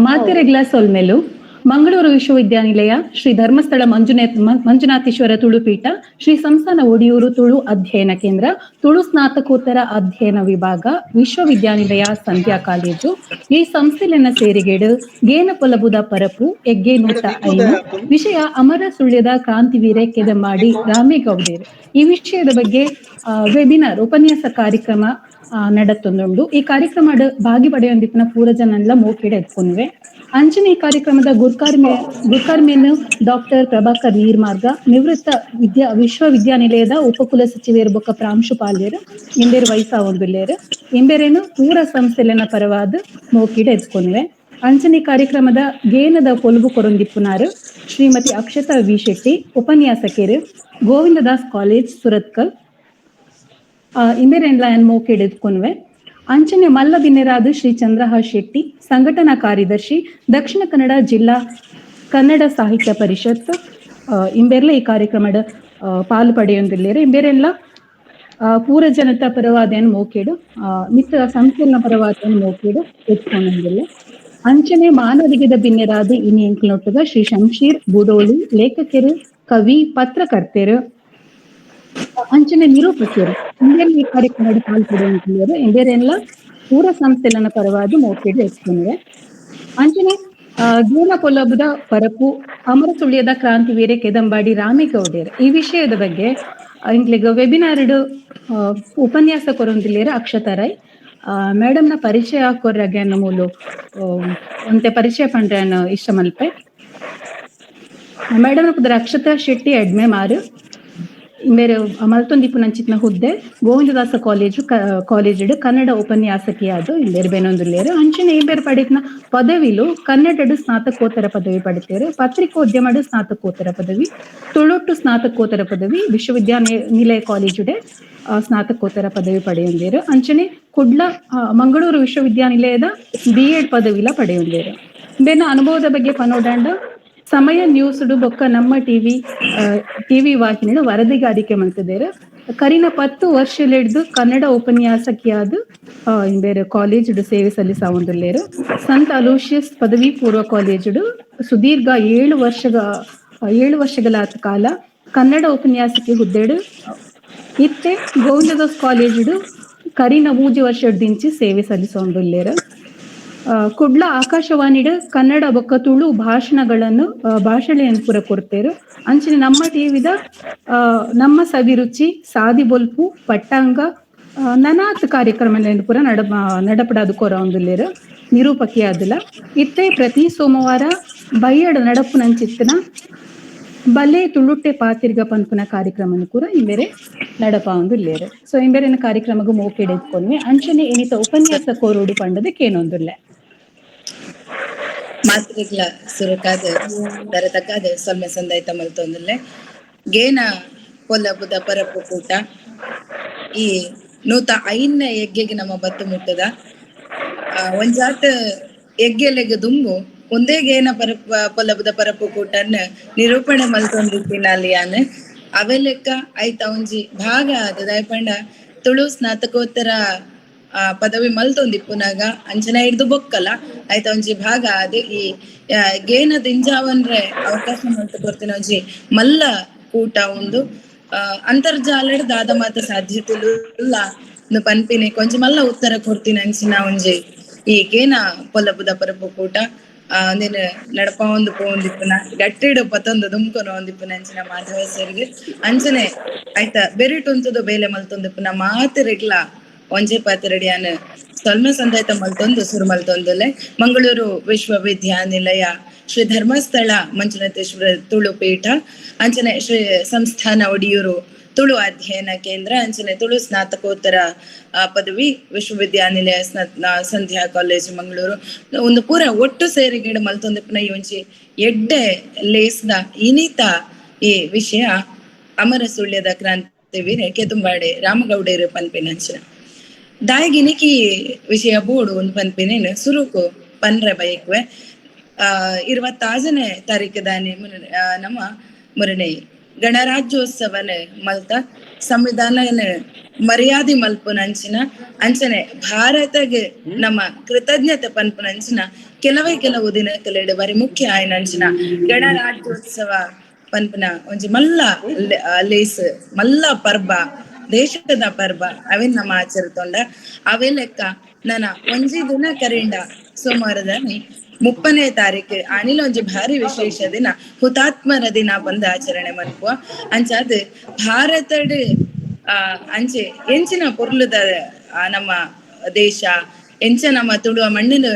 ಮಾತೆರೆಗ್ಲ ಸೊಲ್ಮೆಲು. ಮಂಗಳೂರು ವಿಶ್ವವಿದ್ಯಾನಿಲಯ ಶ್ರೀ ಧರ್ಮಸ್ಥಳ ಮಂಜುನಾಥೇಶ್ವರ ತುಳುಪೀಠ, ಶ್ರೀ ಸಂಸ್ಥಾನ ಒಡಿಯೂರು ತುಳು ಅಧ್ಯಯನ ಕೇಂದ್ರ, ತುಳು ಸ್ನಾತಕೋತ್ತರ ಅಧ್ಯಯನ ವಿಭಾಗ, ವಿಶ್ವವಿದ್ಯಾನಿಲಯ ಸಂಧ್ಯಾ ಕಾಲೇಜು ಈ ಸಂಸ್ಥೆಲೆನ ಸೇರಿಗೇಡು ಗೇನ ಪೊಲಬುದ ಪರಪು ಎಗ್ಗೆ 105 ವಿಷಯ ಅಮರ ಸುಳ್ಯದ ಕ್ರಾಂತಿವೀರೆ ಕೆದಂಬಾಡಿ ರಾಮೇಗೌಡೇರು. ಈ ವಿಷಯದ ಬಗ್ಗೆ ವೆಬಿನಾರ್ ಉಪನ್ಯಾಸ ಕಾರ್ಯಕ್ರಮ ನಡತ್ತೊಂದುಂಡು. ಈ ಕಾರ್ಯಕ್ರಮ ಭಾಗಿ ಪಡೆಯೊಂದಿಪ್ಪನ ಪೂರ ಜನನ್ಲ ಮೋಕೆಡ್ ಎತ್ಕೊನುವೆ. ಅಂಚನೆ ಈ ಕಾರ್ಯಕ್ರಮದ ಗುರ್ಕಾರ್ಮೇನು ಡಾಕ್ಟರ್ ಪ್ರಭಾಕರ್ ನೀರ್ಮಾರ್ಗ, ನಿವೃತ್ತ ವಿಶ್ವವಿದ್ಯಾನಿಲಯದ ಉಪಕುಲ ಸಚಿವರು ಬೊಕ್ಕ ಪ್ರಾಂಶುಪಾಲ್ಯರು ಇಂಬೇರು ವಯಸ್ಸಾವೊಂದುಲ್ಲೇರು. ಇಂಬೇರೇನು ಪೂರ ಸಂಸ್ಥೆಲೆನ ಪರವಾದ ಮೋಕಿಡ್ ಎತ್ಕೊನುವೆ. ಅಂಚನೆ ಕಾರ್ಯಕ್ರಮದ ಗೇನದ ಪೊಲುಬು ಕೊರೊಂದಿಪ್ಪುನಾರು ಶ್ರೀಮತಿ ಅಕ್ಷತಾ ವಿ ಶೆಟ್ಟಿ, ಉಪನ್ಯಾಸಕರು, ಗೋವಿಂದದಾಸ್ ಕಾಲೇಜ್ ಸುರತ್ಕಲ್. ಇಂಬೇರೆನ್ಲ ಏನ್ ಮೋಕೆಡ್ ಎತ್ಕೊನುವೆ. ಅಂಚನೆ ಮಲ್ಲ ಬಿನ್ನೆರಾದ ಶ್ರೀ ಚಂದ್ರಹಾಸ್ ಶೆಟ್ಟಿ, ಸಂಘಟನಾ ಕಾರ್ಯದರ್ಶಿ, ದಕ್ಷಿಣ ಕನ್ನಡ ಜಿಲ್ಲಾ ಕನ್ನಡ ಸಾಹಿತ್ಯ ಪರಿಷತ್. ಇಂಬೇರ್ಲ ಈ ಕಾರ್ಯಕ್ರಮದ ಪಾಲು ಪಡೆಯೊಂದಿಲ್ಲೇರು. ಇಂಬೇರೆಲ್ಲ ಪೂರ ಜನತಾ ಪರವಾದ ಮೋಕೇಡು ಮಿತ್ರ ಸಂಸ್ಥೆನ ಪರವಾದ ಮೋಕೇಡು ಎತ್ಕೊಂಡಿಲ್ಲ. ಅಂಚನೆ ಮಾನವಿಗದ ಬಿನ್ನೆರಾದ ಇನಿ ಎಂಕ್ಲೊಟ್ಟುಗ ಶ್ರೀ ಶಂಶೀರ್ ಬುಡೋಳಿ, ಲೇಖಕರು, ಕವಿ, ಪತ್ರಕರ್ತೆರು, ಅಂಚನೆ ನಿರೂಪಕರು ಇಂಬೇರ್ಲ ಈ ಕಾರ್ಯಕ್ರಮದ ಪಾಲು ಪಡೆಯುವಂತಿದ್ದಾರೆ. ಇಂಬೇರೆಲ್ಲ ಪೂರ ಸಂಸ್ಥೆಲನ ಪರವಾದ ಮೋಕೆಡ್ ಎತ್ಕೊಂಡಿವೆ. ಅಂಚನೆ ಗೇನ ಪೊಲಬುದ ಪರಪು ಅಮರ ಸುಳ್ಯದ ಕ್ರಾಂತಿವೀರೆ ಕೆದಂಬಾಡಿ ರಾಮೇಗೌಡೇರ್ ಈ ವಿಷಯದ ಬಗ್ಗೆ ಇಂಕ್ಲೆಗ್ ವೆಬಿನಾರ್ ಉಪನ್ಯಾಸ ಕೊರೊಂದಿಲ್ಲೇರ್ ಅಕ್ಷತಾ ರೈ ಮೇಡಮ್ನ ಪರಿಚಯ ಕೊರ್ರಗೆ ಮೂಲು ಒಂತೆ ಪರಿಚಯ ಪಂಡ್ರೆ ಇಷ್ಟ ಮಲ್ಪೆ. ಮೇಡಮ್ ಪುದರ್ ಅಕ್ಷತಾ ಶೆಟ್ಟಿ ಎಡ್ಮೆ ಮಾರು. ಮೇರೆ ಮಲ್ತೊಂದಿಪ್ಪು ನಂಚಿತ್ನ ಹುದ್ದೆ ಗೋವಿಂದದಾಸ ಕಾಲೇಜು ಕಾಲೇಜ್ ಕನ್ನಡ ಉಪನ್ಯಾಸಕಿಯಾದ ಇಂಬೇರು ಬೇನೊಂದುಲ್ಲೇರು. ಅಂಚನೆ ಇಂಬೇರು ಪಡಿತ್ನ ಪದವಿಲು ಕನ್ನಡಡು ಸ್ನಾತಕೋತ್ತರ ಪದವಿ ಪಡಿತೇರು, ಪತ್ರಿಕೋದ್ಯಮಡು ಸ್ನಾತಕೋತ್ತರ ಪದವಿ, ತುಳುಟ್ಟು ಸ್ನಾತಕೋತ್ತರ ಪದವಿ, ವಿಶ್ವವಿದ್ಯಾನಿಲಯ ಕಾಲೇಜುಡೆ ಸ್ನಾತಕೋತ್ತರ ಪದವಿ ಪಡೆಯೊಂದೇರು. ಅಂಚನೆ ಕುಡ್ಲ ಮಂಗಳೂರು ವಿಶ್ವವಿದ್ಯಾನಿಲಯದ ಬಿ.ಎಡ್ ಪದವಿಲ ಪಡೆಯೊಂದೇರು. ಬೇನ ಅನುಭವದ ಬಗ್ಗೆ ಪನೋಡಾಂಡ ಸಮಯ ನ್ಯೂಸ್ ಬೊಕ್ಕ ನಮ್ಮ ಟಿವಿ ಟಿವಿ ವಾಹಿನಿಡು ವರದಿಗಾರಿಕೆ ಮಲ್ತದೇರು. ಕರಿನ 10 ವರ್ಷಲೆಡ್ದು ಕನ್ನಡ ಉಪನ್ಯಾಸಕಿಯಾದ ಬೇರೆ ಕಾಲೇಜ್ ಸೇವೆ ಸಲ್ಲಿಸಾವೊಂದುಲ್ಲೇರು. ಸಂತ ಅಲೋಷಿಯಸ್ ಪದವಿ ಪೂರ್ವ ಕಾಲೇಜುಡು ಸುದೀರ್ಘ 7 ವರ್ಷಗಳ ಕಾಲ ಕನ್ನಡ ಉಪನ್ಯಾಸಕಿ ಹುದ್ದೆಡು ಇತ್ತೆ ಗೋವಿಂದದಾಸ್ ಕಾಲೇಜುಡು ಕರಿನ 3 ವರ್ಷದಿಂಚಿ ಸೇವೆ ಸಲ್ಲಿಸೊಂದುಲ್ಲೇರು. ಕುಡ್ಲ ಆಕಾಶವಾಣಿಡು ಕನ್ನಡ ಬೊಕ್ಕ ತುಳು ಭಾಷಣಗಳನ್ನು ಭಾಷಣೆಯನ್ನು ಪೂರ ಕೊಡ್ತೇರು. ಅಂಚನೆ ನಮ್ಮ ಟಿವಿದ ನಮ್ಮ ಸವಿರುಚಿ, ಸಾದಿ ಬೊಲ್ಪು, ಪಟ್ಟಾಂಗ ನನಾತ್ ಕಾರ್ಯಕ್ರಮ ಪೂರ ನಡಪಡಾದು ಕೊರ ಒಂದುಲ್ಲೇರು ನಿರೂಪಕಿ ಆದಿಲ್ಲ. ಇತ್ತೆ ಪ್ರತಿ ಸೋಮವಾರ ಬಯ್ಯಡ ನಡಪು ನಂಚಿತ್ತನ ಬಲೆ ತುಳುಟ್ಟೆ ಪಾತಿರ್ಗ ಪನ್ಪುನ ಕಾರ್ಯಕ್ರಮನು ಕೂಡ ಇಂಬೇರೆ ನಡಪ ಒಂದುಲ್ಲೇರು. ಸೊ ಇಂಬೇರೆನ ಕಾರ್ಯಕ್ರಮಗೂ ಮೋಕೆಡ್ ಎತ್ಕೊಂಡ್ವಿ. ಅಂಚನೆ ಏನಿತ ಉಪನ್ಯಾಸ ಕೋರೋಡು ಪಂಡದ ಕೇನೊಂದುಲ್ಲೆ. ಮಾತ್ರೆಗ್ಲ ಸುರುಕಾದ ದರತಕ್ಕಾದ ಸೊಲ್ಮೆ ಸಂದಾಯ್ತ ಮಲ್ತೊಂದುಲ್ಲೆ. ಗೇನ ಪೊಲಬುದ ಪರಪು ಕೂಟ ಈ 105ನೇ ಯಜ್ಞೆಗೆ ನಮ್ಮ ಬತ್ತು ಮುಟ್ಟದ. ಒಂಜಾತ ಯಜ್ಞೆಲೆಗ್ ದುಂಬು ಒಂದೇ ಗೇನ ಪರಪ ಪೊಲಬುದ ಪರಪು ಕೂಟನ್ ನಿರೂಪಣೆ ಮಲ್ತೊಂದಿತ್ತಿನಾಲಿಯಾನ್ ಅವೆಲೆಕ್ಕ ಐತ ಒಂಜಿ ಭಾಗ ಆದ ದಾಯಪಂಡ ತುಳು ಸ್ನಾತಕೋತ್ತರ ಪದವಿ ಮಲ್ತೊಂದಿಪ್ಪುನಾಗ ಅಂಚನೆ ಹಿಡ್ದು ಬೊಕ್ಕಲ ಆಯ್ತ ಒಂಜಿ ಭಾಗ ಅದು ಈ ಗೇನ ದಿಂಜಾವನ್ರೆ ಅವಕಾಶ ಮಲ್ತು ಕೊರ್ತಿನ ಒಂಜಿ ಮಲ್ಲ ಕೂಟ ಉಂದು. ಅಂತರ್ಜಾಲಡ್ ದಾದ ಮಾತ ಸಾಧ್ಯತೆಲು ಇಲ್ಲ ಪನ್ಪಿನೆ ಕೊಂಚ ಮಲ್ಲ ಉತ್ತರ ಕೊರ್ತಿನ ಅಂಚಿನ ಒಂಜಿ ಈ ಗೇನ ಪೊಲಬುದ ಪರಪು ಕೂಟ ಒಂದಿನ ನಡಪ ಒಂದು ಪೋಂದಿಪ್ಪುನ ಗಟ್ಟಿಡು ಪತ್ತೊಂದು ದುಮ್ಕೊನ ಒಂದಿಪ್ಪುನ ಅಂಚಿನ ಮಾಧವ ಸರ್ಗ್ ಅಂಚನೆ ಆಯ್ತಾ ಬೆರಿಟ್ ಉಂತುದು ಬೇಲೆ ಮಲ್ತೊಂದಿಪ್ಪುನ ಮಾತೆರೆಗ್ಲ ಒಂಜೆ ಪಾತೆರಡಿಯಾನ ಸೊಲ್ಮೆ ಸಂದಾಯ್ತ ಮಲ್ತೊಂದು ಸುರು ಮಲ್ತೊಂದುಲೆ. ಮಂಗಳೂರು ವಿಶ್ವವಿದ್ಯಾನಿಲಯ ಶ್ರೀ ಧರ್ಮಸ್ಥಳ ಮಂಜುನಾಥೇಶ್ವರ ತುಳು ಪೀಠ, ಅಂಚನೆ ಶ್ರೀ ಸಂಸ್ಥಾನ ಒಡಿಯೂರು ತುಳು ಅಧ್ಯಯನ ಕೇಂದ್ರ, ಅಂಚನೆ ತುಳು ಸ್ನಾತಕೋತ್ತರ ಪದವಿ ವಿಶ್ವವಿದ್ಯಾನಿಲಯ ಸಂಧ್ಯಾ ಕಾಲೇಜ್ ಮಂಗಳೂರು ಒಂದು ಪೂರ ಒಟ್ಟು ಸೇರಿಗಿಡ ಮಲ್ತೊಂದಿಪ್ಪುನ ಈ ಒಂಜಿ ಎಡ್ಡೆ ಲೇಸ್ದ ಇನಿತ ಈ ವಿಷಯ ಅಮರ ಸುಳ್ಯದ ಕ್ರಾಂತಿ ವೀರೆ ಕೆದುಂಬಾಡೆ ರಾಮಗೌಡೇರು ಪನ್ಪಿನಂಚಿನ ದಾಯಗಿನಿಕಿ ವಿಷಯ ಬೋಡು ಒಂದು ಪನ್ಪಿನೇನು ಸುರುಕು ಪನ್ರೆ ಬೈಕ್ವೆ. 26ನೇ ತಾರೀಕು ದಾನಿ ನಮ್ಮ ಮುರಣೆ ಗಣರಾಜ್ಯೋತ್ಸವನ ಮಲ್ತ ಸಂವಿಧಾನನ ಮರ್ಯಾದೆ ಮಲ್ಪುನಂಚಿನ ಅಂಚನೆ ಭಾರತಗೆ ನಮ್ಮ ಕೃತಜ್ಞತೆ ಪನ್ಪುನಂಚಿನ ಕೆಲವೇ ಕೆಲವು ದಿನಕಲೆಡ್ ಬಾರಿ ಮುಖ್ಯ ಆಯಿನಂಚಿನ ಗಣರಾಜ್ಯೋತ್ಸವ ಪನ್ಪುನ ಒಂಜಿ ಮಲ್ಲ ಲೇಸ್, ಮಲ್ಲ ಪರ್ಬ, ದೇಶದ ಪರ್ಬ ಅವೇನ್ ನಮ್ಮ ಆಚರಿತೊಂಡ. ಅವೇ ಲೆಕ್ಕ ನನ ಒಂಜಿ ದಿನ ಕರಿಂಡ ಸೋಮವಾರದಾನಿ 30ನೇ ತಾರೀಕು ಅನಿಲ ಒಂಜಿ ಭಾರಿ ವಿಶೇಷ ದಿನ, ಹುತಾತ್ಮರ ದಿನ ಬಂದ ಆಚರಣೆ ಮನ್ಪುವ. ಅಂಚಾದ್ ಭಾರತಡ್ ಅಂಚೆ ಎಂಚಿನ ಪೊರ್ಲುದ ನಮ್ಮ ದೇಶ, ಎಂಚ ನಮ್ಮ ತುಳುವ ಮಣ್ಣಿನ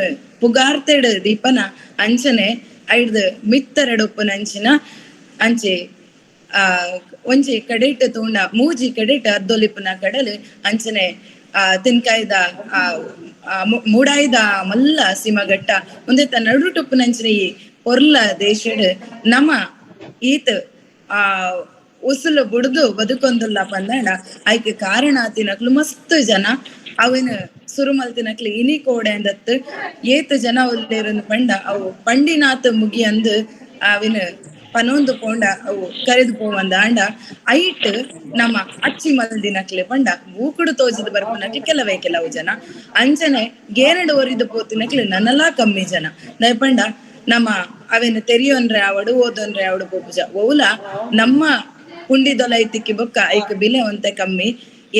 ಪುಗಾರ್ತೆಡ್ ದೀಪನ ಅಂಚನೆ ಐಡ್ದ್ ಮಿತ್ತರಡೊಪ್ಪುನಂಚಿನ ಅಂಚೆ ಒಂಜಿ ಕಡೆಟ್ ತೂಂಡ ಮೂಜಿ ಕಡೆಟ್ ಅರ್ದೊಲಿಪುನ ಕಡಲು, ಅಂಚನೆ ತಿನ್ಕಾಯ್ದ ಮೂಡಾಯ್ದ ಮಲ್ಲ ಸೀಮಘಟ್ಟ ಒಂದೇತ ನಡುಟುಪ್ಪುನಂಚಿನ ಈ ಪೊರ್ಲ ದೇಶಡ್ ನಮ ಈತ್ ಉಸುಲು ಬುಡ್ದು ಬದುಕೊಂದುಲ್ಲ ಪಂದಾಂಡ ಐಕ್ ಕಾರಣ ಆತಿನಕ್ಲು ಮಸ್ತ್ ಜನ. ಅವೇನು ಸುರು ಮಲ್ತಿನಕ್ಲು ಇನಿ ಕೋಡೆ ಅಂದತ್ತು ಏತ್ ಜನ ಉಲ್ಲೇರನ್ನು ಪಂಡ ಅವು ಪಂಡಿನಾತ್ ಮುಗಿಯಂದು ಅವಿನ ಪನೊಂದು ಪೋಂಡ ಅವು ಕರೆದು ಪೋವಂದ. ಆಂಡ ಐಟ್ ನಮ್ಮ ಅಚ್ಚಿ ಮಲ್ದಿನಕ್ಲೆ ಪಂಡ ಬೂಕುಡು ತೋಜಿದ್ ಬರ್ಪುನಕ್ಲೆ ಕೆಲವೇ ಕೆಲವು ಜನ, ಅಂಚನೆ ಗೇನಡು ಒರಿದು ಪೋತಿನಕ್ಲೆ ನನಲಾ ಕಮ್ಮಿ ಜನ. ದಯ ಪಂಡ ನಮ್ಮ ಅವೇನು ತೆರಿಯೋನ್ರೆ ಆವಡು ಓದೋನ್ರೆ ಆವಡು ಪೋಪುಜ ಓಲ ನಮ್ಮ ಪುಂಡಿದೊಲೈತಿಕ್ಕಿ ಬೊಕ್ಕ ಐಕ್ ಬಿಲೆ ಒಂತೆ ಕಮ್ಮಿ,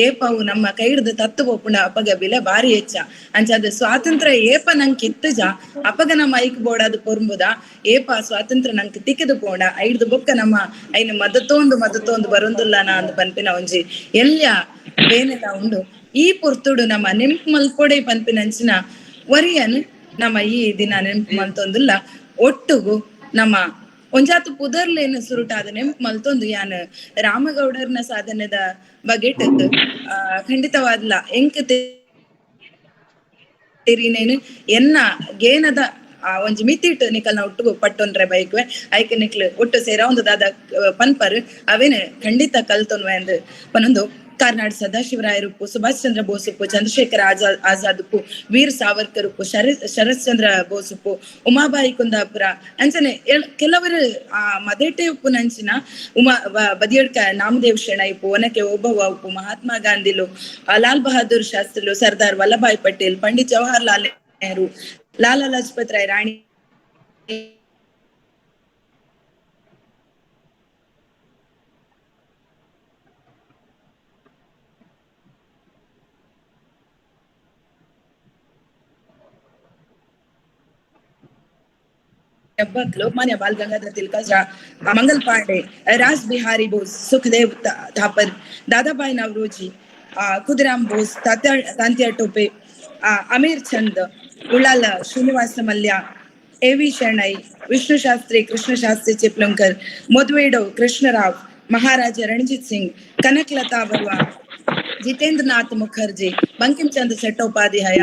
ಏಪವು ನಮ್ಮ ಕೈ ಹಿಡ್ದು ತತ್ತು ಪೋಪುಂಡ ಅಪಗ ಬಿಲೆ ಬಾರಿ ಹೆಚ್ಚ. ಅಂಚಾದ ಸ್ವಾತಂತ್ರ್ಯ ಏಪ ನಂಗೆ ಇತ್ತುಜ ಅಪಗ ನಮ್ಮ ಐಕ್ ಬೋಡಾದ್ ಪೊರ್ಂಬುದ, ಏಪ ಸ್ವಾತಂತ್ರ್ಯ ನಂಗೆ ತಿಕ್ಕದು ಪೋಂಡ ಐಡ್ದು ಬೊಕ್ಕ ನಮ್ಮ ಐನ ಮದತೋಂದು ಮದತೋಂದು ಬರೊಂದುಲ್ಲ ನಾ ಅಂದ್ ಪನ್ಪಿನ ಒಂಜಿ ಎಲ್ಯ ಬೇನೆಲ ಉಂಡು. ಈ ಪೊರ್ತುಡು ನಮ್ಮ ನೆಂಪು ಮಲ್ಪೊಡೆ ಪನ್ಪಿನಂಚಿನ ವರಿಯನ್ ನಮ್ಮ ಈ ದಿನ ನೆಂಪು ಮಲ್ತೊಂದುಲ್ಲ. ಒಟ್ಟುಗು ನಮ್ಮ ಒಂಜಾತು ಪುದರ್ಲೇನು ಸುರುಟಾದ ನೆಂಪು ಮಲ್ತೊಂದು ಯಾನ್ ರಾಮಗೌಡರ್ನ ಸಾಧನೆದ ಬಗೆಟ್ ಖಂಡಿತವಾದ್ಲ ಎಂಕ್ ತೆರಿನೇನು ಎನ್ನ ಗೇನದ ಆ ಒಂಜಿ ಮಿತಿಟ್ ನಿಕಲ್ನ ಒಟ್ಟುಗು ಪಟ್ಟೊನ್ರೆ ಬೈಕ್ವೆ ಐಕ್ ನಿಕ್ಲು ಒಟ್ಟು ಸೇರ ಒಂದು ದಾದ ಪನ್ಪರ್ ಅವೇನು ಖಂಡಿತ ಕಲ್ತೊನ್ವೆ ಅಂದ್ ಪನೊಂದು. ಕಾರ್ನಾಡ್ ಸದಾಶಿವರಾಯರುಪ್ಪು, ಸುಭಾಷ್ ಚಂದ್ರ ಬೋಸ್ ಉಪ್ಪು, ಚಂದ್ರಶೇಖರ್ ಆಜಾದ್ ಉಪ್ಪು, ವೀರ್ ಸಾವರ್ಕರ್ ಉಪ್ಪು, ಶರತ್ ಚಂದ್ರ ಬೋಸ್ ಉಪ್ಪು, ಉಮಾಬಾಯಿ ಕುಂದಾಪುರ ಅಂಚನೆ ಕೆಲವರು ಆ ಮದೆಟೆ ಉಪ್ಪು ನಂಚಿನ ಉಮಾ ಬದಿಯಡ್ಕ ನಾಮದೇವ್ ಶೆಣೈ ಉಪ್ಪು, ಒನಕೆ ಓಬವ್ವ ಉಪ್ಪು, ಮಹಾತ್ಮ ಗಾಂಧಿಲು, ಲಾಲ್ ಬಹದ್ದೂರ್ ಶಾಸ್ತ್ರಿಲು, ಸರ್ದಾರ್ ವಲ್ಲಭಾಯ್ ಪಟೇಲ್, ಪಂಡಿತ್ ಜವಾಹರ್ಲಾಲ್ ನೆಹರು, ಲಾಲಾ ಲಜಪತ್ ರಾಯ್, ರಾಣಿ Lokmanya Bal Gangadhar Tilak, Mangal Pandey, Rash Bihari Bose, Sukhdev Thapar, Dadabhai Naoroji, Khudiram Bose, Tatya Tope, Amir Chand, Ullal Srinivasa Mallya, A V Shenoy, Vishnu Shastri, Krishna Shastri Chiplunkar, Madhuvedu Krishnarao, Maharaja Ranjit Singh, Kanaklata Barua, Jitendranath Mukherjee, Bankim Chandra Chattopadhyay,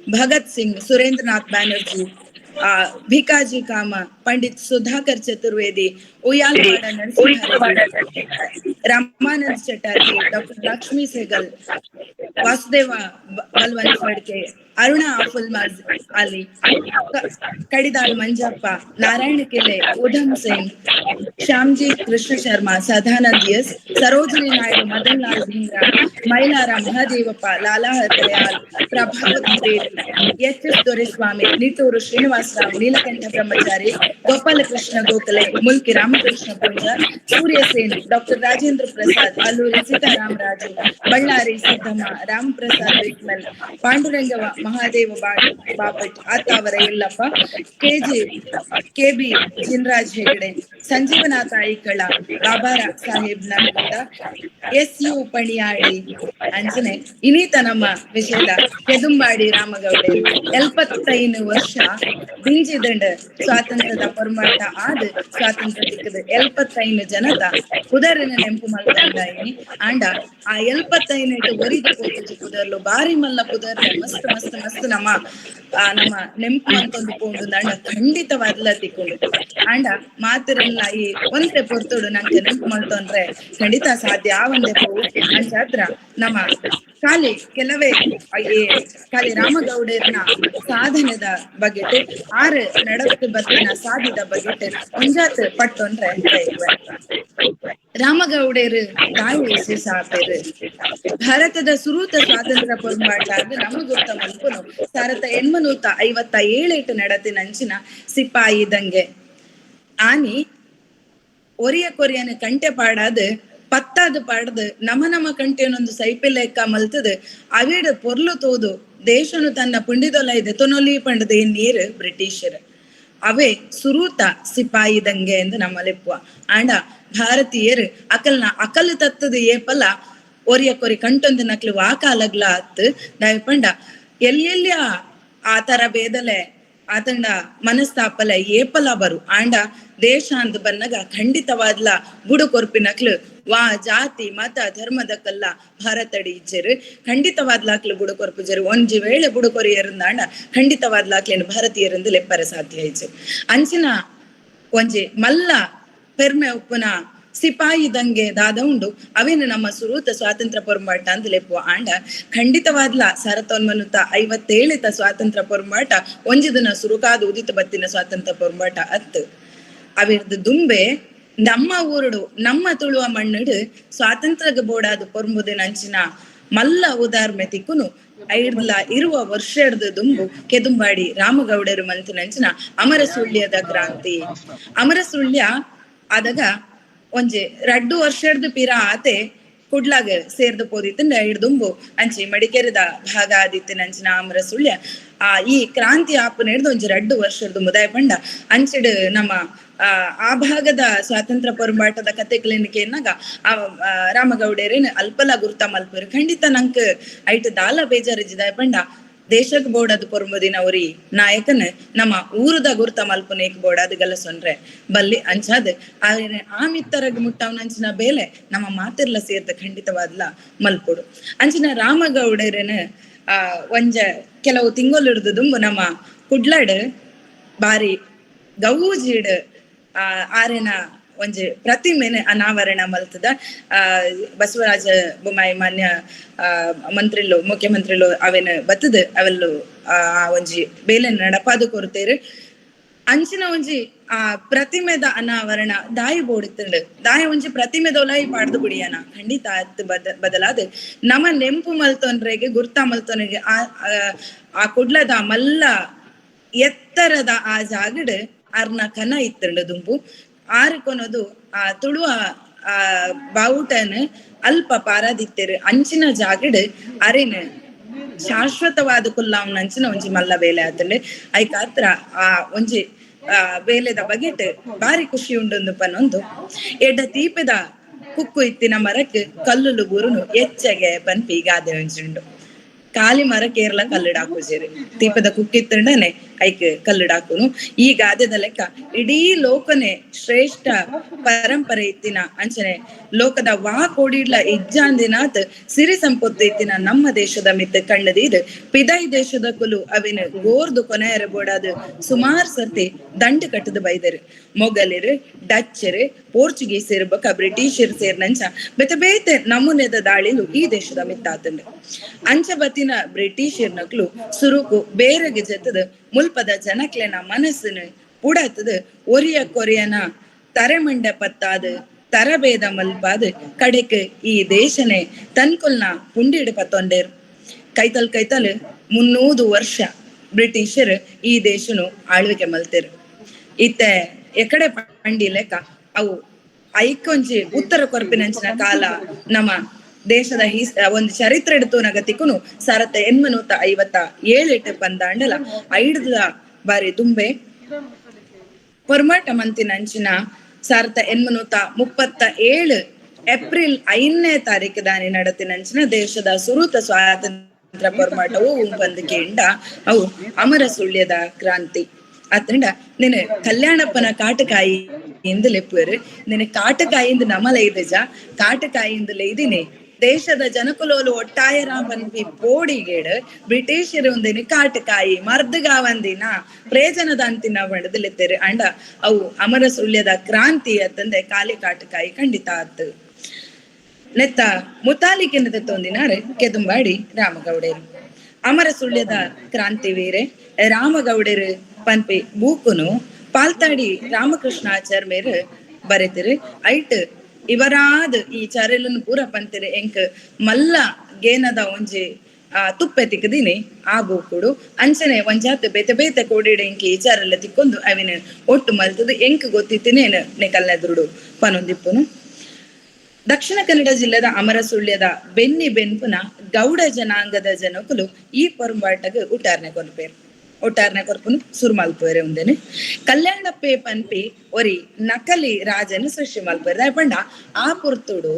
Bhagat Singh, Surendranath Banerjee, Bhikaji Cama, Pandit Sudhakar Chaturvedi, Uyyalawada Narasimha Reddy, Ramanand Chatterjee, doctor Lakshmi Sehgal, Vasudeva Balwant Phadke, Aruna Afzal Ali, Kadidal Manjappa, Narayana Kele, Udham Singh, Shyamji Krishna Sharma, Sadanand S, Sarojini Naidu, Madan Lal Dhingra, Mylara Mahadevappa, Lala Hardayal, Prabhavati Devi, H S Doreswamy, Nittur Srinivasa Rao, Neelakantha Brahmachari, Gopalakrishna Gokhale, Mulki Ramakrishna Poonja, Surya Sen, doctor Rajendra Prasad, Alluri Sitaramaraju, Ballari Siddamma, Ram Prasad Bismil, Panduranga Mahadeva Bapat, Attavar Yellappa, K B Chinaraj Hegde, Sanjeevanatha Aikala, Baba Saheb Nargund, S U Paniyadi ಅಂಚನೆ ಇನೀತ ನಮ್ಮ ವಿಷಯದ ಕೆದುಂಬಾಡಿ ರಾಮಗೌಡೆ. 75 ವರ್ಷ ದಿಂಜಿದಂಡ ಸ್ವಾತಂತ್ರ್ಯದ ಪೊರ್ಮಾಟ ಆದ್ ಸ್ವಾತಂತ್ರ್ಯ ಸಿಕ್ಕದ 75 ಜನತ ಪುದರಿನ ನೆಂಪು ಮಲ್ತಂದಾಯಿನಿ. ಆಂಡ ಆ 75 ಒರಿದ ಪೋತುಜಿ ಪುದರ್ಲು ಬಾರಿ ಮಲ್ಲ ಪುದರ್ಲು ಮಸ್ತ್ ಮಸ್ತ್ ಮಸ್ತ್ ನಮ್ಮ ನಮ್ಮ ನೆಂಪು ಮಲ್ತೊಂದು ಪೋಂಡು ಅಂಡ ಖಂಡಿತವಾದ್ಲ ತಿಕ್ಕೊಂಡು. ಆಂಡ ಮಾತಿರಲ್ಲ ಈ ಒಂತೆ ಪೊರ್ತುಡು ನಂಗೆ ನೆಂಪು ಮಲ್ತೊಂದ್ರೆ ಖಂಡಿತ ಸಾಧ್ಯ ಆ ಒಂದೇ ಪೋವು. ಅಂಚಾತ್ರ ನಮ್ಮ ಖಾಲಿ ಕೆಲವೇ ಖಾಲಿ ರಾಮಗೌಡರ್ನ ಸಾಧನದ ಬಗೆಟ್ ಆರು ನಡಕ್ಕೆ ಬತ್ತಿನ ಸಾಧಿದ ಬಗೆಟ್ ಒಂಜಾತ್ ಪಟ್ಟೊಂದ್ರೆ ರಾಮಗೌಡರು ತಾಯಿ ವಿಶೇಷ. ಭಾರತದ ಸುರೂತ ಸ್ವಾತಂತ್ರ್ಯ ಪೊರ್ಂಬಾಟ ನಮ್ಮ ಗುರ್ತ ಮಲ್ಪುನು 1857 ನಡತಿನ ಅಂಚಿನ ಸಿಪಾಯಿ ದಂಗೆ. ಆನಿ ಒರಿಯ ಕೊರಿಯನ ಕಂಟೆ ಪಾಡಾದು ಪತ್ತಾದು ಪಾಡ್ದು ನಮ ನಮ ಕಂಟೆನೊಂದು ಸೈಪಿಲೆಕ್ಕ ಮಲ್ತದು ಅವಿಡ ಪೊರ್ಲು ತೋದು ದೇಶನು ತನ್ನ ಪುಂಡಿದೊಲ ಇದೆ ತೊನೊಲಿ ಪಂಡದ ನೀರು ಬ್ರಿಟಿಷರು. ಅವೇ ಸುರೂತ ಸಿಪಾಯಿ ದಂಗೆ ಎಂದು ನಮ್ಮಲಿಪ್ಪುವ. ಆಂಡ ಭಾರತೀಯರು ಅಕಲ್ನ ಅಕಲ್ ತತ್ತದ ಏಪಲ ಒರಿಯ ಕೊರಿ ಕಂಟೊಂದು ನಕ್ಲು ವಾಕಾಲಗ್ಲ ಅತ್ತು ದಾಯ ಪಂಡ ಎಲ್ಲೆಲ್ಲಿಯ ಆ ತರ ಬೇದಲೆ ಆತಂಡ ಮನಸ್ತಾಪಲ ಏಪಲ ಬರು. ಆಂಡ ದೇಶ ಅಂದ್ ಬನ್ನಗ ಖಂಡಿತವಾದ್ಲ ಬುಡು ಕೊರ್ಪಿನಕ್ಲು ವಾ ಜಾತಿ ಮತ ಧರ್ಮದ ಕಲ್ಲ ಭಾರತಡಿ ಇಜ್ಜೆರು ಖಂಡಿತವಾದ್ಲಾಕ್ಲು ಬುಡು ಕೊರ್ಪುಜರು. ಒಂಜಿ ವೇಳೆ ಬುಡು ಕೊರಿಯರಂದಾಂಡ ಖಂಡಿತವಾದ್ಲಾಕ್ಲೇನು ಭಾರತೀಯರಂದು ಲೆಪ್ಪರ ಸಾಧ್ಯ ಇಜ್ಜೆ. ಅಂಚಿನ ಒಂಜಿ ಮಲ್ಲ ಪೆರ್ಮೆ ಉಪ್ಪುನ ಸಿಪಾಯಿ ದಂಗೆ ದಾದ ಉಂಡು ಅವೇನು ನಮ್ಮ ಸುರೂತ ಸ್ವಾತಂತ್ರ್ಯ ಪೊರ್ಂಬಾಟ ಅಂದ್ ಲೆಪ್ಪುವ. ಆಂಡ ಖಂಡಿತವಾದ್ಲ 1957 ಸ್ವಾತಂತ್ರ್ಯ ಪೊರ್ಂಬಾಟ ಒಂಜಿ ದಿನ ಸುರುಕಾದ ಉದಿತ ಬತ್ತಿನ ಸ್ವಾತಂತ್ರ್ಯ ಪೊರ್ಂಬಾಟ ಅತ್ತು. ಅವಿರ್ದು ದುಂಬೆ ನಮ್ಮ ಊರುಡು ನಮ್ಮ ತುಳುವ ಮಣ್ಣುಡು ಸ್ವಾತಂತ್ರ್ಯ ಬೋಡಾದ ಪೊರ್ಂಬುದಿನ ಅಂಚಿನ ಮಲ್ಲ ಉದಾರ್ಮೆ ತಿಕ್ಕುನು ಐಡ್ಲ ಇರುವ ವರ್ಷದ ದುಂಬು ಕೆದುಂಬಾಡಿ ರಾಮಗೌಡರು ಮಂತಿನಂಚಿನ ಅಮರ ಸುಳ್ಯದ ಕ್ರಾಂತಿ. ಅಮರ ಸುಳ್ಯ ಆದಾಗ ಒಂಜಿ ರಡ್ಡು ವರ್ಷದ ಪಿರ ಆತೆ ಕುಡ್ಲಾಗ ಸೇರ್ದು ಪೋದಿತ್ತಂಡ ದುಂಬು ಅಂಚಿ ಮಡಿಕೇರಿದ ಭಾಗ ಆದಿತ್ತಿನ ಅಂಚಿನ ಅಮರ ಸುಳ್ಯ ಆ ಈ ಕ್ರಾಂತಿ ಆಪುನ ಹಿಡ್ದು ಒಂಜಿ ರಡ್ಡು ವರ್ಷದ ಮುದಾಯ ಪಂಡ ಅಂಚಿಡ್ ನಮ್ಮ ಆ ಭಾಗದ ಸ್ವಾತಂತ್ರ್ಯ ಪೊರ್ಂಬಾಟದ ಕತೆಕ್ಲೆನ್ ಕೇನಾಗ ಆ ರಾಮಗೌಡರೇನ್ ಅಲ್ಪಲ ಗುರ್ತ ಮಲ್ಪರು. ಖಂಡಿತ ನಂಕ್ ಐಟ್ ದಾಲ ಬೇಜಾರಿಜಿದಾಯ ಪಂಡ ದೇಶಕ್ ಬೋಡದು ಪೊರ್ಂಬುದಿನ ಅವ್ರಿ ನಾಯಕನ್ ನಮ್ಮ ಊರದ ಗುರ್ತ ಮಲ್ಪುನೇಕ್ ಬೋಡಾದ ಗಲಸೊನ್ರೆ ಬಲ್ಲಿ. ಅಂಚಾದ್ ಆ ಮಿತ್ತರಗ್ ಮುಟ್ಟವನಂಚಿನ ಬೇಲೆ ನಮ್ಮ ಮಾತಿರ್ಲ ಸೇರ್ದ ಖಂಡಿತವಾದ್ಲ ಮಲ್ಪೊಡು. ಅಂಚಿನ ರಾಮಗೌಡರನ್ ಆ ಒಂಜ ಕೆಲವು ತಿಂಗೊಲಿಡ್ದು ದುಂಬು ನಮ್ಮ ಕುಡ್ಲಾಡ್ ಬಾರಿ ಗೌಜಿಡ್ ಆ ಆರೆನ ಒಂಜಿ ಪ್ರತಿಮೆನೆ ಅನಾವರಣ ಮಲ್ತದ. ಆ ಬಸವರಾಜ ಬೊಮ್ಮಾಯಿ ಮಾನ್ಯ ಮಂತ್ರಿಲು ಮುಖ್ಯಮಂತ್ರಿಲು ಅವೇನ ಬತ್ತದ ಅವೆಲ್ಲು ಆ ಒಂಜಿ ಬೇಲೆ ನಡಪಾದು ಕೊರ್ತೇರು. ಅಂಚಿನ ಒಂಜಿ ಆ ಪ್ರತಿಮೆದ ಅನಾವರಣ ದಾಯಿ ಬೋಡಿತ್ತಂಡು ದಾಯ ಒಂಜಿ ಪ್ರತಿಮೆದೊಲಾಯಿ ಪಾಡ್ದು ಬಿಡಿಯನ ಖಂಡಿತ ಅತ್ ಬದಲಾದ ನಮ್ಮ ನೆಂಪು ಮಲ್ತೊನ್ರೆಗೆ ಗುರ್ತ ಮಲ್ತೊನ್ರಿಗೆ ಆ ಆ ಕುಡ್ಲದ ಮಲ್ಲ ಎತ್ತರದ ಆ ಜಾಗಡ್ ಅರ್ನ ಕನ ಇತ್ತಂಡು ದುಂಬು ಆರು ಕೊನದು ಆ ತುಳುವ ಆ ಬಾವುಟನ್ ಅಲ್ಪ ಪಾರಾದಿತ್ತೇರು. ಅಂಚಿನ ಜಾಗಡ್ ಅರೆನ್ ಶಾಶ್ವತವಾದ ಕುಲ್ಲಾವ್ನ ಅಂಚಿನ ಒಂಜಿ ಮಲ್ಲ ಬೇಲೆ ಆತಂಡೆ. ಐಕಾತ್ರ ಆ ಒಂಜಿ ಆ ಬೇಲೆದ ಬಗೆಟ್ ಬಾರಿ ಖುಷಿ ಉಂಡೊಂದು ಪನ್ನೊಂದು. ಎಡ್ಡ ತೀಪೆದ ಕುಕ್ಕು ಇತ್ತಿನ ಮರಕ್ ಕಲ್ಲುಲು ಗುರುನು ಎಚ್ಚಗೆ ಪನ್ಪಿ ಗಾದೆ ಒಂಜುಂಡು. ಖಾಲಿ ಮರ ಕೇರಳ ಕಲ್ಲುಡಾಕುಜೇರು, ತೀಪದ ಕುಕ್ಕಿತ್ತಂಡನೆ ಐಕ್ ಕಲ್ಲುಡಾಕುನು. ಈ ಗಾದೆದ ಲೆಕ್ಕ ಇಡೀ ಲೋಕನೆ ಶ್ರೇಷ್ಠ ಪರಂಪರೆ ಇತ್ತಿನ ಅಂಚನೆ ಲೋಕದ ವಾ ಕೋಡಿಡ್ಲ ಇಜ್ಜಾಂದಿನಾತ್ ಸಿರಿ ಸಂಪತ್ತು ಇತ್ತಿನ ನಮ್ಮ ದೇಶದ ಮಿತ್ತ ಕಣ್ಣದೀದ್ ಪಿದೈ ದೇಶದ ಕುಲು ಅವಿನ ಗೋರ್ದು ಕೊನೆಯರ ಬೋಡಾದ ಸುಮಾರ್ ಸರ್ತಿ ದಂಡು ಕಟ್ಟದ ಬೈದರು. ಮೊಘಲರು, ಡಚ್ಚರು, ಪೋರ್ಚುಗೀಸರು ಬೊಕ ಬ್ರಿಟಿಷರು ಸೇರ್ನಂಚ ಬೇತೆ ಬೇತೆ ನಮೂನೆದ ದಾಳಿಲು ಈ ದೇಶದ ಮಿತ್ತಾತಂಡು. ಅಂಚ ಬತ್ತಿನ ಬ್ರಿಟಿಷರ್ ನಕ್ಲು ಸುರುಕು ಬೇರೆಗೆ ಜತದ ಮುಲ್ಪದ ಜನಕ್ಲೆನ ಮನಸ್ಸಿನ ಪುಡತದ ಒರಿಯ ಕೊರಿಯನ ತರೆಮಂಡ ಪತ್ತಾದ ತರಬೇದ ಮಲ್ಪಾದ ಕಡೆಕ್ ಈ ದೇಶನೆ ತನ್ಕೊಲ್ನ ಪುಂಡಿಡ್ ಪತ್ತೊಂಡೇರು. ಕೈತಲ್ ಕೈತಲ್ 300 ವರ್ಷ ಬ್ರಿಟಿಷರು ಈ ದೇಶನು ಆಳ್ವಿಕೆ ಮಲ್ತೇರು. ಇತ್ತೆ ಎಕಡೆ ಪಂಡಿ ಲೆಕ್ಕ ಅವು ಐಕೊಂಜಿ ಉತ್ತರ ಕೊರ್ಪಿನಂಚಿನ ಕಾಲ ನಮ್ಮ ದೇಶದ ಒಂದು ಚರಿತ್ರೆ ತೂನಗತಿಕುನು 1857 ಪಂದಾಂಡಲ ಐಡ್ದ ಬಾರಿ ತುಂಬೆ ಪೊರ್ಮಾಟ ಮಂತಿನಂಚಿನ 1837 ಏಪ್ರಿಲ್ 5ನೇ ತಾರೀಕು ದಾನಿ ನಡತಿನಂಚಿನ ದೇಶದ ಸುರೂತ ಸ್ವಾತಂತ್ರ್ಯ ಪೊರ್ಮಾಟವು ಬಂದು ಕೇಂಡ ಅವು ಅಮರ ಸುಳ್ಯದ ಕ್ರಾಂತಿ. ಅತ್ತಂಡ ನಿನ್ನ ಕಲ್ಯಾಣಪ್ಪನ ಕಾಟಕಾಯಿ ಎಂದು ಲೆಪ್ಪುವರು. ನಿನ್ನ ಕಾಟಕಾಯಿ ನಮಲ ಇದಜ ಕಾಟಕಾಯಿ ಎಂದು ದೇಶದ ಜನಕುಲೋಲು ಒಟ್ಟಾಯರ ಪನ್ಪಿ ಪೋಡಿಗೇಡು ಬ್ರಿಟಿಷರು ಒಂದಿನ ಕಾಟಕಾಯಿ ಮರ್ದಗಾವಂದಿನ ಪ್ರಯೋಜನದ ಅಂತಿನ ಬಣ್ಣದಲ್ಲಿತ್ತೇರು. ಅಂಡ ಅವು ಅಮರ ಸುಳ್ಯದ ಕ್ರಾಂತಿ ಅತ್ತಂದೆ ಕಾಲಿ ಕಾಟಕಾಯಿ ಖಂಡಿತ ಆತು. ನೆತ್ತ ಮುತಾಲಿಕೆನ ತೆತ್ತೊಂದಿನಾರು ಕೆದುಂಬಾಡಿ ರಾಮಗೌಡರು. ಅಮರ ಸುಳ್ಯದ ಕ್ರಾಂತಿ ವೀರೆ ರಾಮಗೌಡರು ಪನ್ಪಿ ಬೂಕುನು ಪಾಲ್ತಾಡಿ ರಾಮಕೃಷ್ಣ ಆಚಾರ್ಮೇರು ಬರೆತಿರು. ಐಟ್ ಇವರಾದ್ ಈ ಚರೆಲನ್ನು ಪೂರ ಪಂತಿರು. ಎಂಕ್ ಮಲ್ಲ ಗೇನದ ಒಂಜಿ ತುಪ್ಪೆ ತಿಕ್ಕದಿನಿ ಆ ಬೂಕುಡು. ಅಂಚನೆ ಒಂಜಾತ್ ಬೇತೆ ಬೇತೆ ಕೋಡಿಡ್ ಎಂಕ್ ಈ ಚರೆಲ್ಲ ತಿಕ್ಕೊಂದು ಅವಿನ ಒಟ್ಟು ಮಲ್ತದು ಎಂಕ್ ಗೊತ್ತಿತ್ತಿನೇನು ನೆಕಲ್ನೆದುರುಡು ಪನೊಂದಿಪ್ಪುನು. ದಕ್ಷಿಣ ಕನ್ನಡ ಜಿಲ್ಲೆದ ಅಮರ ಸುಳ್ಯದ ಬೆನ್ನಿ ಬೆನ್ಪುನ ಗೌಡ ಜನಾಂಗದ ಜನಕುಲು ಈ ಪೊರಂಬಾಟಗ್ ಉಟಾರ್ನೆ ಕೊರ್ಪೇರು. ಒಟ್ಟಾರ್ನೆ ಕೊರ್ಪುನು ಸುರು ಮಲ್ಪುವೆರೆ. ಉಂದೆನೆ ಕಲ್ಯಾಣಪ್ಪೆ ಪನ್ಪಿ ಒರಿ ನಕಲಿ ರಾಜನ ಸೃಷ್ಟಿ ಮಲ್ಪುವೆರ್. ದಾಯೆ ಆ ಪೊರ್ತುಡು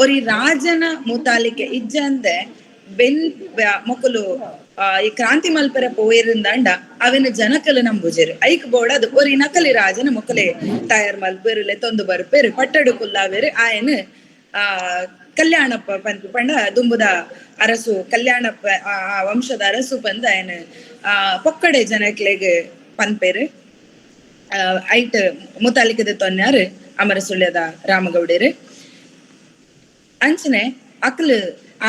ಒರಿ ರಾಜನ ಮುತಾಲಿಕೆ ಇಜ್ಜಂದೆ ಬೆನ್ ಮೊಕುಲು ಈ ಕ್ರಾಂತಿ ಮಲ್ಪೆರೆ ಪೋಯೆರಿಂದಾಂಡ ಅವೆನ ಜನಕಲು ನಂಬುಜೆರ್. ಐಕ್ ಬೋಡಾದ್ ಒರಿ ನಕಲಿ ರಾಜನ ಮೊಕಲೆ ತಯಾರ್ ಮಲ್ಪೆರ್, ಲೆತ್ತೊಂದು ಬರ್ಪೆರ್, ಪಟ್ಟಡು ಕುಲ್ಲಾವೆರ್. ಆಯನ್ ಆ ಕಲ್ಯಾಣಪ್ಪ ಪನ್ಪಿ ಪಂಡ ದುಂಬುದ ಅರಸು ಕಲ್ಯಾಣಪ್ಪ, ಆ ವಂಶದ ಅರಸು ಪಂದ್ ಆಯನ್ ಆ ಪೊಕ್ಕಡೆ ಜನಕ್ಲೆಗ್ ಪನ್ಪೆರ್. ಐಟ್ ಮುತಾಲಿಕದ ತೊನ್ಯಾರ್ ಅಮರ ಸುಳ್ಯದ ರಾಮಗೌಡರು. ಅಂಚನೆ ಅಕ್ಲು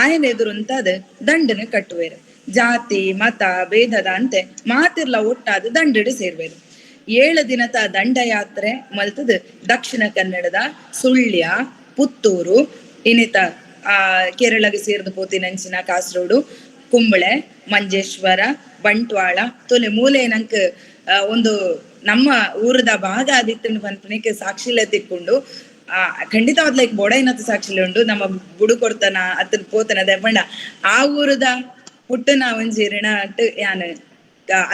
ಆಯನ ಎದುರುಂತಾದ ದಂಡನ ಕಟ್ಟುವೆರ್. ಜಾತಿ ಮತ ಭೇದದ ಅಂತೆ ಮಾತಿರ್ಲ ಒಟ್ಟಾದ ದಂಡಡು ಸೇರ್ವೆರ್. 7 ದಿನದ ದಂಡಯಾತ್ರೆ ಮಲ್ತದು ದಕ್ಷಿಣ ಕನ್ನಡದ ಸುಳ್ಯ, ಪುತ್ತೂರು, ಇನ್ನಿತ ಆ ಕೇರಳಗೆ ಸೇರ್ದು ಪೋತಿನಂಚಿನ ಕಾಸರಗೋಡು, ಕುಂಬಳೆ, ಮಂಜೇಶ್ವರ, ಬಂಟ್ವಾಳ ತೊಲೆ ಮೂಲೆ ನಂಕ್ ಒಂದು ನಮ್ಮ ಊರದ ಭಾಗ ಆದಿತ್ತಂಡು ಪನ್ಪುನೆಕ್ ಸಾಕ್ಷಿಲೆ ತಿಕ್ಕೊಂಡು. ಆ ಖಂಡಿತವಾದ್ ಲೈಕ್ ಬೋಡೈನತ್ ಸಾಕ್ಷಿಲೆ ಉಂಡು. ನಮ್ಮ ಬುಡು ಕೊಡ್ತಾನ ಅತ್ತನ್ ಪೋತನ ದೆಪ್ಪಂಡ ಆ ಊರುದ ಪುಟ್ಟನ ಒಂಜಿ ಋಣ ಯಾನ್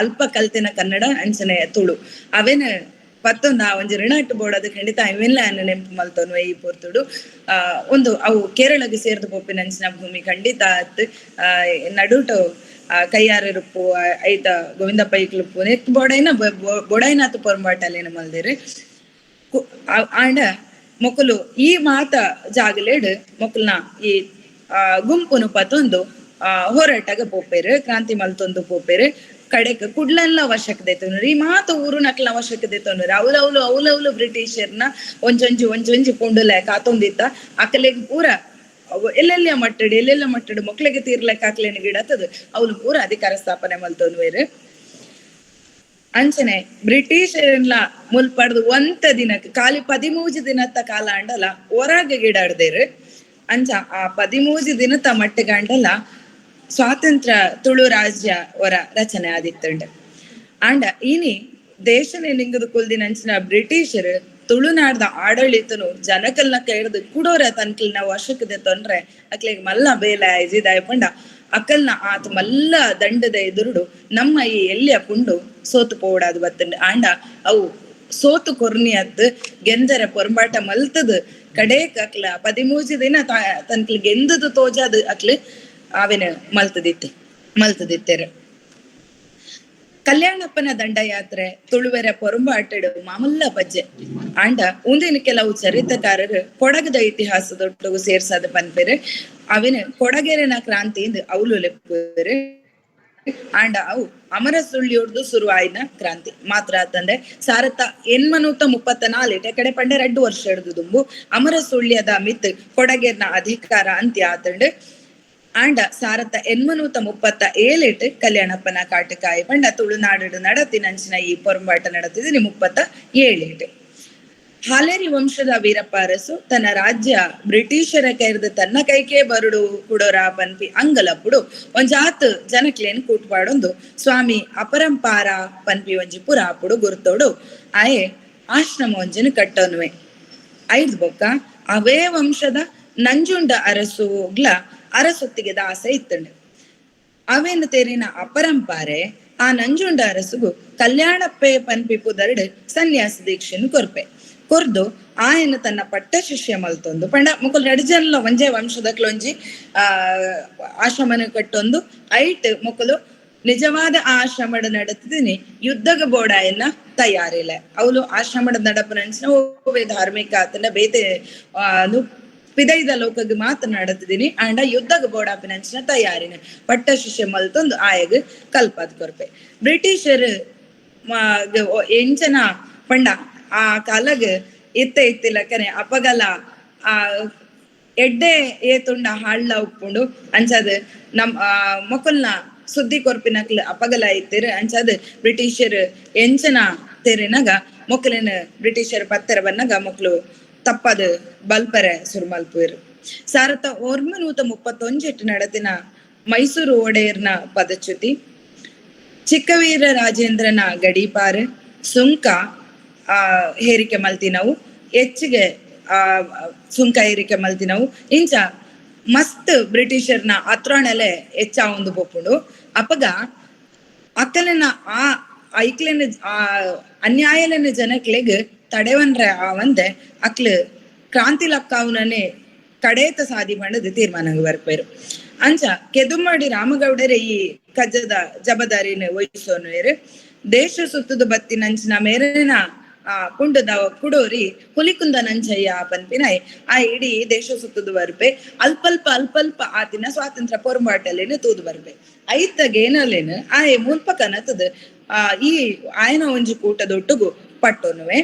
ಅಲ್ಪ ಕಲ್ತಿನ ಕನ್ನಡ ಅಂಚನೆ ತುಳು ಅವೇನ ಪತ್ತೊಂದು ಆ ಒಂಜಿ ಋಣ ಬೋಡದು ಖಂಡಿತ ಅವೆಲ್ಲ ನೆನಪು ಮಲ್ತೊನ್ವೆ ಈ ಪೊರ್ತುಡು. ಆ ಒಂದು ಅವು ಕೇರಳಗೆ ಸೇರ್ದು ಪೋಪಿನ ಅಂಚಿನ ಭೂಮಿ ಖಂಡಿತ ಅತ್. ನಡುಟು ಕೈಯಾರರುಪ್ಪು ಐತ ಗೋವಿಂದ ಪೈಕ್ಲುಪ್ಪು ನೆಕ್ ಬೋಡೈನ ಬೋಡೈನಾತ್ ಪೊರಂಬಾಟಲೇನ ಮಲ್ದೇರು. ಆಂಡ ಮೊಕಲು ಈ ಮಾತ ಜಾಗಲೇಡ್ ಮೊಕಲ್ನ ಈ ಗುಂಪುನು ಪತ್ತೊಂದು ಹೋರಾಟಗ ಪೋಪೇರು, ಕ್ರಾಂತಿ ಮಲ್ತೊಂದು ಪೋಪೇರು. ಕಡೆಕ್ ಕುಡ್ಲನ್ಲ ಅವಶ್ಯಕತೆ ದೆತ್ತೊನುರು. ಈ ಮಾತ ಊರು ನಕ್ಲ ಅವಶ್ಯಕತೆ ದೆತ್ತೊನುರು. ಅವ್ಲವ್ಲು ಅವ್ಲವ್ಲು ಬ್ರಿಟಿಷರ್ನ ಒಂಜೊಂಜಿ ಒಂಜೊಂಜಿ ಪುಂಡುಲೆ ಕಾತೊಂದಿತ್ತ. ಅಕಲೆಗ್ ಪೂರ ಎಲ್ಲೆಲ್ಲ ಮಟ್ಟಡ್ ಎಲ್ಲೆಲ್ಲ ಮಟ್ಟಡ್ ಮೊಕ್ಲೆಗೆ ತೀರ್ಲೆಕ್ಕ ಅಕ್ಲೆನ ಗಿಡತದ ಅವ್ಲು ಪೂರ ಅಧಿಕಾರ ಸ್ಥಾಪನೆ ಮಲ್ತೊನುವೆರ್. ಅಂಚನೆ ಬ್ರಿಟಿಷರ್ಲ ಮುಲ್ಪಡ್ದು ಒಂತ ದಿನಕ್ ಖಾಲಿ 13 ದಿನತ್ತ ಕಾಲ ಅಂಡಲ ಹೊರಗೆ ಗಿಡಾಡ್ದೇರು. ಅಂಚ ಆ 13 ದಿನತ ಮಟ್ಟಿಗಂಡಲ ಸ್ವಾತಂತ್ರ್ಯ ತುಳು ರಾಜ್ಯ ಹೊರ ರಚನೆ ಆದಿತ್ತುಂಡು. ಆಂಡ ಇನಿ ದೇಶನೇ ನಿಂಗದ ಕುಲ್ದಿನ ಅಂಚಿನ ಬ್ರಿಟಿಷರು ತುಳುನಾಡ್ದ ಆಡಳಿತನು ಜನಕಲ್ನ ಕೈರ್ದು ಕುಡೋರ ತನ್ಕಲ್ನ ವಶಕ್ಕೆ ತೊಂದ್ರೆ ಅಕ್ಲೆಗ್ ಮಲ್ಲ ಬೇಲೆ ಆಯ್ಜಿ. ದಾಯಪಂಡ ಅಕಲ್ನ ಆತ ಮಲ್ಲ ದಂಡದ ಎದುರುಡು ನಮ್ಮ ಈ ಎಲ್ಲಿಯ ಪುಂಡು ಸೋತು ಪೋಡಾದು ಬತ್ತಂಡು. ಆಂಡ ಅವು ಸೋತು ಕೊರ್ನಿ ಅತ್ ಗೆಂದರ ಪೊರಂಬಾಟ ಮಲ್ತದ ಕಡೇಕ್ ಅಕ್ಲ 13 ದಿನ ತನ್ಕಲ್ ಗೆಂದದು ತೋಜಾದು ಅಕ್ಲು ಆವೆನ ಮಲ್ತದಿತ್ತೆರ್. ಕಲ್ಯಾಣಪ್ಪನ ದಂಡಯಾತ್ರೆ ತುಳುವೆರ ಪೊರಂಬಾಟಡು ಮಾಮಲ್ಲ ಪಜ್ಜೆ. ಆಂಡ ಉಂದಿನ ಕೆಲವು ಚರಿತ್ರಕಾರರು ಕೊಡಗದ ಇತಿಹಾಸದೊಟ್ಟುಗು ಸೇರ್ಸಾದ ಪನ್ಪೆರ್. ಅವಿನ ಕೊಡಗೆರೆನ ಕ್ರಾಂತಿಯಿಂದ ಅವ್ಲು ಲೆಪ್ಪುವೆರ್. ಆಂಡ ಅವು ಅಮರ ಸುಳ್ಳಿಯೊಡ್ದು ಶುರುವಾಯಿನ ಕ್ರಾಂತಿ ಮಾತ್ರ ಅಂತಂದೆ 1834 ಕಡೆ ಪಂಡೆ 2 ವರ್ಷ ಹಿಡಿದು ದುಂಬು ಅಮರ ಸುಳ್ಯದ ಮಿತ್ ಕೊಡಗೇರ್ನ ಅಧಿಕಾರ ಅಂತ್ಯ ಆತಂಡು. ಆಂಡ 1837 ಕಲ್ಯಾಣಪ್ಪನ ಕಾಟಕಾಯಿ ಪಂಡ ತುಳುನಾಡು ನಡತಿನಂಚಿನ ಈ ಪೊರಂಬಾಟ ನಡತಿದ್ದೀನಿ 37. ಹಾಲೇರಿ ವಂಶದ ವೀರಪ್ಪ ಅರಸು ತನ್ನ ರಾಜ್ಯ ಬ್ರಿಟಿಷರ ಕೈರ್ದು ತನ್ನ ಕೈಕೆ ಬರುಡು ಕುಡೋರ ಪನ್ಪಿ ಅಂಗಲಪ್ಪುಡು ಒಂಜಾತ್ ಜನಕ್ಲೇನ್ ಕೂಟ್ಪಾಡೊಂದು ಸ್ವಾಮಿ ಅಪರಂಪಾರ ಪನ್ಪಿ ಒಂಜಿ ಪುರಾಪುಡು ಗುರ್ತೋಡು ಆಯೆ ಆಶ್ರಮ ಒಂಜಿನ ಕಟ್ಟೋನುವೆ. ಐದ್ ಬೊಕ್ಕ ಅವೇ ವಂಶದ ನಂಜುಂಡ ಅರಸುಗ್ಲ ಅರಸೊತ್ತಿಗೆ ದಾಸ ಇತ್ತಂಡು. ಅವೇನು ತೇರಿನ ಅಪರಂಪಾರೆ ಆ ನಂಜುಂಡ ಅರಸುಗು ಕಲ್ಯಾಣಪ್ಪೆ ಪನ್ಪಿ ಪುದರ್ಡ್ ಸನ್ಯಾಸ ದೀಕ್ಷೆನು ಕೊರ್ಪೆ ಕೊರ್ದು ಆಯನ ತನ್ನ ಪಟ್ಟ ಶಿಷ್ಯ ಮಲ್ತೊಂದು ಪಂಡ ಮುಕುಲ್ ರಡ್ಜನ್ಲ ಒಂಜೇ ವಂಶದಕ್ಲೊಂಜಿ ಆ ಆಶ್ರಮನ ಕಟ್ಟೊಂದು ಐಟ್ ಮುಕುಲು ನಿಜವಾದ ಆಶ್ರಮದ ನಡತಿದ್ದೀನಿ ಯುದ್ಧಗ ಬೋಡಾಯನ್ನ ತಯಾರಿಲ್ಲ. ಅವಳು ಆಶ್ರಮದ ನಡಪನಂಚಿನ ಓವೆ ಧಾರ್ಮಿಕ ಆತನ ಬೇತೆ ಪಿದೈದ ಲೋಕಗ್ ಮಾತ್ರ ನಡತಿದ್ದೀನಿ ಅಂಡ ಯುದ್ಧಗ ಬೋಡಾಪಿನಂಚಿನ ತಯಾರಿನ ಪಟ್ಟ ಶಿಷ್ಯ ಮಲ್ತೊಂದು ಆಯಗ್ ಕಲ್ಪಾದ್ ಕೊರ್ಪೆ. ಬ್ರಿಟಿಷರು ಎಂಚನ ಪಂಡ ಆ ಕಾಲಗ್ ಇತ್ತ ಇತ್ತಿಲಕ್ಕನೆ ಅಪಗಲ ಆ ಎಡ್ಡೆ ಏತುಂಡ ಹಾಳ್ಲ ಉಪ್ಪುಂಡು. ಅಂಚಾದ್ ನಮ್ ಮೊಕಲ್ನ ಸುದ್ದಿ ಕೊರ್ಪಿನಕ್ಲ್ ಅಪಗಲ ಇತ್ತೆರ್. ಅಂಚಾದ್ ಬ್ರಿಟಿಷರ್ ಎಂಚನ ತೆರಿನಗ ಮೊಕಲೆನ್ ಬ್ರಿಟಿಷರ್ ಪತ್ತೆರ ಬನ್ನಗ ಮೊಕ್ಲು ತಪ್ಪದ್ ಬಲ್ಪರೆ ಸುರು ಮಲ್ಪುವೆರ್. 1931 ನಡತಿನ ಮೈಸೂರು ಒಡೆಯರ್ನ ಪದಚ್ಯುತಿ, ಚಿಕ್ಕವೀರ ರಾಜೇಂದ್ರನ ಗಡೀಪಾರು, ಸುಂಕ ಹೇರಿಕೆ ಮಲ್ತಿನವು, ಹೆಚ್ಚಿಗೆ ಸುಂಕ ಏರಿಕೆ ಮಲ್ತಿನವು, ಇಂಚ ಮಸ್ತ್ ಬ್ರಿಟಿಷರ್ನ ಅತ್ರಾಣಲೆ ಹೆಚ್ಚಾವೊಂದು ಪೋಪುಂಡು. ಅಪಗ ಅಕಲೆನ ಆ ಐಕ್ಲೆನ ಆ ಅನ್ಯಾಯಲೆನ ಜನಕ್ಲೆಗ್ ತಡೆವನ್ರೆ ಆವಂದೆ ಅಕ್ಲು ಕ್ರಾಂತಿ ಲಕ್ಕಾವುನನೆ ಕಡೇತ ಸಾದಿ ಪಂಡದ್ ತೀರ್ಮಾನ ಬರ್ಪೇರು. ಅಂಚ ಕೆದುಮಾಡಿ ರಾಮಗೌಡರೇ ಈ ಕಜ್ಜದ ಜಬದಾರಿನ ವಹಿಸೋನುವೇರು. ದೇಶ ಸುತ್ತದ ಬತ್ತಿನಂಚಿನ ಮೇರೆನ ಆ ಕುಂಡದ ಕುಡೋರಿ ಹುಲಿಕುಂದ ನಂಜಯ್ಯ ಪನ್ಪಿನಾಯ್ ಆ ಇಡೀ ದೇಶ ಸುತ್ತದ ಬರ್ಪೆ. ಅಲ್ಪಲ್ಪ ಅಲ್ಪಲ್ಪ ಆತಿನ ಸ್ವಾತಂತ್ರ್ಯ ಪೊರ್ಂಬಾಟಲೇನು ತೂದು ಬರ್ಪೆ. ಐತ ಗೇನಲೇನು ಆಯೆ ಮುಲ್ಪ ಕನತದ ಆ ಈ ಆಯನ ಒಂಜಿ ಕೂಟದೊಟ್ಟುಗು ಪಟ್ಟೊನುವೆ.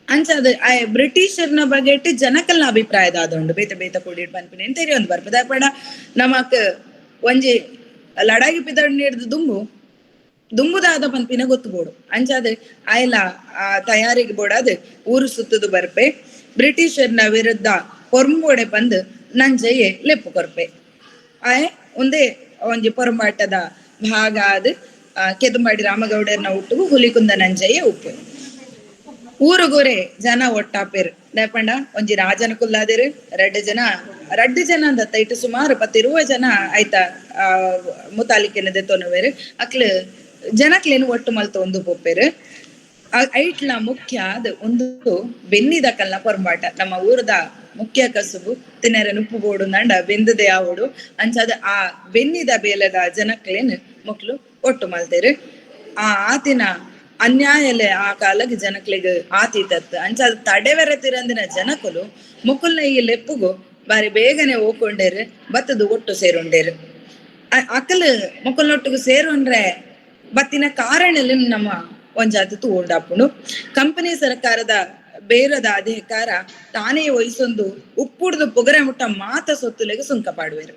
ಅಂಚಾದ ಆಯೆ ಬ್ರಿಟಿಷರ್ನ ಬಗೆಟ್ ಜನಕಲ್ನ ಅಭಿಪ್ರಾಯದಾದುಂಡು ಬೇತೆ ಬೇತೆ ಕೂಡಿ ಪನ್ಪಿನ ತೆರಿಯೊಂದು ಬರ್ಪೆ. ಪಂಡ ನಮಕ್ ಒಂಜಿ ಲಡಾಯಿ ಪಿದಡ್ ನೀಡ್ದು ದುಂಬು ದುಂಬುದಾದ ಪನ್ಪಿನ ಗೊತ್ತು ಬೋಡು. ಅಂಚಾದ ಆಯಲ ಆ ತಯಾರಿಗೆ ಬೋಡಾದ್ ಊರು ಸುತ್ತದು ಬರ್ಪೆ. ಬ್ರಿಟಿಷರ್ನ ವಿರುದ್ಧ ಪೊರ್ಂಬೋಡೆ ಪಂದ್ ನಂಜಯ್ಯೆ ಲೆಪ್ಪು ಕೊರ್ಪೆ. ಆಯೆ ಒಂದೇ ಒಂಜಿ ಪೊರಂಬಾಟದ ಭಾಗ ಆದ್ ಕೆದುಂಬಾಡಿ ರಾಮಗೌಡರ್ನ ಒಟ್ಟುಗು ಹುಲಿಕುಂದ ನಂಜಯ್ಯ ಉಪ್ಪು. ಊರುಗೋರೆ ಜನ ಒಟ್ಟಾಪೇರು. ದಾಯೆಪಂಡ ಒಂಜಿ ರಾಜನ ಕುಲ್ಲಾದಿರು ರಡ್ಡು ಜನ ಅಂದತ್ತ ಇಟ್ಟು ಸುಮಾರು 10-20 ಜನ ಆಯ್ತಾ ಮುತಾಲಿಕೆನ ದೆತ್ತೊನುವೆರು. ಅಕ್ಲು ಜನಕ್ಲೇನು ಒಟ್ಟು ಮಲ್ತ ಒಂದು ಪೋಪೇರು. ಐಟ್ಲ ಮುಖ್ಯ ಅದು ಒಂದು ಬೆನ್ನಿದ ಕಲ್ಲ ಪೊರಂಬಾಟ. ನಮ್ಮ ಊರದ ಮುಖ್ಯ ಕಸುಬು ತಿನ್ನರೆ ನುಪ್ಪು ಬೋಡು ನಂಡ ಬೆಂದದೆ ಆವೋಡು. ಅಂಚಾದ ಆ ಬೆನ್ನಿದ ಬೇಲದ ಜನಕ್ಲೇನು ಮೊಕ್ಲು ಒಟ್ಟು ಮಲ್ತೇರು. ಆ ಆತಿನ ಅನ್ಯಾಯಲೆ ಆ ಕಾಲಕ್ಕೆ ಜನಕ್ಲೆಗ್ ಆತೀತತ್. ಅಂಚಾದ ತಡೆವೆರ ತಿರಂದಿನ ಜನಕುಲು ಮುಕುಲ್ನ ಈ ಲೆಪ್ಪುಗು ಬಾರಿ ಬೇಗನೆ ಓಕೊಂಡೇರು, ಬತ್ತದು ಒಟ್ಟು ಸೇರುಂಡೇರು. ಅಕಲ್ ಮುಕುಲ್ನೊಟ್ಟಿಗೆ ಸೇರುಂಡ್ರೆ ಬತ್ತಿನ ಕಾರಣಲ್ಲಿ ನಮ್ಮ ಒಂಜಾತಿ ತೂಂಡಾಪುಂಡು. ಕಂಪನಿ ಸರ್ಕಾರದ ಬೇರದ ಅಧಿಕಾರ ತಾನೇ ವಹಿಸೊಂದು ಉಪ್ಪುಡ್ದು ಪುಗರೆ ಮುಟ್ಟ ಮಾತ ಸೊತ್ತುಲೆಗ್ ಸುಂಕ ಪಾಡುವೆರು.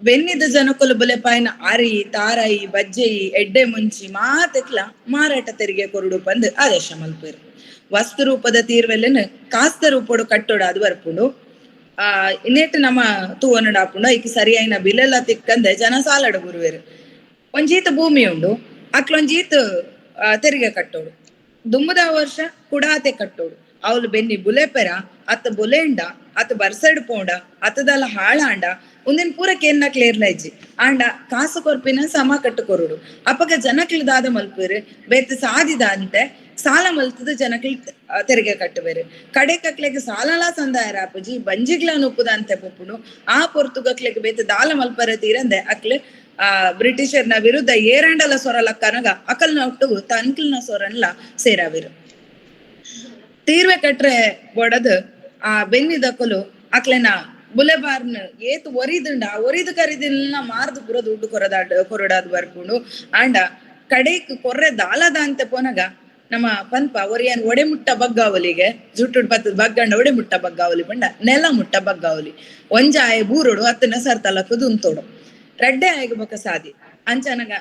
ಬೆನ್ನಿದ ಜನಕುಲು ಬುಲೆಪಾಯಿನ ಅರಿ, ತಾರಾಯಿ, ಬಜ್ಜೆಯಿ, ಎಡ್ಡೆ ಮುಂಚಿ ಮಾತೆಕ್ಲ ಮಾರಾಟ ತೆರಿಗೆ ಕೊರಡು ಪಂದ್ ಆದೇಶ ಮಲ್ಪೇರು. ವಸ್ತು ರೂಪದ ತೀರ್ವೆಲೆನ್ ಕಾಸ್ತ ರೂಪಡು ಕಟ್ಟೋಡು ಅದು ಬರ್ಪುಂಡು. ಆ ಇನ್ನೇಟ್ ನಮ್ಮ ತೂವನಡಾಪುಂಡು. ಐಕ್ ಸರಿಯಾಯಿನ ಬಿಲೆಲ್ಲ ತಿಕ್ಕಂದೆ ಜನ ಸಾಲಡು ಬುರುವೆರು. ಒಂಜೀತ ಭೂಮಿ ಉಂಡು, ಅಕ್ಲೊಂಜೀತ್ ತೆರಿಗೆ ಕಟ್ಟೋಡು. ದುಂಬುದ ವರ್ಷ ಕುಡಾತೆ ಕಟ್ಟೋಡು. ಅವಳು ಬೆನ್ನಿ ಬುಲೆಪೆರ ಅತ್ತ ಬುಲೆಂಡ ಅತ್ತ ಬರ್ಸಡ್ ಪೋಂಡ ಅತ್ತದಲ್ಲ ಹಾಳಾಂಡ ಒಂದಿನ ಪೂರ ಕೇನ್ನ ಕ್ಲೇರ್ಲ ಇಜ್ಜಿ. ಆಂಡ ಕಾಸು ಕೊರ್ಪಿನ ಸಮ ಕಟ್ಟು ಕೊರುಡು. ಅಪಗ ಜನಕ್ಲು ದಾದ ಮಲ್ಪೇರು ಬೇತೆ ಸಾದಿದ ಅಂತೆ ಸಾಲ ಮಲ್ತದ ಜನಕ್ಲು ತೆರಿಗೆ ಕಟ್ಟುವೇರು. ಕಡೆ ಕಕ್ಲೆಗ್ ಸಾಲಲಾ ಸಂದಾಯ ರಾಪುಜಿ ಬಂಜಿಗ್ಲ ನುಪ್ಪುದ ಅಂತೆ ಪೊಪ್ಪುಡು. ಆ ಪೊರ್ತುಗಕ್ಲೆಗ್ ಬೇತೆ ದಾಲ ಮಲ್ಪರ ತೀರಂದೆ ಅಕ್ಲು ಆ ಬ್ರಿಟಿಷರ್ನ ವಿರುದ್ಧ ಏರಂಡಲ ಸೊರಲಕ್ಕನಗ ಅಕಲ್ನ ಒಟ್ಟುಗು ತನ್ಕಲ್ನ ಸೊರನ್ಲ ಸೇರಾವಿರು. ತೀರ್ವೆ ಕಟ್ರೆ ಬೊಡದು ಆ ಬೆನ್ನಿದಕಲು ಅಕ್ಲೆನ ಬುಲೆಬಾರ್ನ್ ಏತ್ ಒರಿದುಂಡ ಆ ಒರಿದು ಕರಿದಿಲ್ಲ ಮಾರ್ದು ಪೂರ ದುಡ್ಡು ಕೊರಡಾದ್ ಬರ್ಪುಂಡು. ಆಂಡ ಕಡೆಕ್ ಕೊರ್ರೆ ದಾಲದ ಅಂತ ಪೋನಗ ನಮ್ಮ ಪನ್ಪ ಒರಿಯನ್ ಒಡೆ ಮುಟ್ಟ ಬಗ್ಗಾವಲಿಗೆ ಜುಟ್ಟು ಪತ್ತದ ಬಗ್ಗಂಡ ಒಡೆ ಮುಟ್ಟ ಬಗ್ಗಾವಲಿ ಪಂಡ ನೆಲ ಮುಟ್ಟ ಬಗ್ಗಾವಲಿ. ಒಂಜಾಯ ಬೂರುಡು ಅತ್ತನ ಸರ್ತಲಕ್ಕದು ಉಂತೋಡು ರಡ್ಡೆ ಆಯಗ ಬೊಕ ಸಾದಿ. ಅಂಚನಗ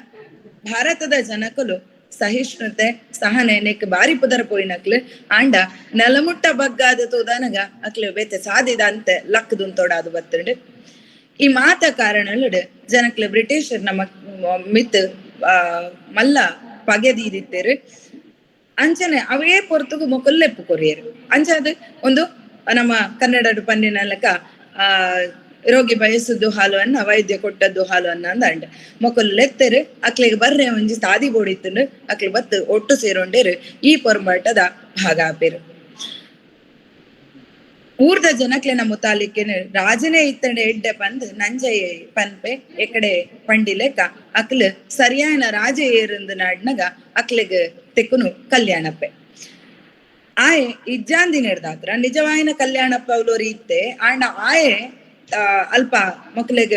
ಭಾರತದ ಜನಕುಲು ಸಹಿಷ್ಣುತೆ ಸಹನೆ ನೆಕ್ ಬಾರಿ ಪುದರ್ ಪೋಯಿನಕ್ಲು. ಆಂಡ ನೆಲಮುಟ್ಟ ಬಗ್ಗಾದ ತೋದಾನಗ ಅಕ್ಲು ಬೇತೆ ಸಾದಿದ ಅಂತೆ ಲಕ್ಕದುಂತೋಡಾದು ಬತ್ತುಂಡು. ಈ ಮಾತ ಕಾರಣಲುಡು ಜನಕ್ಲು ಬ್ರಿಟಿಷರ್ ನಮ್ಮ ಮಿತ್ ಮಲ್ಲ ಪಗೆ ದೀದಿತ್ತೇರು. ಅಂಚನೆ ಅವೇ ಪೊರ್ತುಗು ಮೊಕಲ್ಲೆಪ್ಪು ಕೊರಿಯರು. ಅಂಚಾದ ಒಂದು ನಮ್ಮ ಕನ್ನಡ ಪನ್ನಿನ ಲೆಕ್ಕ ಆ ರೋಗಿ ಬಯಸುದು ಹಾಲು ಅನ್ನ ವೈದ್ಯ ಕೊಟ್ಟದ್ದು ಹಾಲು ಅನ್ನ ಅಂದ ಮೊಕಲ್ಲೆತ್ತೆರು ಅಕ್ಲೆಗ್ ಬರ್ರೆ ಒಂಜಿ ಸಾದಿ ಬೋಡಿತ್ತುಂಡು. ಅಕ್ಲೆ ಬತ್ತು ಒಟ್ಟು ಸೇರೊಂಡೇರು ಈ ಪೊರ್ಂಬಾಟದ ಭಾಗ ಆಪೇರು. ಊರ್ದ ಜನಕ್ಲೆನ ಮುತಾಲಿಕೆನು ರಾಜನೇ ಇತ್ತಂಡೆ ಎಡ್ಡೆ ಪಂದ್ ನಂಜಯ್ಯ ಪನ್ಪೆ ಎಕಡೆ ಪಂಡಿಲೆಕ್ಕ ಅಕ್ಲು ಸರಿಯಾನ ರಾಜ ಏರಂದು ನಾಡ್ನಗ ಅಕ್ಲೆಗ್ ತೆಕ್ಕುನು ಕಲ್ಯಾಣಪ್ಪೆ. ಆಯೆ ಇಜ್ಜಾಂದಿ ನೆಡ್ದಾತ್ರ ನಿಜವಾಯಿನ ಕಲ್ಯಾಣಪ್ಪ ಅವಲೋರಿ ಇತ್ತೆ. ಆಂಡ ಆಯೆ ಅಲ್ಪ ಮಕ್ಲೆಗ್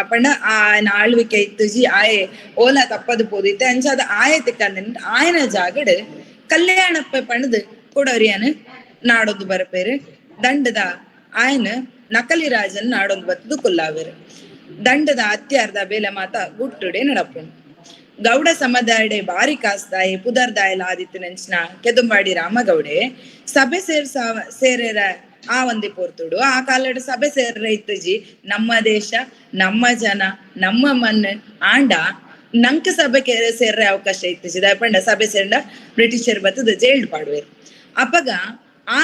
ಪಂಡ ಆಯನ ಆಳ್ವಿಕೆ ಇತ್ತುಜಿ ಆಯೆ ಓಲ ತಪ್ಪದು ಪೋದಿತ್ತೆ. ಅಂಚಾದ ಆಯೆ ತಿಕ್ಕಂದ ಆಯನ ಜಾಗಡ್ ಕಲ್ಯಾಣಪ್ಪ ಪಂಡದು ಕೊಡೋರಿಯನ್ ನಾಡೊಂದು ಬರಪೇರು. ದಂಡದ ಆಯನ ನಕಲಿ ರಾಜನ್ ನಾಡೊಂದು ಬತ್ತದು ಕುಲ್ಲಾವೆರ್. ದಂಡದ ಅತ್ಯಾರ್ದ ಬೇಲೆ ಮಾತ ಗುಟ್ಟುಡೆ ನಡಪುಂಡು. ಗೌಡ ಸಮುದಾಯಡೆ ಬಾರಿ ಕಾಸ್ದಾಯಿ ಪುದರ್ದಾಯಲ ಆದಿತ್ಯನಂಚಿನ ಕೆದಂಬಾಡಿ ರಾಮಗೌಡೆ ಸಭೆ ಸೇರೇರ ಆ ಒಂದಿ ಪೋರ್ತುಡು ಆ ಕಾಲಡ್ ಸಭೆ ಸೇರ್ರೆ ಇತ್ತಜಿ. ನಮ್ಮ ದೇಶ ನಮ್ಮ ಜನ ನಮ್ಮ ಮಣ್ಣು ಆಂಡ ನಂಕ್ ಸಭೆ ಸೇರ್ರೆ ಅವಕಾಶ ಇತ್ತಜಿ. ದಾಯಪಂಡ ಸಭೆ ಸೇರ್ಂಡ ಬ್ರಿಟಿಷರ್ ಬತ್ತದ ಜೈಲ್ಡ್ ಪಾಡುವೆರ್. ಅಪಗ ಆ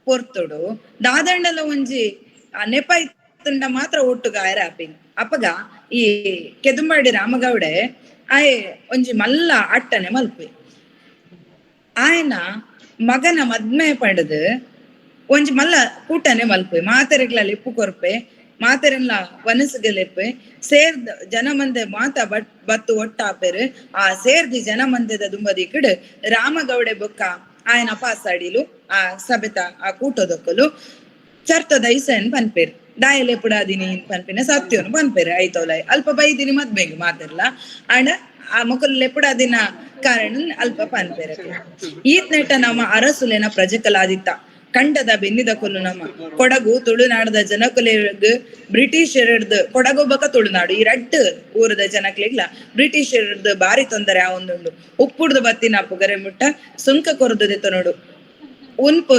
ಪೊರ್ತುಡು ದಾದಂಡಲ ಒಂಜಿ ನೆಪ ಇತ್ತಂಡ ಮಾತ್ರ ಒಟ್ಟುಗಾಯರ ಆಪಿನ್. ಅಪಗ ಈ ಕೆದಂಬಾಡಿ ರಾಮಗೌಡೆ ಆಯೆ ಒಂಜಿ ಮಲ್ಲ ಅಟ್ಟನೆ ಮಲ್ಪೆ. ಆಯನ ಮಗನ ಮದ್ಮೆ ಪಡೆದು ಒಂಜಿ ಮಲ್ಲ ಕೂಟನೆ ಮಲ್ಪೆ. ಮಾತೆರೆಗ್ಲ ಲೆಪ್ಪು ಕೊರ್ಪೆ, ಮಾತೆರೆಲ್ಲ ವನಸುಗಲೆಪ್ಪೆ ಸೇರ್ದ ಜನ ಮಂದೆ ಮಾತ ಬತ್ತು ಒಟ್ಟಾಪೆರು. ಆ ಸೇರ್ದಿ ಜನ ಮಂದೆದ ದುಂಬದಿ ಕಡೆ ರಾಮಗೌಡೆ ಬೊಕ್ಕ ಆಯನ ಪಾಸಾಡಿಲು ಆ ಸಭೆತ ಆ ಕೂಟದೊಕ್ಕಲು ಚರ್ತದ ಐಸನ್ ಪನ್ಪೇರು. ದಾಯಲೆ ಪುಡಾದಿನಿ ಪನ್ಪಿನ ಸತ್ಯನು ಪನ್ಪೇರು. ಐತೋಲ ಅಲ್ಪ ಬೈದಿನಿ ಮದ್ಮೆಗ್ ಮಾತಿರ್ಲ ಆಂಡ ಆ ಮೊಕಲ್ ಲೆಪುಡಾದಿನ ಕಾರಣ ಅಲ್ಪ ಪನ್ಪೇರ. ಈತ್ ನೆಟ್ಟ ನಮ್ಮ ಅರಸುಲೆನ ಪ್ರಜೆಕಲಾದಿತ್ತ ಕಂಡದ ಬೆನ್ನಿದ ಕೊಲ್ಲು ನಮ್ಮ ಕೊಡಗು ತುಳುನಾಡದ ಜನಕುಲೆಗ್ ಬ್ರಿಟಿಷರಡ್ದು ಕೊಡಗು ಬೊಕ ತುಳುನಾಡು ಈ ರಡ್ಡ್ ಊರದ ಜನಕ್ಲೆಗ್ಲ ಬ್ರಿಟಿಷರಡ್ದು ಬಾರಿ ತೊಂದರೆ ಆ ಒಂದುಂಡು. ಉಪ್ಪುಡ್ದು ಬತ್ತಿನ ಪುಗರೆ ಮುಟ್ಟ ಸುಂಕ ಕೊರದು ದೆತ್ತನೋಡು. ಉನ್ಪು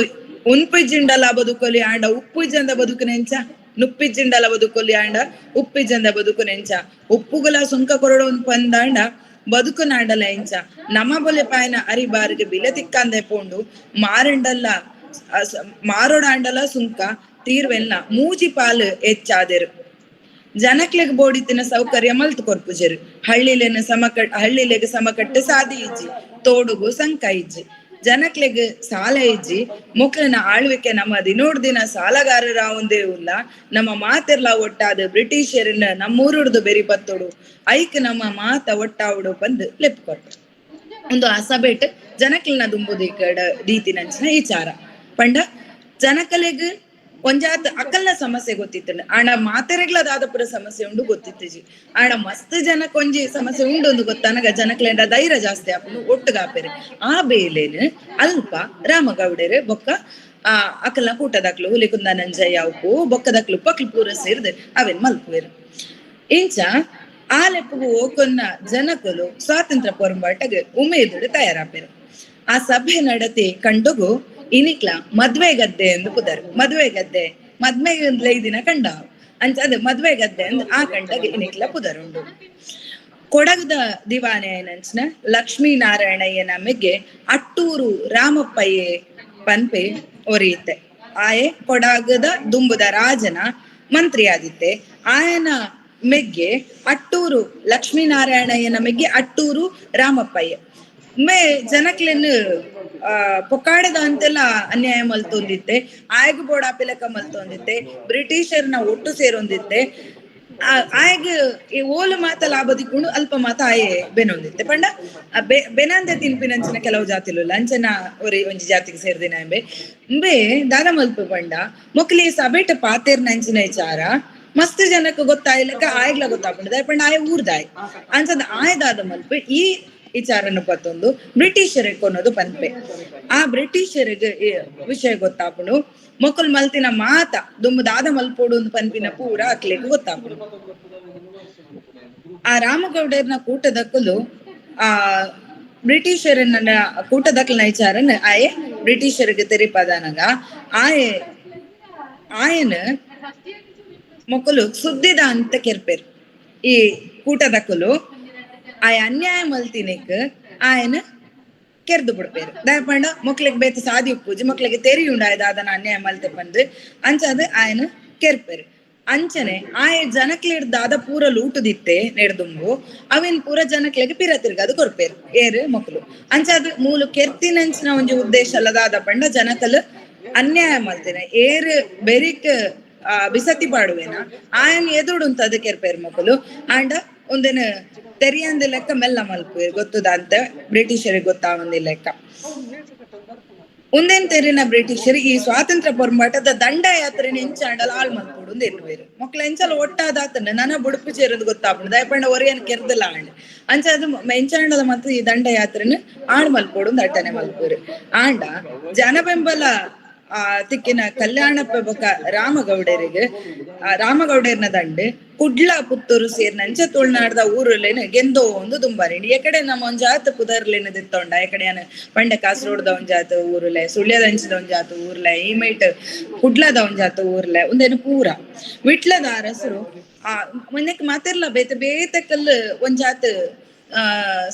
ಉನ್ಪಿಜಿಂಡಲ ಬದುಕೊಲಿ ಆಂಡ ಉಪ್ಪು ಜಂದ ಬದುಕು ನೆಂಚ, ನುಪ್ಪಿಜಿಂಡಲ ಬದುಕೊಲಿ ಆಂಡ ಉಪ್ಪಿಜಂದ ಬದುಕು ನೆಂಚ, ಉಪ್ಪುಗುಲ ಸುಂಕ ಕೊರಡು ಪಂದಾಂಡ ಬದುಕು ನಾಡಲ ಎಂಚ. ನಮ್ಮ ಬೊಲೆ ಪಾಯನ ಅರಿ ಬಾರಿಗೆ ಬಿಲೆ ತಿಕ್ಕಂದೆ ಪೋಂಡು ಮಾರಂಡಲ್ಲ ಮಾರೋಡಾಂಡಲ ಸುಂಕ ತೀರ್ವೆಲ್ಲ ಮೂಜಿ ಪಾಲು ಹೆಚ್ಚಾದೆರು. ಜನಕ್ಲೆಗ್ ಬೋಡಿತಿನ ಸೌಕರ್ಯ ಮಲ್ತ್ ಕೊರ್ಪುಜೆರು. ಹಳ್ಳಿಲೆನ ಸಮಕಟ್ ಹಳ್ಳಿಲೆಗ್ ಸಮಕಟ್ಟು ಸಾದಿ ಇಜ್ಜಿ, ತೋಡುಗು ಸಂಕ ಇಜ್ಜಿ, ಜನಕ್ಲೆಗ್ ಸಾಲ ಇಜ್ಜಿ. ಮೊಕ್ಲೆನ ಆಳ್ವಿಕೆ ನಮ್ಮ ದಿನೋಡ್ ದಿನ ಸಾಲಗಾರರ ಒಂದೇ ಉಲ್ಲ. ನಮ್ಮ ಮಾತೆರ್ಲ ಒಟ್ಟಾದ ಬ್ರಿಟಿಷರನ್ನ ನಮ್ಮೂರುಡ್ದು ಬೆರಿ ಪತ್ತೋಡು ಐಕ್ ನಮ್ಮ ಮಾತ ಒಟ್ಟಾವುಡು ಬಂದು ಲೆಪ್ಪು ಕೊರ್ಪು. ಒಂದು ಆ ಸಭೆಟ್ ಜನಕ್ಲೆನ ದುಂಬುದು ಈ ಕಡ ರೀತಿ ನಂಚಿನ ವಿಚಾರ ಪಂಡ ಜನಕಲೆಗ್ ಒಂಜಾತ್ ಅಕಲ್ನ ಸಮಸ್ಯೆ ಗೊತ್ತಿತ್ತು. ಆಂಡ ಮಾತೆರೆಗ್ಲ ದಾದಪುರ ಸಮಸ್ಯೆ ಉಂಡು ಗೊತ್ತಿತ್ತಿಜಿ. ಆಂಡ ಮಸ್ತ್ ಜನಕ್ಕೆ ಒಂಜಿ ಸಮಸ್ಯೆ ಉಂಡು ಒಂದು ಗೊತ್ತಾನಗ ಜನಕ್ಲೆಂಡ ಧೈರ್ಯ ಜಾಸ್ತಿ ಆಪುಂಡು ಒಟ್ಟುಗಾಪೆರೆ. ಆ ಬೇಲೆನ್ ಅಲ್ಪ ರಾಮಗೌಡೆರೆ ಬೊಕ್ಕ ಆ ಅಕಲ್ನ ಕೂಟದಕ್ಲು ಹುಲಿಕುಂದ ನಂಜಯ್ಯ ಉಪ್ಪು ಬೊಕ್ಕದಕ್ಲು ಪಕ್ಲು ಪೂರ ಸೇರ್ದು ಅವೇನ್ ಮಲ್ಪುವೆರು. ಇಂಚ ಆ ಲೆಪ್ಪುಗು ಓಕೊನ್ನ ಜನಕುಲು ಸ್ವಾತಂತ್ರ್ಯ ಪೊರಂಬಾಟಗ್ ಉಮೇದುಡು ತಯಾರಾಪೆರು. ಆ ಸಭೆ ನಡತಿ ಕಂಡುಗು ಇನಿಕ್ಲ ಮದ್ವೆ ಗದ್ದೆ ಎಂದು ಪುದರ್. ಮದ್ವೆ ಗದ್ದೆ ಮದ್ವೆ ದಿನ ಕಂಡ ಅಂಚ ಅದೇ ಮದ್ವೆ ಗದ್ದೆ ಅಂದ್ ಆ ಕಂಡಗ್ ಇನಿಕ್ಲ ಪುದರುಂಡು. ಕೊಡಗದ ದಿವಾನೆ ನಂಚಿನ ಲಕ್ಷ್ಮೀನಾರಾಯಣಯ್ಯನ ಮೆಗ್ಗೆ ಅಟ್ಟೂರು ರಾಮಪ್ಪಯ್ಯೆ ಪನ್ಪೆ ಒರಿಯುತ್ತೆ. ಆಯೆ ಕೊಡಗದ ದುಂಬುದ ರಾಜನ ಮಂತ್ರಿ ಆದಿತ್ತೆ. ಆಯನ ಮೆಗ್ಗೆ ಅಟ್ಟೂರು ಲಕ್ಷ್ಮೀನಾರಾಯಣಯ್ಯನ ಮೆಗ್ಗೆ ಅಟ್ಟೂರು ರಾಮಪ್ಪಯ್ಯ ಮೇ ಜನಕ್ಲೆನ್ ಆ ಪೊಕ್ಕಾಡದ ಅಂತೆಲ್ಲ ಅನ್ಯಾಯ ಮಲ್ತೊಂದಿತ್ತೆ. ಆಯಗ್ ಬೋಡಾಪಿಲಕ ಮಲ್ತೊಂದಿತ್ತೆ. ಬ್ರಿಟಿಷರ್ನ ಒಟ್ಟು ಸೇರೊಂದಿತ್ತೆ. ಆಯಗ್ ಈ ಓಲು ಮಾತ ಲಾಭ ದಿಕ್ಕೊಂಡು ಅಲ್ಪ ಮಾತ ಆಯೆ ಬೆನೊಂದಿತ್ತೆ. ಪಂಡ ಬೆನಂದೆ ತಿನ್ಪಿನಂಚಿನ ಕೆಲವು ಜಾತಿಲು ಲಂಚನ ಒರಿ ಒಂಜಿ ಜಾತಿಗೆ ಸೇರ್ದಿನ ಎಂಬೆ ಇಂಬೆ ದಾದ ಮಲ್ಪ ಪಂಡ ಮೊಕ್ಲಿ ಸಬೇಟ ಪಾತೇರ್ ನಂಚಿನ ವಿಚಾರ ಮಸ್ತ್ ಜನಕ್ಕೆ ಗೊತ್ತಾಯ್ಲಕ್ಕ ಆಯ್ಗ್ಲ ಗೊತ್ತಾಪುಂಡು. ಪಂಡ ಆಯೆ ಊರ್ದಾಯ್ ಅಂಚದ ಆಯ್ ದಾದ ಮಲ್ಪ ಈ ವಿಚಾರನ ಪತ್ತೊಂದು ಬ್ರಿಟಿಷರಿಗೆ ಕೊನೋದು ಪನ್ಪೆ. ಆ ಬ್ರಿಟಿಷರಿಗೆ ವಿಷಯ ಗೊತ್ತಾಪುಂಡು. ಮೊಕಲ್ ಮಲ್ತಿನ ಮಾತ ದುಂಬು ದಾದ ಮಲ್ಪೋಡು ಪನ್ಪಿನ ಪೂರ ಅಕ್ಲೆಗ್ ಗೊತ್ತಾಪುಂಡು. ಆ ರಾಮಗೌಡರ್ನ ಕೂಟದಕ್ಕಲು ಆ ಬ್ರಿಟಿಷರನ್ನ ಕೂಟದಕ್ಲನ ವಿಚಾರನ ಆಯೆ ಬ್ರಿಟಿಷರಿಗೆ ತೆರಿಪದನಗ ಆಯೆ ಆಯನ ಮೊಕಲು ಸುದ್ದಿದ ಅಂತ ಕೆರ್ಪೆರ್. ಈ ಕೂಟದಕ್ಕಲು ಆಯ ಅನ್ಯಾಯ ಮಲ್ತಿನಿಕ್ ಆಯನ ಕೆರ್ದು ಬಿಡ್ಪೇರು. ದಾಯಪಂಡ ಮೊಕ್ಲೆಗ್ ಬೇತೆ ಸಾದಿ ಉಪ್ಪುಜಿ, ಮೊಕ್ಲೆಗ್ ತೆರಿ ಉಂಡಾಯ ದಾದನ ಅನ್ಯಾಯ ಮಲ್ತೆ ಪಂದ್ ಅಂಚಾದ ಆಯನ ಕೆರ್ಪೆರು. ಅಂಚನೆ ಆಯ ಜನಕ್ಲೆಡ್ ದಾದ ಪೂರ ಲೂಟುದಿತ್ತೆ ನೆಡ್ದುಂಬು ಅವೇನ್ ಪೂರ ಜನಕ್ಲೆಗ್ ಪಿರ ತಿರ್ಗದು ಕೊರ್ಪೇರು ಏರು ಮೊಕ್ಲು. ಅಂಚಾದ ಮೂಲು ಕೆರ್ತಿನಂಚಿನ ಒಂಜಿ ಉದ್ದೇಶ ಅಲ್ಲ ದಾದ ಪಂಡ ಜನಕಲ್ ಅನ್ಯಾಯ ಮಲ್ತಿನ ಏರು ಬೆರಿಕ್ ಆ ಬಿಸತಿ ಪಾಡುವೇನ ಆಯನ್ ಎದುರುಂತ ಅದು ಕೆರ್ಪೇರು ಮೊಕಲು. ಆಂಡ ಒಂದೇನು ತೆರಿಯಂದಿ ಲೆಕ್ಕ ಮೆಲ್ಲ ಮಲ್ಪುವೆರ್ ಗೊತ್ತದ ಅಂತ ಬ್ರಿಟಿಷರಿಗೆ ಗೊತ್ತಾವಂದಿ ಲೆಕ್ಕ. ಉಂದೇನ್ ತೆರಿನ ಬ್ರಿಟಿಷರು ಈ ಸ್ವಾತಂತ್ರ್ಯ ಪೊರ್ಂಬಾಟದ ದಂಡಯಾತ್ರೆ ಎಂಚಾಂಡಲ ಆಳ್ ಮಲ್ಪೊಡು ಎನ್ನುವೆರ್. ಮೊಕ್ಲ ಎಂಚಲ ಒಟ್ಟಾದಾತಂಡ ನನ ಬುಡುಪು ಸೇರೋದು ಗೊತ್ತಾಪುಂಡು. ದಯಪಂಡ ಒರಿಯನ್ ಕೆರ್ದಲ ಆಂಡ್ ಅಂಚ ಅದು ಎಂಚಾಂಡಲ ಮತ್ತು ಈ ದಂಡಯಾತ್ರೆನ್ ಆಳ್ ಮಲ್ಪೊಡು ಅಟ್ಟನೆ ಮಲ್ಪುವೆರ್. ಆಂಡ ಜನ ಬೆಂಬಲ ಆ ತಿಕ್ಕಿನ ಕಲ್ಯಾಣಪ್ಪ ಬೊಕ ರಾಮಗೌಡರಿಗೆ ರಾಮಗೌಡರ್ನ ದಂಡು ಕುಡ್ಲ ಪುತ್ತೂರು ಸೇರ್ನಂಚ ತುಳುನಾಡ್ದ ಊರುಲೇನು ಗೆಂದೋ ಒಂದು ದುಂಬಾರಿ. ಎಕಡೆ ನಮ್ಮ ಒಂಜಾತ ಪುದರ್ಲೇನು ದಿತ್ತೊಂಡ ಎಕಡೆ ಪಂಡ ಕಾಸರಗೋಡ್ದ ಒಂಜಾತ ಊರುಲೆ, ಸುಳ್ಯದಂಚದ ಒಂಜಾತ ಊರ್ಲೆ, ಈಮೇಟ್ ಕುಡ್ಲದ ಒಂಜಾತ ಊರ್ಲೆ ಉಂದೇನು ಪೂರ ವಿಟ್ಲದ ಅರಸರು ಆ ಮೊನ್ನೆಕ್ ಮಾತೆರ್ಲ ಬೇತೆ ಬೇತೆ ಕಲ್ಲು ಒಂಜಾತ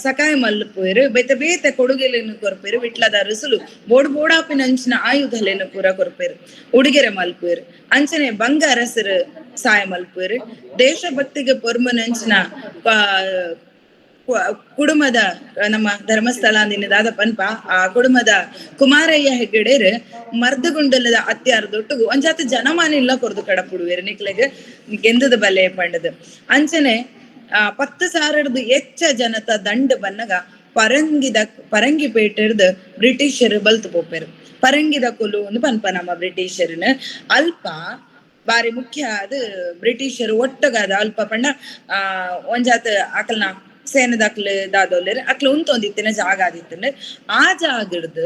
ಸಕಾಯ ಮಲ್ಪುವೆರು, ಬೇತೆ ಬೇತೆ ಕೊಡುಗೆಲೆನ್ ಕೊರ್ಪೆರು. ವಿಟ್ಲದ ಅರಸುಲು ಬೋಡ್ ಬೋಡಾಪಿನ ಅಂಚಿನ ಆಯುಧಲೆನ್ ಪೂರ ಕೊರ್ಪೆರು, ಉಡುಗೆರೆ ಮಲ್ಪುವೆರು. ಅಂಚನೆ ಬಂಗ ಅರಸರು ಸಹಾಯ ಮಲ್ಪುವೆರು. ದೇಶಭಕ್ತಿಗೆ ಪೊರ್ಮನಂಚಿನ ಕುಡುಮದ ನಮ್ಮ ಧರ್ಮಸ್ಥಳ ದಾದ ಪನ್ಪ ಆ ಕುಡುಮದ ಕುಮಾರಯ್ಯ ಹೆಗ್ಗಡೆರು ಮರ್ದಗುಂಡಲದ ಅತ್ಯಾರ ದೊಟ್ಟುಗು ಒಂಜಾತ ಜನಮಾನ ಇಲ್ಲ ಕೊರ್ದು ಕಡಪುಡುವೆರು ನಿಕ್ಲೆಗ್ ಗೆಂದದ ಬಲೆ ಪಂಡದು. ಅಂಚನೆ 10,000 ಹೆಚ್ಚ ಜನತ ದಂಡ ಬನ್ನಗ ಪರಂಗಿ ಪೇಟೆರ್ದ್ ಬ್ರಿಟಿಷರು ಬಲ್ತು ಪೋಪೆರು. ಪರಂಗಿದ ಕುಲು ಒಂದು ಪನ್ಪ ನಮ್ಮ ಬ್ರಿಟಿಷರನ್ ಅಲ್ಪ ಬಾರಿ ಮುಖ್ಯ ಅದು ಬ್ರಿಟಿಷರು ಒಟ್ಟಗಾದ ಅಲ್ಪ ಪಂಡ ಒಂಜಾತ ಅಕಲ್ನ ಸೇನದಾಕ್ಲು ದಾದೋಲ್ಲೆರ್ ಅಕ್ಲು ಉಂತೊಂದಿತ್ತಿನ ಜಾಗ ಆದಿತ್ತಂಡ್. ಆ ಜಾಗಡ್ದು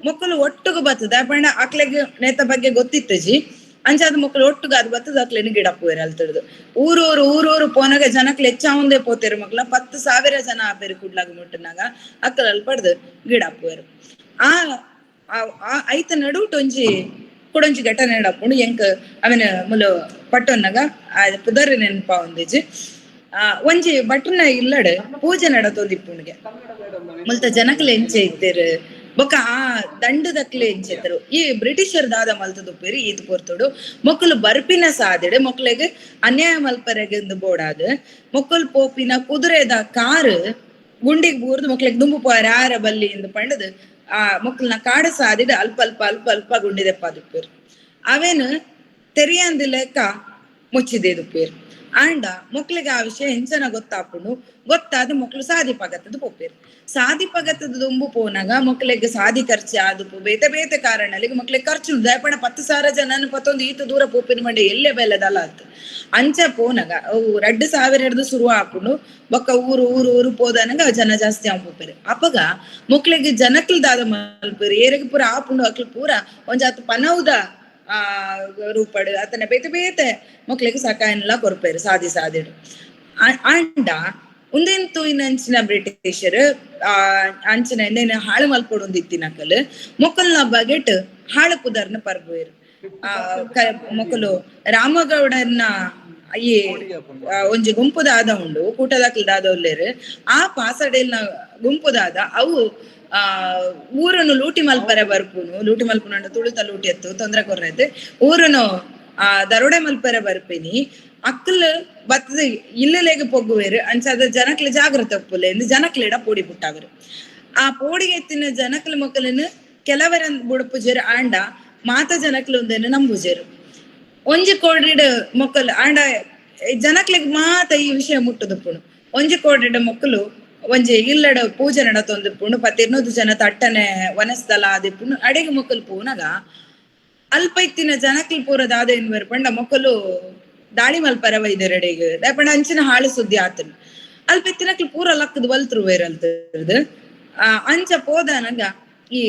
ಮೊಕ್ಕಲು ಒಟ್ಟುಗು ಬತ್ತದ ಪಂಡ ಅಕ್ಲೆಗ್ ನೇತ ಬಗ್ಗೆ ಗೊತ್ತಿತ್ತಜಿ. ಅಂಚಾದ ಮೊಕ್ಕಲು ಒಟ್ಟುಗು ಅದು ಬತ್ತದ ಅಕ್ಲೆನ್ ಗಿಡಪ್ಪುವೆರ್ ಅಲ್ತಡ್ದು. ಊರೂರು ಊರೂರು ಪೋನಾಗ ಜನಕ್ಲು ಹೆಚ್ಚಾವಂದೇ ಪೋತೇರು ಮಕ್ಳ 10,000 ಜನ ಆಪೇರು ಕುಡ್ಲಾಗ ಮುಟ್ಟನಾಗ ಅಕ್ಕಲ್ ಅಲ್ಪಡ್ದು ಗಿಡಪ್ಪುವೆರು. ಆ ಐತ ನಡುಟು ಒಂಜಿ ಕುಡೊಂಜಿ ಘಟನೆ ನಡಪುಂಡು. ಎಂಕ್ ಅವನ ಮುಲು ಪಟ್ಟೊನ್ನಗ ಆ ಪುದರ್ ನೆನಪ ಒಂದಿಜಿ. ಒಂಜಿ ಭಟ್ರನ ಇಲ್ಲಡ್ ಪೂಜೆ ನಡತೊಂದಿಪ್ಪುಂಡುಗೆ. ಮುಲ್ತ ಜನಕ್ಲು ಎಂಚೆ ಇತ್ತೆರ್ ಬೊಕ್ಕ ಆ ದಂಡದಕ್ಲೆ ಎಂಚೆತ್ತರು ಈ ಬ್ರಿಟಿಷರ್ ದಾದ ಮಲ್ತದುಪ್ಪೇರು ಈತ್ ಪೊರ್ತುಡು ಮೊಕ್ಕಲು ಬರ್ಪಿನ ಸಾದಿಡು ಮೊಕ್ಲೆಗ್ ಅನ್ಯಾಯ ಮಲ್ಪರೆಗ್ ಬೋಡಾದ್ ಮೊಕ್ಕಲು ಪೋಪಿನ ಕುದುರೆದ ಕಾರು ಗುಂಡಿಗ್ ಬೂರ್ದು ಮೊಕ್ಲೆಗ್ ದುಂಬು ಪೋಯರ್ ಆರ ಬಲ್ಲಿ ಇಂದು ಪಂಡದು ಆ ಮೊಕ್ಕಲ್ನ ಕಾಡು ಸಾದಿಡು ಅಲ್ಪ ಅಲ್ಪ ಅಲ್ಪ ಅಲ್ಪ ಗುಂಡಿದೆಪ್ಪಾದಿಪ್ಪೇರು. ಅವೇನು ತೆರಿಯಂದಿ ಲೆಕ್ಕ ಮುಚ್ಚಿದೇದುಪ್ಪೇರು. ಆಂಡ ಮೊಕ್ಲಿಗೆ ಆ ವಿಷಯ ಎಂಚನ ಗೊತ್ತಾಪುಂಡು. ಗೊತ್ತಾದ ಮೊಕ್ಲು ಸಾದಿ ಪಗತ್ತದ ಪೋಪೇರು. ಸಾದಿ ಪಗತ್ತದ ದುಂಬು ಪೋನಾಗ ಮೊಕ್ಲೆಗ್ ಸಾದಿ ಖರ್ಚು ಆದುಪ್ಪು ಬೇತೆ ಬೇತೆ ಕಾರಣಲಿಗೆ ಮೊಕ್ಲೆಗ್ ಖರ್ಚು ಉಂಡು. ದಾಯೆ ಪಂಡ 10,000 ಜನನು ಪತ್ತೊಂದು ಈತ ದೂರ ಪೋಪಿನ ಮಂಡೆ ಎಲ್ಲೆ ಬೆಲೆದಲ್ಲ ಆತು. ಅಂಚ ಪೋನಾಗ ಅವು 2,000 ಹಿಡ್ದು ಶುರು ಆಪುಂಡು. ಬೊಕ್ಕ ಊರು ಊರು ಊರು ಪೋದನಗ ಜನ ಜಾಸ್ತಿ ಆವ್ ಪೋಪೇರು. ಅಪಗ ಮೊಕ್ಲೆಗ್ ಜನಕ್ಲು ದಾದ ಮಲ್ಪೇರು ಏರೆಗ್ ಪೂರ ಆಪುಂಡು ಅಕ್ಲು ಪೂರ ಒಂಜಾತ್ ಪನೌದ ಆ ರೂಪಡು ಅತನ ಬೇತೆ ಬೇತೆ ಮೊಕ್ಲೆಗ್ ಸಕಾಯನ್ಲ ಕೊರ್ಪೇರು ಸಾದಿ ಸಾದಿಡು. ಆಂಡ ಉಂದೆನ್ ತೂಯಿನಂಚಿನ ಬ್ರಿಟಿಷರು ಆ ಅಂಚಿನ ಎಂದೇನ ಹಾಳು ಮಲ್ಪೊಡೊಂದಿತ್ತಿನಕಲ್ ಮೊಕ್ಕಲ್ನ ಬಗೆಟ್ ಹಾಳು ಪುದರ್ನ ಪರ್ಬುವೆರು. ಆ ಮೊಕ್ಕಲು ರಾಮಗೌಡರ್ನ ಈ ಒಂಜಿ ಗುಂಪುದಾದ ಉಂಡು ಕೂಟದಾಕ್ಲು ದಾದ ಉಲ್ಲೇರು. ಆ ಪಾಸಡೇಲ್ನ ಗುಂಪುದಾದ ಅವು ಆ ಊರನ್ನು ಲೂಟಿ ಮಲ್ಪರೆ ಬರ್ಪುನು, ಲೂಟಿ ಮಲ್ಪುನ ತುಳುತ ಲೂಟಿ ಎತ್ತು ತೊಂದರೆ ಕೊರ್ರೈತೆ ಊರನ್ನು ಆ ದರೋಡೆ ಮಲ್ಪರೆ ಬರ್ಪಿನಿ ಅಕ್ಕಲ್ ಬತ್ತದ ಇಲ್ಲಲೇಗ ಪೊಗ್ಗುವೇರು. ಅಂಚಾದ ಜನಕ್ಲೆ ಜಾಗ್ರತೆ ಒಪ್ಪುಲೆ ಎಂದು ಜನಕ್ಲೆಡ ಪೋಡಿ ಪುಟ್ಟಾವರು. ಆ ಪೋಡಿಗೆ ಎತ್ತಿನ ಜನಕ್ಲ ಮೊಕ್ಕಲನ್ನು ಕೆಲವರ ಬುಡಪುಜೇರು ಆಂಡ ಮಾತ ಜನಕ್ಲು ಒಂದೇನು ನಂಬುಜೇರು. ಒಂಜಿ ಕೋಡಿಡ್ ಮೊಕ್ಕಲು ಆಂಡ ಜನಕ್ಲೆಗ್ ಮಾತ ಈ ವಿಷಯ ಮುಟ್ಟುದುಪ್ಪುನು. ಒಂಜಿ ಕೋಡಿಡ್ ಮೊಕ್ಕಲು ಒಂಜಿ ಇಲ್ಲಡ ಪೂಜೆ ನಡತೊಂದಿಪ್ಪುಂಡು 12 ಜನ ತಟ್ಟನೆ ವನಸ್ಥಲ ಆದಿಪ್ಪುಂಡು. ಅಡೆಗೆ ಮೊಕ್ಕಲು ಪೂನಗ ಅಲ್ಪ ಇತ್ತಿನ ಜನಕ್ಲು ಪೂರ ದಾದ ಎನ್ನುವರು ಪಂಡ ಮೊಕ್ಕಲು ದಾಳಿ ಮಲ್ಪರ ವೈದ್ಯರೆಡೆಗ್ ದಾಯೆ ಅಂಚಿನ ಹಾಳು ಸುದ್ದಿ ಆತನು. ಅಲ್ಪ ಇತ್ತಿನಕ್ಲು ಪೂರ ಲಕ್ಕದ ಬಲ್ತ್ರು ವೇರಲ್ತದ. ಅಂಚ ಪೋದನಗ ಈ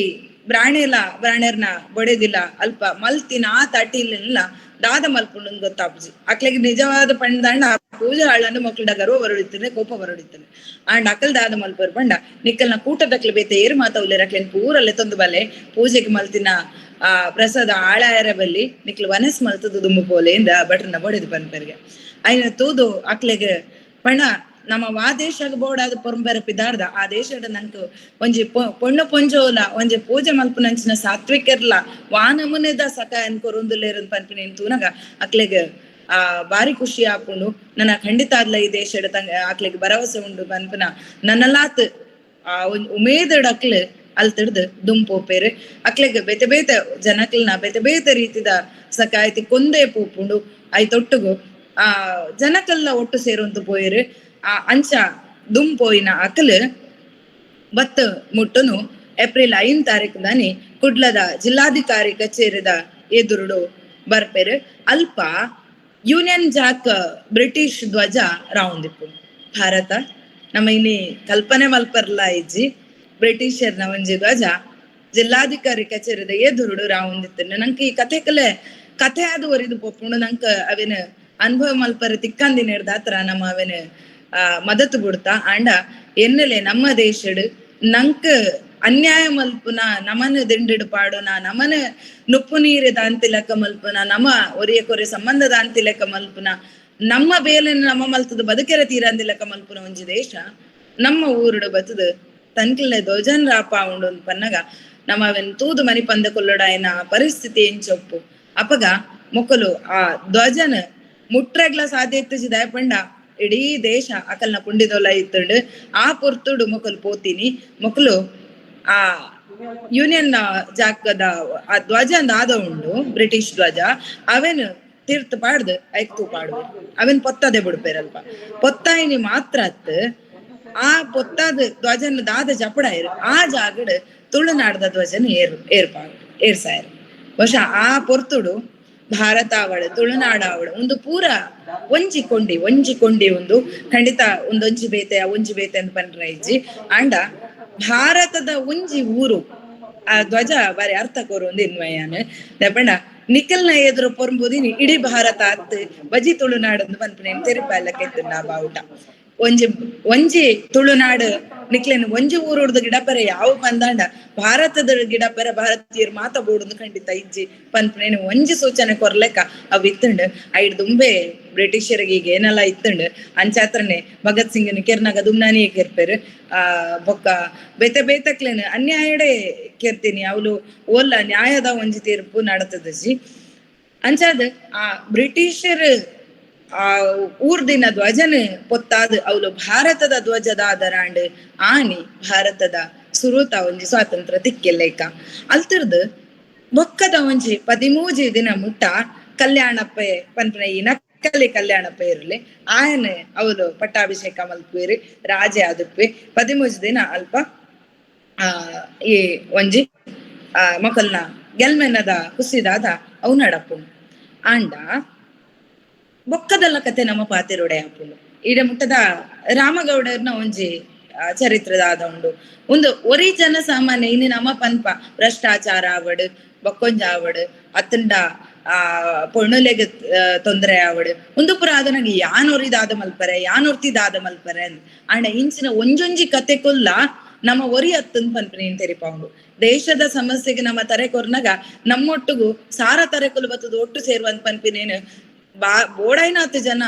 ಬ್ರಾಣೆಲ ಬ್ರಾಣೆರ್ನ ಬೊಡೆದಿಲ್ಲ ಅಲ್ಪ ಮಲ್ತಿನ ಆ ತಟಿಲೆಲ್ಲ ದಾದ ಮಲ್ಪುಂಡು ಗೊತ್ತಾಪುಜಿ. ಅಕ್ಲೆಗ್ ನಿಜವಾದ ಪಂಡಾಂಡ ಆ ಪೂಜೆ ಹಾಳನ್ನು ಮಕ್ಳುಡ ಗರ್ವ ಬರೊಡಿತ್ತನೆ ಕೋಪ ಬರೊಡಿತ್ತನೆ. ಆಂಡ ಅಕಲ್ ದಾದ ಮಲ್ಪರ್ ಪಂಡ ನಿಕ್ಕಲ್ನ ಕೂಟದಕ್ಲೆ ಬೇತೆ ಏರು ಮಾತ ಉಲ್ಲೇರ್ ಅಕ್ಲೆನ್ ಪೂರಲ್ಲೆ ತೊಂದು ಬಲೆ ಪೂಜೆಗೆ ಮಲ್ತಿನ ಆ ಪ್ರಸಾದ ಆಳಾಯರ ಬಲ್ಲಿ ನಿಕ್ಲು ವನಸ್ ಮಲ್ತದ ದುಂಬು ಪೋಲೆಯಿಂದ ಭಟ್ರನ ಬೊಡೆದು ಪನ್ಪೆರ್ಗೆ. ಐನ ತೂದು ಅಕ್ಲೆಗ್ ಪಂಡ ನಮ್ಮ ವಾ ದೇಶಗ್ ಬೋಡಾದ ಪೊರಂಬೆರ ಪಿದಾರ್ದ ಆ ದೇಶದ ನಂಕ್ ಒಂಜಿ ಪೊಣ್ಣು ಪೊಂಜೋಲ ಒಂಜಿ ಪೂಜೆ ಮಲ್ಪುನಂಚಿನ ಸಾತ್ವಿಕರ್ಲ ವಾ ನಮೂನೆದ ಸಕಾಯನ್ ಕೊರೊಂದುಲ್ಲೇರ್ ಪನ್ಪಿನ ತೂನಗ ಅಕ್ಲೆಗ್ ಆ ಬಾರಿ ಖುಷಿ ಆಪುಂಡು. ನನ್ನ ಖಂಡಿತ ಆದ್ಲ ಈ ದೇಶದ ಅಕ್ಲೆಗ್ ಭರವಸೆ ಉಂಡು ಪನ್ಪಿನ ನನ್ನಲಾತ್ ಆ ಉಮೇದಡ್ ಅಕ್ಲು ಅಲ್ತಡ್ದು ದುಂಪೋಪೇರು. ಅಕ್ಲೆಗ್ ಬೇತೆ ಬೇತೆ ಜನಕ್ಲ್ನ ಬೇತೆ ಬೇತೆ ರೀತಿದ ಸಕಾಯತಿ ಕೊಂದೇ ಪೋಪುಂಡು. I ತೊಟ್ಟುಗು ಆ ಜನಕಲ್ಲ ಒಟ್ಟು ಸೇರುವಂತ ಪೋಯೆರು. ಆ ಅಂಚ ದುಂಪೋಯಿನ ಅಕಲ್ ಬತ್ ಮುಟ್ಟುನು ಏಪ್ರಿಲ್ 5 ತಾರೀಕು ದಾನಿ ಕುಡ್ಲದ ಜಿಲ್ಲಾಧಿಕಾರಿ ಕಚೇರಿದ ಎದುರುಡು ಬರ್ಪೆರು. ಅಲ್ಪ ಯೂನಿಯನ್ ಜಾಕ್ ಬ್ರಿಟಿಷ್ ಧ್ವಜ ರಾವುಂದಿಪ್ಪು. ಭಾರತ ನಮ್ಮ ಇನಿ ಕಲ್ಪನೆ ಮಲ್ಪರ್ಲ ಇಜ್ಜಿ ಬ್ರಿಟಿಷರ್ನ ಒಂಜಿ ಧ್ವಜ ಜಿಲ್ಲಾಧಿಕಾರಿ ಕಚೇರಿದ ಎದುರುಡು ರಾವೊಂದಿತ್ತಂಡ ನಂಕ್ ಈ ಕಥೆ ಕಲೆ ಕಥೆ ಆದ್ ಒರಿದು ಪೋಪುಂಡು. ನಂಕ್ ಅವೆನ್ ಅನುಭವ ಮಲ್ಪರೆ ತಿಕ್ಕಂದಿನೆಡ್ದ್ ಆತ್ರ ನಮ್ಮ ಅವೆನ್ ಮದತ್ ಬುಡ್ತ. ಆಂಡ ಎನ್ನಲೆ ನಮ್ಮ ದೇಶಡ್ ನಂಕ್ ಅನ್ಯಾಯ ಮಲ್ಪುನ, ನಮನ ದಿಂಡಿಡ್ ಪಾಡುನ, ನಮನ ನುಪ್ಪು ನೀರು ದಾಂತಿ ಲೆಕ್ಕ ಮಲ್ಪುನ, ನಮ ಒರಿಯ ಕೊರೆ ಸಂಬಂಧ ದಾಂತಿ ಲೆಕ್ಕ ಮಲ್ಪುನ, ನಮ್ಮ ಬೇಲೆನ್ ನಮ ಮಲ್ತದ ಬದುಕೆರೆ ತೀರಂದಿ ಲೆಕ್ಕ ಮಲ್ಪುನ ಒಂಜಿ ದೇಶ ನಮ್ಮ ಊರುಡು ಬತ್ತದು ತನ್ಕಿಲ್ಲೆ ದೋಜನ್ ರಾಪ ಉಂಡು ಪನ್ನಗ ನಮ್ಮ ಅವೆನ್ ತೂದು ಮನಿ ಪಂದ ಕೊಲ್ಲೊಡಾಯಿನ ಪರಿಸ್ಥಿತಿ ಎಂಚೊಪ್ಪು. ಅಪಗ ಮೊಕಲು ಆ ಧ್ವಜನ ಮುಟ್ರೆಗ್ಲ ಸಾಧ್ಯ ಇತ್ತಿಜಿ ಪಂಡ ಇಡೀ ದೇಶ ಅಕಲ್ನ ಪುಂಡಿದೊಲ ಇತ್ತುಂಡು. ಆ ಪೊರ್ತುಡು ಮೊಕಲು ಪೋತೀನಿ ಮೊಕಲು ಆ ಯೂನಿಯನ್ ಜಾಗದ ಆ ಧ್ವಜ ಆದ ಉಂಡು ಬ್ರಿಟಿಷ್ ಧ್ವಜ ಅವೇನು ತೀರ್ಥ ಪಾಡ್ದು ಐಕ್ ತೂ ಪಾಡುವೆ ಅವೇನ್ ಪೊತ್ತದೆ ಬಿಡ್ಪೇರಲ್ಪ. ಪೊತ್ತಾಯಿನಿ ಮಾತ್ರ ಅತ್ ಆ ಪೊತ್ತಾದ ಧ್ವಜನ ದಾದ ಜಪಡಾಯಿರು ಆ ಜಾಗಡ್ ತುಳುನಾಡದ ಧ್ವಜನ ಏರ್ ಏರ್ಪಾಡು ಏರ್ಸಾಯರು. ಬಹುಶಃ ಆ ಪೊರ್ತುಡು ಭಾರತ ಅವಳು ತುಳುನಾಡ ಅವಳು ಒಂದು ಪೂರ ಒಂಜಿ ಕೊಂಡಿ ಒಂಜಿ ಕೊಂಡಿ ಒಂದು ಖಂಡಿತ ಒಂದೊಂಜಿ ಬೇತೆ ಒಂಜಿ ಬೇತೆ ಅಂತ ಪನ್ರ ಇಜ್ಜಿ. ಆಂಡ ಭಾರತದ ಒಂಜಿ ಊರು ಆ ಧ್ವಜ ಬಾರಿ ಅರ್ಥ ಕೋರು ಒಂದು ಇನ್ವಯಾನ ದಪಂಡ ನಿಖಲ್ನ ಎದುರು ಪೊರ್ಂಬುದಿನಿ ಇಡೀ ಭಾರತ ಅತ್ ಬಜಿ ತುಳುನಾಡಂದು ಪನ್ಪುನೇನ್ ತೆರಿಪಾಲಕ್ಕೆ ನಾ ಬಾವುಟ. ಒಂಜಿ ಒಂಜಿ ತುಳುನಾಡು ನಿಕ್ಲೇನ್ ಒಂಜಿ ಊರುಡ್ದು ಗಿಡಪರೆ ಯಾವ ಪಂದಾಂಡ ಭಾರತದ ಗಿಡಪರೆ ಭಾರತೀಯರ್ ಮಾತ ಬೋಡುಂದು ಖಂಡಿತ ಇಜ್ಜಿ ಪನ್ಪುನೇನ್ ಒಂಜಿ ಸೂಚನೆ ಕೊರ್ಲೆಕ್ಕ ಅವ್ ಇತ್ತುಂಡು. ಐಡ್ ದುಂಬೆ ಬ್ರಿಟಿಷರಿಗೆ ಈಗ ಏನೆಲ್ಲ ಇತ್ತುಂಡು ಅಂಚಾತ್ರನೆ ಭಗತ್ ಸಿಂಗ್ನ ಕೆರ್ನಾಗ ದುಮ್ನಾನಿಯೇ ಕೆರ್ಪೆರು ಆ ಬೊಕ್ಕ ಬೇತೆ ಬೇತಕ್ಲೇನು ಅನ್ಯಾಯಡೆ ಕೆರ್ತೀನಿ ಅವಳು ಓಲ್ಲ ನ್ಯಾಯದ ಒಂಜಿ ತೀರ್ಪು ನಡತದಜಿ. ಅಂಚಾದ ಆ ಬ್ರಿಟಿಷರ್ ಆ ಊರ್ದಿನ ಧ್ವಜನ ಪೊತ್ತಾದ್ ಅವಳು ಭಾರತದ ಧ್ವಜದ ಆದರಾಂಡ್ ಆನಿ ಭಾರತದ ಸುರೂತ ಒಂಜಿ ಸ್ವಾತಂತ್ರ್ಯ ತಿಕ್ಕೆಲ್ಲೇಕ ಅಲ್ತಿರ್ದು ಬೊಕ್ಕದ ಒಂಜಿ 13 ದಿನ ಮುಟ್ಟ ಕಲ್ಯಾಣಪ್ಪೆ ಪನ್ಪುನ ಈ ನಕ್ಕಲಿ ಕಲ್ಯಾಣಪ್ಪ ಇರ್ಲಿ ಆಯನ ಅವಳು ಪಟ್ಟಾಭಿಷೇಕ ಮಲ್ಪುವೆರು ರಾಜೆ ಆದುಪ್ಪೆ 13 ದಿನ ಅಲ್ಪ ಆ ಈ ಒಂಜಿ ಆ ಮೊಕಲ್ನ ಗೆಲ್ಮೆನದ ಕುಸಿದಾದ ಅವು ನಡಪುಂಡು. ಆಂಡ ಬೊಕ್ಕದಲ್ಲ ಕತೆ ನಮ್ಮ ಪಾತೆರೊಡೆ ಆಪುಂಡು. ಈಡ ಮುಟ್ಟದ ರಾಮಗೌಡರ್ನ ಒಂಜಿ ಚರಿತ್ರದ ಆದ ಉಂಡು. ಒಂದು ಒರಿ ಜನ ಸಾಮಾನ್ಯ ಇನ್ನು ನಮ್ಮ ಪನ್ಪ ಭ್ರಷ್ಟಾಚಾರ ಆವಡ್ ಬೊಕ್ಕೊಂಜ ಆವಡ್ ಅತ್ತಂಡ ಆ ಪೊಣ್ಣುಲೆಗ್ ತೊಂದರೆ ಆವಡ್ ಒಂದು ಪುರ ಆದ ನಂಗೆ ಯಾನೊರಿದಾದ ಮಲ್ಪರೆ ಯಾನೊರ್ತಿದಾದ ಮಲ್ಪರೆ ಅಂದ್. ಆಂಡ ಇಂಚಿನ ಒಂಜೊಂಜಿ ಕತೆ ಕೊಲ್ಲ ನಮ್ಮ ಒರಿ ಅತ್ತನ್ ಪನ್ಪುನೇನ್ ತೆರಿಪಾವುಂಡು. ದೇಶದ ಸಮಸ್ಯೆಗೆ ನಮ್ಮ ತರೆ ಕೊರ್ನಾಗ ನಮ್ಮೊಟ್ಟಿಗೂ ಸಾರ ತರೆ ಕೊಲು ಬತ್ತದ ಒಟ್ಟು ಸೇರುವಂತ ಪನ್ಪಿನೇನು ಬಾ ಬೋಡೈನಾತ್ ಜನ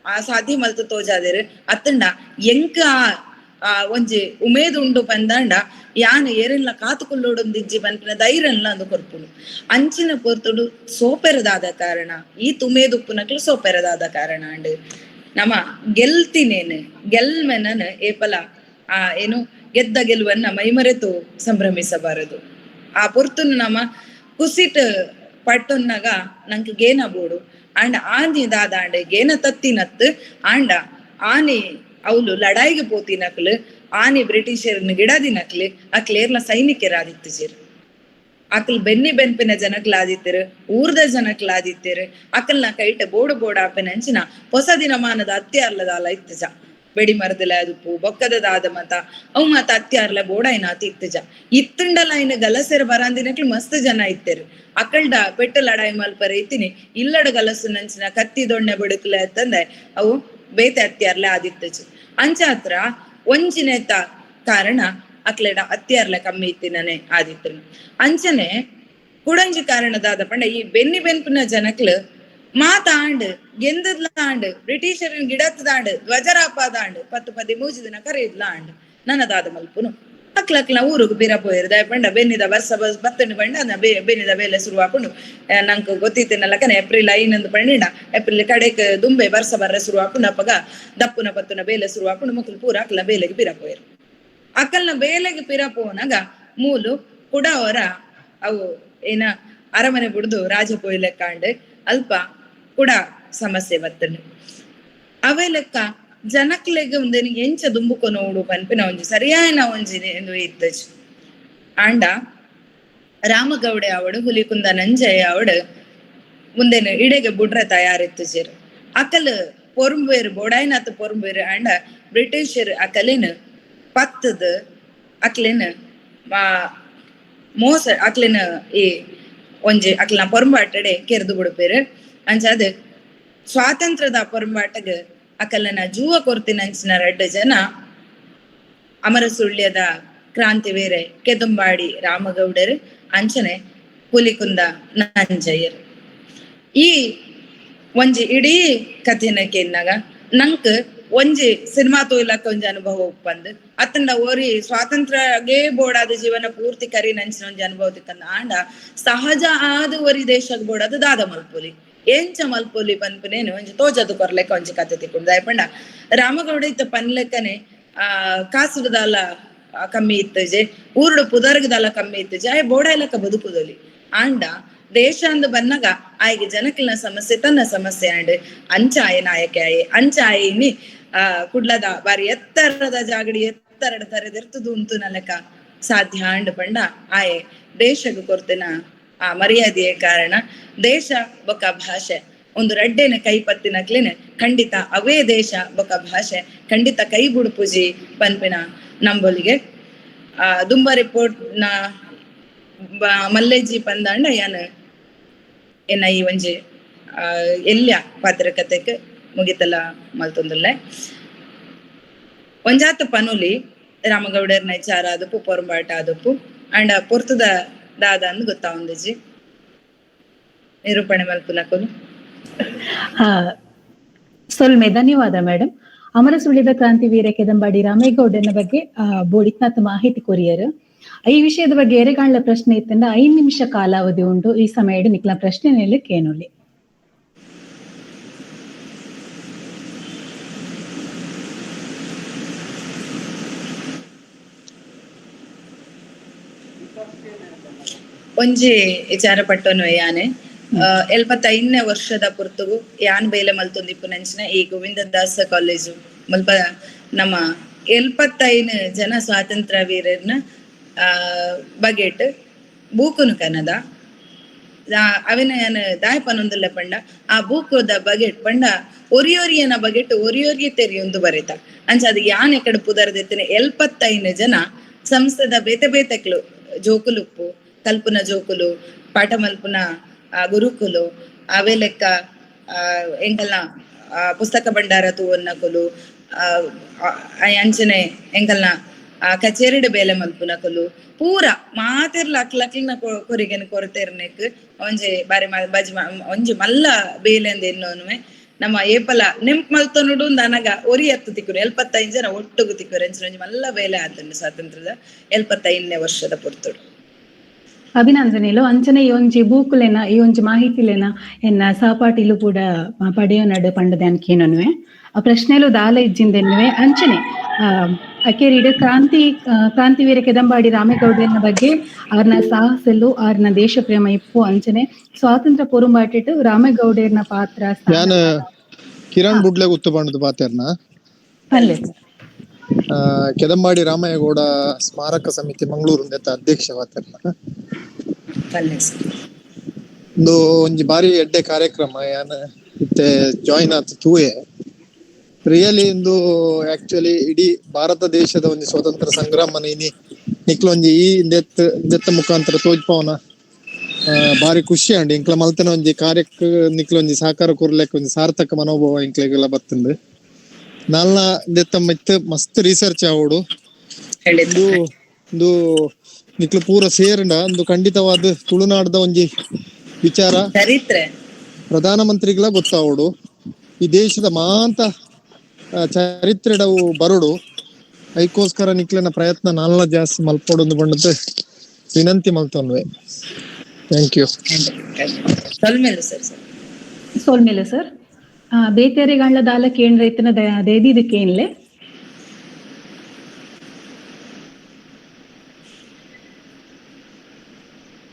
ಆ ಸಾಧ್ಯ ಮಲ್ತು ತೋಜಾದಿರು. ಅತ್ತಂಡ ಎಂಕ ಆ ಒಂಜಿ ಉಮೇದ್ ಉಂಡು ಪಂದಾಂಡ ಯಾನ್ ಏರೆನ್ಲ ಕಾತುಕೊಳ್ಳೋಡೊಂದಿಜ್ಜಿ ಪನ್ಪಿನ ಧೈರ್ಯನ್ಲ ಅಂದು ಕೊರ್ಪುಂಡು. ಅಂಚಿನ ಪೊರ್ತುಡು ಸೋಪೆರದಾದ ಕಾರಣ ಈ ತುಮೇದುಪ್ಪುನಕ್ಲು ಸೋಪೆರದಾದ ಕಾರಣ ಅಂಡ್ ನಮ ಗೆಲ್ತಿನೇನು ಗೆಲ್ಮೆನನ್ ಏಪಲ ಆ ಏನು ಗೆದ್ದ ಗೆಲುವನ್ನ ಮೈಮರೆತು ಸಂಭ್ರಮಿಸಬಾರದು. ಆ ಪೊರ್ತುನು ನಮ ಕುಸಿಟ್ ಪಟ್ಟೊನ್ನಾಗ ನಂಗೆ ಗೇನ ಬೋಡು ಆಂಡ ಆಂದಿ ದಾದಾಂಡ ಗೇನ ತತ್ತಿನತ್ ಆಂಡ ಆನೆ ಅವಳು ಲಡಾಯಿಗೆ ಪೋತಿನಕ್ಲು ಆನೆ ಬ್ರಿಟಿಷರ್ನ ಗಿಡದಿನಕ್ಲು ಅಕ್ಲೇರ್ಲ ಸೈನಿಕರಾದಿತ್ತು ಅಕ್ಲ್ ಬೆನ್ನಿ ಬೆನ್ಪಿನ ಜನಕ್ಲಾದಿತ್ತಿರು ಊರ್ದ ಜನಕ್ಲಾದಿತ್ತಿರು ಅಕಲ್ನ ಕೈಟ ಬೋಡು ಬೋಡ ಆಪಿನ ಹೊಸ ದಿನಮಾನದ ಅತ್ಯಾರ್ಲದಾಲ ಇತ್ತಜ ಬೆಡಿ ಮರದಲ ಅದುಪ್ಪು ಬೊಕ್ಕದ ದಾದ ಮತ ಅವು ಮಾತ ಅತ್ಯಾರ್ಲ ಬೋಡಾಯ್ನ ಅತಿ ಇತ್ತಜ ಇತ್ತುಂಡಲ ಇನ್ನ ಗಲಸೆರ್ ಬರಾಂದಿನಕ್ಲು ಮಸ್ತ್ ಜನ ಇತ್ತೆರು. ಅಕಲ್ಡ ಪೆಟ್ಟ ಲಡಾಯಿ ಮಲ್ಪರೆ ಇತ್ತಿನಿ ಇಲ್ಲಡ ಗಲಸು ನಂಚಿನ ಕತ್ತಿ ದೊಣ್ಣೆ ಬಡುಕ್ಲೆ ಅಂತಂದೆ ಅವು ಬೇತೆ ಅತ್ಯಾರ್ಲೆ ಆದಿತ್ತಜಿ. ಅಂಚಾತ್ರ ಒಂಜಿನೇತ ಕಾರಣ ಅಕ್ಲೆಡ ಅತ್ಯಾರ್ಲೆ ಕಮ್ಮಿ ಇತ್ತಿನನೆ ಆದಿತ್ತನು. ಅಂಚನೆ ಕುಡಂಜಿ ಕಾರಣದಾದ ಪಂಡ ಈ ಬೆನ್ನಿ ಬೆನ್ಪಿನ ಜನಕ್ಲು ಮಾತಾಂಡ್ ಗೆಂದದ್ಲ ಆಂಡ್ ಬ್ರಿಟಿಷರನ್ ಗಿಡತ್ತದಾಂಡ್ ಧ್ವಜರಾಪದಾಂಡ್ 10 13 ದಿನ ಕರೆಯಿದ್ಲ ಆಂಡ್ ನನ್ನದಾದ ಮಲ್ಪುನು ಅಕ್ಲಕ್ಲ ಊರುಗು ಬಿರ ಪೋಯಿರು ದಾಯ ಪಂಡ ಬೆನ್ನಿದ ವರ್ಷ ಬಸ್ ಬತ್ತಂಡು ಪಂಡ ಬೆನ್ನಿದ ಬೇಲೆ ಶುರು ಆಪುಂಡು. ನಂಕ್ ಗೊತ್ತಿತ್ತಿನಲ್ಲಕನೆ ಏಪ್ರಿಲ್ 5 ಪಂಡಿಂಡ ಏಪ್ರಿಲ್ ಕಡೆಕ್ ದುಂಬೆ ವರ್ಷ ಬರ್ರೆ ಶುರು ಆಪುಂಡು. ಅಪಗ ದಪ್ಪುನ ಪತ್ತುನ ಬೇಲೆ ಶುರು ಆಪುಂಡು ಮೊಕಲು ಪೂರ ಅಕ್ಲ ಬೇಲೆಗೆ ಪಿರ ಪೋಯಿರು. ಅಕಲ್ನ ಬೇಲೆಗೆ ಪಿರ ಪೋನಾಗ ಮೂಲು ಕುಡ ಅವರ ಅವು ಏನ ಅರಮನೆ ಬುಡ್ದು ರಾಜ ಪೋಯ್ಲೆಕ್ಕಾಂಡ್ ಅಲ್ಪ ಕೂಡ ಸಮಸ್ಯೆ ಬತ್ತಂಡು. ಅವೇ ಲೆಕ್ಕ ಜನಕ್ಲೆಗ್ ಒಂದೇನು ಎಂಚ ದುಂಬುಕೊ ನೋಡು ಪನ್ಪಿನ ಒಂಜಿ ಸರಿಯಾಯನ ಒಂಜಿ ಇತ್ತಜ್. ಆಂಡ ರಾಮಗೌಡೆ ಅವಡು ಹುಲಿಕುಂದ ನಂಜಯ್ಯ ಅವಡು ಮುಂದೆನು ಇಡೆಗೆ ಬುಡ್ರೆ ತಯಾರಿತ್ತು ಜೇರು. ಅಕಲ್ ಪೊರುಂಬೇರು ಬೋಡಾಯ್ನಾತ್ ಪೊರುಂಬೇರು ಆಂಡ ಬ್ರಿಟಿಷರ್ ಅಕಲೇನು ಪತ್ತದ ಅಕ್ಲೇನು ಮೋಸ ಅಕ್ಲಿನ ಈ ಒಂಜಿ ಅಕ್ಲಿನ ಪೊರಂಬಾಟಡೆ ಕೆರ್ದು ಬಿಡುಪೇರು. ಅಂಚಾದ ಸ್ವಾತಂತ್ರ್ಯದ ಪೊರಂಬಾಟಗ್ ಅಕಲನ ಜೂವ ಕೊರ್ತಿನ ಅಂಚಿನ ರಡ್ಡ್ ಜನ ಅಮರ ಸುಳ್ಯದ ಕ್ರಾಂತಿ ವೀರೆ ಕೆದಂಬಾಡಿ ರಾಮಗೌಡರು ಅಂಚನೆ ಹುಲಿಕುಂದ ನಂಜಯ್ಯರು. ಈ ಒಂಜಿ ಇಡೀ ಕಥೆನ ಕೇನ್ನಾಗ ನಂಕ್ ಒಂಜಿ ಸಿನಿಮಾ ತೋಯ್ಲಕ್ಕ ಒಂಜಿ ಅನುಭವ ಉಪ್ಪಂದ್ ಅತ್ತಂಡ ಓರಿ ಸ್ವಾತಂತ್ರ್ಯಗೆ ಬೋಡಾದ ಜೀವನ ಪೂರ್ತಿ ಕರಿ ನಂಚಿನ ಒಂಜಿ ಅನುಭವ ತಿಕ್ಕಂದ. ಆಂಡ ಸಹಜ ಆದ ಒರಿ ದೇಶಗ್ ಬೋಡಾದ ದಾದ ಮಲ್ಪೊಲಿ ಎಂಚ ಮಲ್ಪೊಲಿ ಪನ್ಪುನೇನು ಒಂಜಿ ತೋಜದು ಕೊರ್ಲೆಕ್ಕ ಒಂಜಿ ಕತೆ ತಿಕ್ಕೊಂಡು. ದಾಯಪಂಡ ರಾಮಗೌಡ ಇತ್ತ ಪನ್ಲೆಕ್ಕನೆ ಆ ಕಾಸುಡದಾಲ ಕಮ್ಮಿ ಇತ್ತಜೆ, ಊರುಡು ಪುದರ್ಗದಾಲ ಕಮ್ಮಿ ಇತ್ತಜೆ, ಆಯ್ ಬೋಡ ಇಲಕ್ಕ ಬದುಕುದೊಲಿ. ಆಂಡ ದೇಶ ಅಂದ್ ಬನ್ನಗ ಆಯ್ಗೆ ಜನಕ್ಲಿನ ಸಮಸ್ಯೆ ತನ್ನ ಸಮಸ್ಯೆ ಆಂಡ್ ಅಂಚಾಯ ನಾಯಕೆ ಆಯೆ ಅಂಚಾಯಿನಿ ಆ ಕುಡ್ಲದ ಬಾರಿ ಎತ್ತರದ ಜಾಗಡಿ ಎತ್ತರದ ತರೆದಿರ್ತದು ಉಂತು ನಲಕ ಸಾಧ್ಯ ಆಂಡ್ ಪಂಡ ಆಯೆ ದೇಶಗ್ ಕೊರ್ತಿನ ಆ ಮರ್ಯಾದೆಯ ಕಾರಣ. ದೇಶ ಬೊಕ ಭಾಷೆ ಒಂದು ರಡ್ಡೇನ ಕೈ ಪತ್ತಿನಕ್ಲೇನೆ ಖಂಡಿತ ಅವೇ ದೇಶ ಬೊಕ ಭಾಷೆ ಖಂಡಿತ ಕೈ ಬುಡುಪುಜಿ ಪನ್ಪಿನ ನಂಬೊಲಿಗೆ. ಆ ದುಂಬ ರಿಪೋರ್ಟ್ ನ ಮಲ್ಲೇಜಿ ಪಂದಾಂಡ ಯಾನ್ ಎನ್ನ ಈ ಒಂಜಿ ಎಲ್ಯ ಪಾತ್ರಕತೆಕ್ ಮುಗಿತಲ ಮಲ್ತೊಂದುಲ್ಲೆ. ಒಂಜಾತ ಪನುಲಿ ರಾಮಗೌಡರ್ನ ವಿಚಾರ ಆದಪ್ಪು ಪೊರಂಬಾಟ ಆದಪ್ಪು ಅಂಡ ಪೊರ್ತುದ ದಾದ ಅಂದ್ ಗೊತ್ತಾವಂದಿಜಿ ನಿರೂಪಣೆ ಮಲ್ಪುನಕುಲು. ಸೊಲ್ಮೆ ಧನ್ಯವಾದ ಮೇಡಮ್. ಅಮರ ಸುಳ್ಯದ ಕ್ರಾಂತಿ ವೀರ ಕೆದಂಬಾಡಿ ರಾಮೇಗೌಡನ ಬಗ್ಗೆ ಬೋಡಿತ್ನಾಥ ಮಾಹಿತಿ ಕೊರಿಯರ್. ಈ ವಿಷಯದ ಬಗ್ಗೆ ಎರೆಗಾಂಡ್ಲ ಪ್ರಶ್ನೆ ಇತ್ತಂಡ 5 ನಿಮಿಷ ಕಾಲಾವಧಿ ಉಂಟು. ಈ ಸಮಯ ನಿಕ್ಲ ಪ್ರಶ್ನೆ ಕೇನೊಲಿ. ಒಂಜಿ ವಿಚಾರ ಪಟ್ಟನು ಯಾನೆ 75ನೇ ವರ್ಷದ ಪುರ್ತುಗು ಯಾನ್ ಬೇಲೆ ಮಲ್ತೊಂದಿಪ್ಪು ನಂಚಿನ ಈ ಗೋವಿಂದದಾಸ ಕಾಲೇಜು ಮುಲ್ಪ ನಮ್ಮ 75 ಜನ ಸ್ವಾತಂತ್ರ್ಯ ವೀರರ್ನ ಬಗೆಟ್ ಬೂಕುನು ಕನದ ಅವಿನ ಯಾನ್ ದಾಯ ಪನೊಂದುಲ್ಲ ಪಂಡ ಆ ಬೂಕುದ ಬಗೆಟ್ ಪಂಡ ಒರಿಯೊರಿಯನ ಬಗೆಟ್ ಒರಿಯೊರಿಯ ತೆರಿಯೊಂದು ಬರೆತ. ಅಂಚ ಅದು ಯಾನ್ ಎಕಡೆ ಪುದರ್ದೆತ್ತಿನ 75 ಜನ ಸಂಸ್ಥೆದ ಬೇತೆ ಬೇತೆಕ್ಲು ಜೋಕುಲುಪ್ಪು ಕಲ್ಪುನ ಜೋಕುಲು ಪಾಠ ಮಲ್ಪುನ ಗುರುಕುಲು ಅವೇ ಲೆಕ್ಕ ಎಂಕಲ್ನ ಪುಸ್ತಕ ಭಂಡಾರ ತೂವನ್ನಕುಲು ಅಂಚನೆ ಎಂಕಲ್ನ ಕಚೇರಿಡ್ ಬೇಲೆ ಮಲ್ಪುನಕುಲು ಪೂರ ಮಾತೆರ್ಲ ಅಕ್ಲಕ್ಲಿನ ಕೊರಿಗೆನ ಕೊರತೆರ್ನೆಕ್ ಒಂಜಿ ಬಾರಿ ಬಜಿ ಒಂಜಿ ಮಲ್ಲ ಬೇಲೆ ಅಂದ್ ಎನ್ನೋನುವೆ. ನಮ್ಮ ಏಪಲ ನೆಂಪ್ ಮಲ್ತೊನುಡು ಅನಗ ಒರಿ ಹತ್ತು ತಿಕ್ಕುರು 75 ಜನ ಒಟ್ಟುಗು ತಿಕ್ಕುರು ಅಂಚಿನ ಒಂಜಿ ಮಲ್ಲ ಬೇಲೆ ಆತುಂಡು ಸ್ವಾತಂತ್ರ್ಯದ 75ನೇ ವರ್ಷದ ಪೊರ್ತುಡು. ಅಭಿನಂದನೆಲು. ಅಂಚನೆ ಈ ಒಂಜಿ ಬೂಕುಲೆನ ಈ ಒಂಜಿ ಮಾಹಿತಿಲೆನ ಎನ್ನ ಸಹಪಾಠಿಲು ಕೂಡ ಪಡೆಯೋನಡು ಪಂಡದ ಅನ್ಕೇನನುವೆ. ಆ ಪ್ರಶ್ನೆಲು ದಾಲ ಇಜ್ಜಿಂದೆನ್ನುವೆ. ಅಂಚನೆ ಅಕೇರಿಡು ಕ್ರಾಂತಿವೀರ ಕೆದಂಬಾಡಿ ರಾಮೇಗೌಡನ ಬಗ್ಗೆ ಅವ್ರನ್ನ ಸಾಹಸಲು ಅವ್ರನ್ನ ದೇಶ ಪ್ರೇಮ ಇಪ್ಪು ಅಂಚನೆ ಸ್ವಾತಂತ್ರ್ಯ ಪೊರುಂಬಾಟಿಟ್ಟು ರಾಮೇಗೌಡರ್ನ ಪಾತ್ರ. ಕಿರಣ್ ಬುಡ್ಲೆ ಗುತ್ತು ಪಂಡದ ಪಾತೆರ್ನ ಕೆದಂಬಾಡಿ ರಾಮಯ್ಯಗೌಡ ಸ್ಮಾರಕ ಸಮಿತಿ ಮಂಗಳೂರು ಅಧ್ಯಕ್ಷ ಪಾತೆರ್ನ. ಒಂದು ಒಂಜಿ ಬಾರಿ ಎಡ್ಡೆ ಕಾರ್ಯಕ್ರಮ ಯಾನ್ ಇತ್ತೆ ಜಾಯಿನ್ ಆತ್ ತೂಯೆ. ರಿಯಲಿ ಇಂದು ಆಕ್ಚುಲಿ ಇಡೀ ಭಾರತ ದೇಶದ ಒಂಜಿ ಸ್ವತಂತ್ರ ಸಂಗ್ರಾಮ ಇನಿ ನಿಕ್ಲೊಂಜಿ ಈ ಇಂದೆತ್ತ ಮುಖಾಂತರ ತೋಜ್ಪವನ ಬಾರಿ ಖುಷಿ ಅಂಡ್ ಇಂಕ್ಲ ಮಲ್ತನ ಒಂಜಿ ಕಾರ್ಯಕ್ಕೆ ನಿಕ್ಲೊಂಜಿ ಸಹಕಾರ ಕೊರ್ಲೆಕ್ ಒಂಜಿ ಸಾರ್ಥಕ ಮನೋಭಾವ ಇಂಕ್ಲೆಗೆಲ್ಲ ಬತ್ತಂದು. ನಾಲ್ನ ಇಂದೆತ್ತ ಮಿತ್ ಮಸ್ತ್ ರಿಸರ್ಚ್ ಆವೋಡು. ಇಂದು ಇಂದು ನಿಕ್ಲು ಪೂರ ಸೇರಂಡ ಒಂದು ಖಂಡಿತವಾದ ತುಳುನಾಡದ ಒಂಜಿ ವಿಚಾರ ಪ್ರಧಾನ ಮಂತ್ರಿಗಳ ಗೊತ್ತಾವೋಡು. ಈ ದೇಶದ ಮಾಂತ ಚರಿತ್ರೆಡವು ಬರೋಡು. ಐಕೋಸ್ಕರ ನಿಕ್ಲೆನ ಪ್ರಯತ್ನ ನಾಲ್ನ ಜಾಸ್ತಿ ಮಲ್ಪೊಡೊಂದು ಬಂಡತೆ ವಿನಂತಿ ಮಲ್ತೊನ್ವೆ. Thank you. ಸೊಲ್ಮೇಲೆ sir. ಬೇತೆರೆಗಾಂಡ್ಲ ದಾಲ ಕೇಂದ್ರ ಇತ್ತನ ದೇದಿದಕ್ಕೇನ್ಲೆ.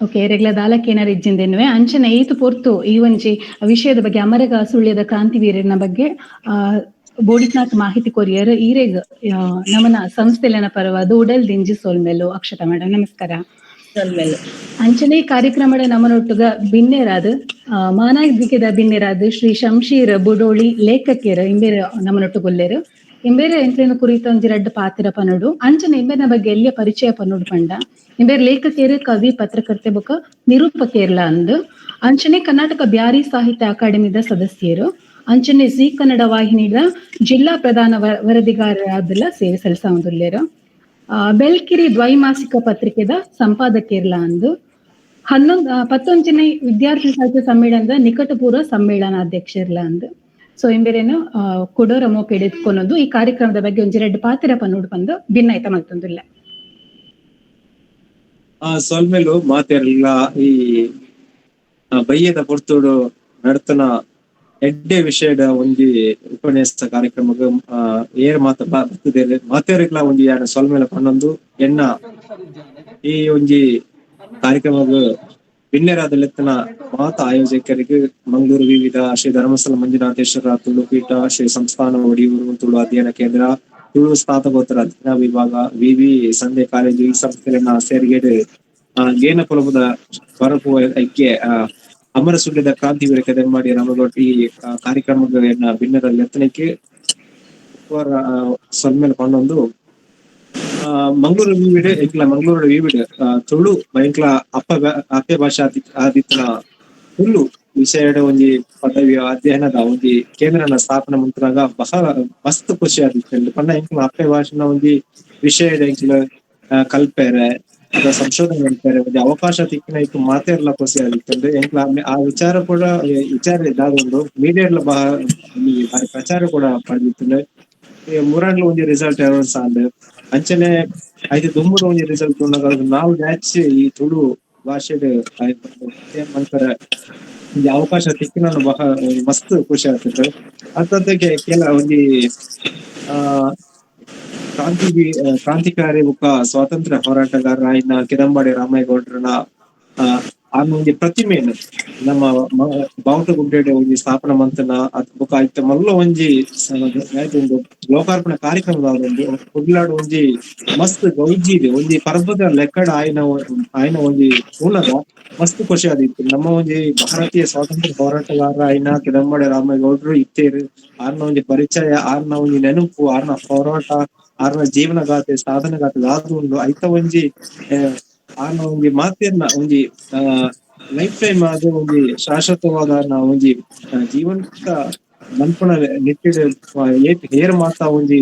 ಓಕೆ, ರೆಗ್ಲ ದಾಲಕೇನರ್ ಇಜ್ಜಿಂದೆನ್ನುವೆ. ಅಂಚನೆ ಈತು ಪೊರ್ತು ಈ ಒಂಜಿ ವಿಷಯದ ಬಗ್ಗೆ ಅಮರಗ ಸುಳ್ಯದ ಕ್ರಾಂತಿವೀರನ ಬಗ್ಗೆ ಬೋಡಿತ್ನಾಥ್ ಮಾಹಿತಿ ಕೊರಿಯರ್ ಈರೆಗ್ ನಮನ ಸಂಸ್ಥೆಲೆನ ಪರವಾದ ಉಡಲ್ ದಿಂಜಿ ಸೊಲ್ಮೆಲು. ಅಕ್ಷತಾ ಮೇಡಮ್ ನಮಸ್ಕಾರ. ಅಂಚನೆ ಕಾರ್ಯಕ್ರಮದ ನಮನೊಟ್ಟುಗ ಬಿನ್ನೆರಾದ್ ಮಾನಾದಿಗೆದ ಬಿನ್ನೆರಾದ್ ಶ್ರೀ ಶಂಶೀರ್ ಬುಡೋಳಿ ಲೇಖಕಿಯರ್ ಇಂಬೇರ್ ನಮನೊಟ್ಟುಗೊಲ್ಲೆರ್. ಇಂಬೇರೆ ಎಂಕ್ಲೆನ ಕುರಿತ ಒಂಜಿ ರಡ್ಡ್ ಪಾತೆರ ಪನೊಡು. ಅಂಚನೆ ಇಂಬೆರ್ನ ಬಗ್ಗೆ ಎಲ್ಯ ಪರಿಚಯ ಪನೊಡು ಪಂಡ ಇಂಬೇರ್ ಲೇಖಕೇರು, ಕವಿ, ಪತ್ರಕರ್ತೆ ಬೊಕ ನಿರೂಪಕೇರ್ಲ ಅಂದ್. ಅಂಚನೆ ಕರ್ನಾಟಕ ಬ್ಯಾರಿ ಸಾಹಿತ್ಯ ಅಕಾಡೆಮಿದ ಸದಸ್ಯರು. ಅಂಚನೆ ಜೀ ಕನ್ನಡ ವಾಹಿನಿದ ಜಿಲ್ಲಾ ಪ್ರಧಾನ ವರದಿಗಾರರಾದಲ ಸೇವೆ ಸಲ್ಲಿಸಾವೊಂದುಲ್ಲೆರ್. ಬೆಲ್ಕಿರಿ ದ್ವೈಮಾಸಿಕ ಪತ್ರಿಕೆದ ಸಂಪಾದಕೇರ್ಲ ಅಂದ್. 11 ವಿದ್ಯಾರ್ಥಿ ಸಾಹಿತ್ಯ ಸಮ್ಮೇಳನದ ನಿಕಟಪೂರ್ವ ಸಮ್ಮೇಳನಾಧ್ಯಕ್ಷರ್ಲ ಅಂದ್. ಸೊ ಇಂಬೆರೇನು ಕುಡೋರ ಮೋಕೆಡ್ ಎತ್ಕೊನೊಂದು ಈ ಕಾರ್ಯಕ್ರಮದ ಬಗ್ಗೆ ಒಂಜಿ ರಡ್ಡ್ ಪಾತೆರ ಪನೊಡು ಪಂದ್ ಭಿನ್ನಾಯ್ತ ಮಲ್ತೊಂದುಲ್ಲೆ. ಸೊಲ್ಮೆಲು ಮಾತೆರ್ಲ ಈ ಬಯ್ಯದ ಪೊರ್ತುಡು ನಡತನ ಎಡ್ಡೆ ವಿಷಯದ ಒಂಜಿ ಉಪನ್ಯಾಸ ಕಾರ್ಯಕ್ರಮಗ್ ಏರ್ ಮಾತ ಬರ್ತದೇರು ಮಾತೆರ್ಗ್ಲಾ ಒಂಜಿ ಯಾನ್ ಸೊಲ್ಮೆಲ ಪನ್ನೊಂದು ಎನ್ನ ಈ ಒಂಜಿ ಕಾರ್ಯಕ್ರಮಗ್ ಬಿನ್ನೆರಾದ ಲೆತ್ತನ ಮಾತ ಆಯೋಜಕರಿಗೆ ಮಂಗಳೂರು ವಿವಿಧ ಶ್ರೀ ಧರ್ಮಸ್ಥಳ ಮಂಜುನಾಥೇಶ್ವರ ತುಳು ಪೀಠ, ಶ್ರೀ ಸಂಸ್ಥಾನ ಒಡಿಯೂರು ತುಳು ಅಧ್ಯಯನ ಕೇಂದ್ರ, ತುಳು ಸ್ನಾತಕೋತ್ತರ ಅಧ್ಯಯನ ವಿಭಾಗ, ವಿವಿ ಸಂಜೆ ಕಾಲೇಜು ಈ ಸಂಸ್ಥೆಗಳನ್ನ ಸೇರಿಗೆಡ್ ಗೇನ ಪೊಲಬುದ ಬರಪು ಐಕ್ಯ ಅಮರ ಸುಳ್ಯದ ಕ್ರಾಂತಿವೀರ ಕೆದಂಬಾಡಿ ರಾಮಗೌಡ ಈ ಕಾರ್ಯಕ್ರಮದ ಬಿನ್ನರ ಲೆತ್ತನಕ್ಕೆ ಸೊಲ್ಮೆಲ ಪನ್ನೊಂದು. ಮಂಗಳೂರು ವಿವಿಡ್ ಎಂಕ್ಲ ಮಂಗಳೂರು ವಿವಿಡ್ ತುಳು ಎಂಕ್ಲ ಅಪ್ಪೆ ಭಾಷೆ ಆದಿತ್ತನ ತುಳು ವಿಷಯದ ಒಂಜಿ ಪದವಿ ಅಧ್ಯಯನದ ಒಂಜಿ ಕೇಂದ್ರನ ಸ್ಥಾಪನೆ ಮಂತ್ರಾಗ ಬಹಳ ಮಸ್ತ್ ಖುಷಿ ಆದಿತ್ತು. ಪಂಡ ಎಂಕ್ಲ ಅಪ್ಪೆ ಭಾಷೆನ ಒಂಜಿ ವಿಷಯದ ಎಂಕ್ಲ ಕಲ್ಪೆರೆ ಅಥವಾ ಸಂಶೋಧನೆ ಮಾಡ್ತಾರೆ ಒಂಜಿ ಅವಕಾಶ ತಿಕ್ಕಿನ ಇತ್ತು ಮಾತೆರ್ಲ ಖುಷಿ ಆದಿತ್ತು. ಎಂಕ್ಲ ಆ ವಿಚಾರ ಕೂಡ ವಿಚಾರ ಇದಾದೊಂದು ಮೀಡಿಯಾಡ್ಲ ಬಾರಿ ಪ್ರಚಾರ ಕೂಡ ಪಡೆದಿತ್ತು. ಮೂರಾಂಡ್ಲ ಒಂಜಿ ರಿಸಲ್ಟ್ ಅನೌನ್ಸ್ ಆಂಡ್. ಅಂಚನೆ ಐತೆ ದುಂಬುದ ಒಂಜಿ ರಿಸಲ್ಟ್ ನಾಲ್ ಬ್ಯಾಚ್ ಈ ತುಳು ಭಾಷೆಡ್ ಮನ್ಪರೆ ಒಂಜಿ ಅವಕಾಶ ತಿಕ್ಕಿನ ಬಹಳ ಮಸ್ತ್ ಖುಷಿ ಆಗ್ತದೆ. ಅಂತಂದಕ್ಕೆ ಕೆಲ ಒಂಜಿ ಕ್ರಾಂತಿಕಾರಿ ಬೊಕ್ಕ ಸ್ವಾತಂತ್ರ್ಯ ಹೋರಾಟಗಾರ ಇನ್ನ ಕೆದಂಬಾಡಿ ರಾಮೇಗೌಡರನ ಆನ ಒಂಜಿ ಪ್ರತಿಮೆಯನ್ನು ನಮ್ಮ ಬಾವುಟಗುಡ್ಡೆ ಒಂಜಿ ಸ್ಥಾಪನೆ ಮಂತನ ಬೊಕ್ಕ ಐತ ಮಲ್ಲ ಒಂಜಿ ಒಂದು ಲೋಕಾರ್ಪಣೆ ಕಾರ್ಯಕ್ರಮದ ಒಂದು ಕುಡ್ಲಾಡ್ ಒಂಜಿ ಮಸ್ತ್ ಗೌಜಿ ಇದೆ ಒಂಜಿ ಪರ್ವದ ಲೆಕ್ಕಡ ಆಯ್ನ ಆಯ್ನ ಒಂಜಿ ಉನ್ನದ ಮಸ್ತ್ ಖುಷಿ ಆದಿತ್ತು. ನಮ್ಮ ಒಂಜಿ ಭಾರತೀಯ ಸ್ವಾತಂತ್ರ್ಯ ಹೋರಾಟಗಾರ ಆಯ್ನ ಕೆದಂಬಾಡಿ ರಾಮೇಗೌಡರು ಇತ್ತೇರು ಆರ್ನ ಒಂಜಿ ಪರಿಚಯ, ಆರ್ನ ಒಂಜಿ ನೆನಪು, ಆರ್ನ ಹೋರಾಟ, ಆರ್ನ ಜೀವನಗಾಥೆ, ಸಾಧನಗಾಥೆ ದಾದ ಉಂಡು ಐತ ಒಂಜಿ ಆರ್ನ ಒಂಜಿ ಮಾತೆರ್ನ ಒಂಜಿ ಲೈಫ್ ಟೈಮ್ ಆದ ಒಂಜಿ ಶಾಶ್ವತವಾದ ಒಂಜಿ ಜೀವಂತ ಮನ್ಪುನ ನಿಟ್ಟಿಡ್ ಏರ್ ಮಾತ ಒಂಜಿ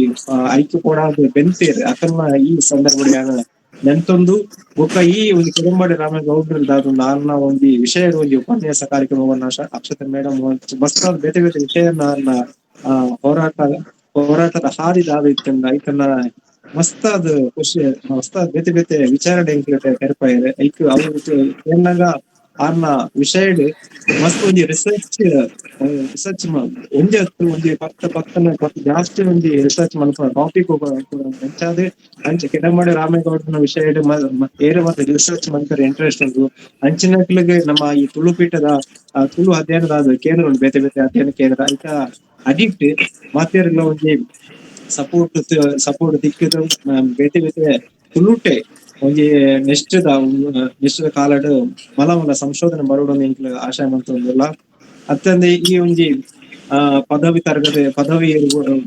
ಐಕ್ಯ ಕೊಡಾದ ಬೆನ್ತೇರ್ ಅಕಲ್ನ ಈ ಸಂದರ್ಭ ನೆನ್ತೊಂದು ಬೊಕ್ಕ ಈ ಒಂದು ಕೆದಂಬಾಡಿ ರಾಮೇಗೌಡರು ದಾದೊಂದು ಆರ್ನ ಒಂಜಿ ವಿಷಯದ ಒಂಜಿ ಉಪನ್ಯಾಸ ಕಾರ್ಯಕ್ರಮವನ್ನ ಅಕ್ಷತಾ ಮೇಡಮ್ ಮಸ್ತ್ ಬೇತೆ ಬೇತೆ ವಿಷಯನ ಆರ್ನ ಹೋರಾಟದ ಹಾದಿ ದಾದ ಇತ್ತಂದ ಐತನ್ನ ಮಸ್ತಾದ ಖುಷಿ ಮಸ್ತಾದ ಬೇತೆ ಬೇತೆ ವಿಚಾರಣೆ ತೆರಪಾಯರೆ ಐಕ್ ಅವ್ರು ಏನಾಗ ಆರ್ನ ವಿಷಯಡ್ ಮಸ್ತ್ ಒಂಜಿ ರಿಸರ್ಚ್ ರಿಸರ್ಚ್ ಒಂಜಿ ಒಂಜಿ ಪತ್ತ ಪತ್ತನ ಜಾಸ್ತಿ ಒಂಜಿ ರಿಸರ್ಚ್ ಮನ್ಪುನ ಟಾಪಿಕ್ ಅಂಚಾದ್ ಅಂಚ ಕೆದಂಬಾಡಿ ರಾಮೇಗೌಡನ ವಿಷಯಡ್ ಏರೆ ಮತ್ತೆ ರಿಸರ್ಚ್ ಮನ್ಪರೆ ಇಂಟ್ರೆಸ್ಟ್ ಉಂಟು. ಅಂಚಿನಕ್ಲೆಗ್ ನಮ್ಮ ಈ ತುಳು ಪೀಠದ ತುಳು ಅಧ್ಯಯನದ ಕೇಂದ್ರ ಉಂಟು, ಬೇತೆ ಬೇತೆ ಅಧ್ಯಯನ ಕೇಂದ್ರ ಐತ ಅಡಿಕ್ಟ್ ಮಾತೆರ್ಗ್ಲ ಒಂಜಿ ಸಪೋರ್ಟ್ ಸಪೋರ್ಟ್ ತಿಕ್ಕಿದ ಬೇತೆ ಬೇತೆ ತುಳುಟೆ ಒಂಜಿ ನೆಕ್ಸ್ಟ್ ನೆಕ್ಸ್ಟ್ ಕಾಲಡ್ ಮಲ ಮಲ ಸಂಶೋಧನೆ ಬರೋಡು ಎಂಕ್ಲ ಆಶಯ ಮಂತೊಂದುಲ್ಲ. ಅತ್ತಂದೆ ಈ ಒಂಜಿ ಪದವಿ ತರಗತಿ ಪದವಿ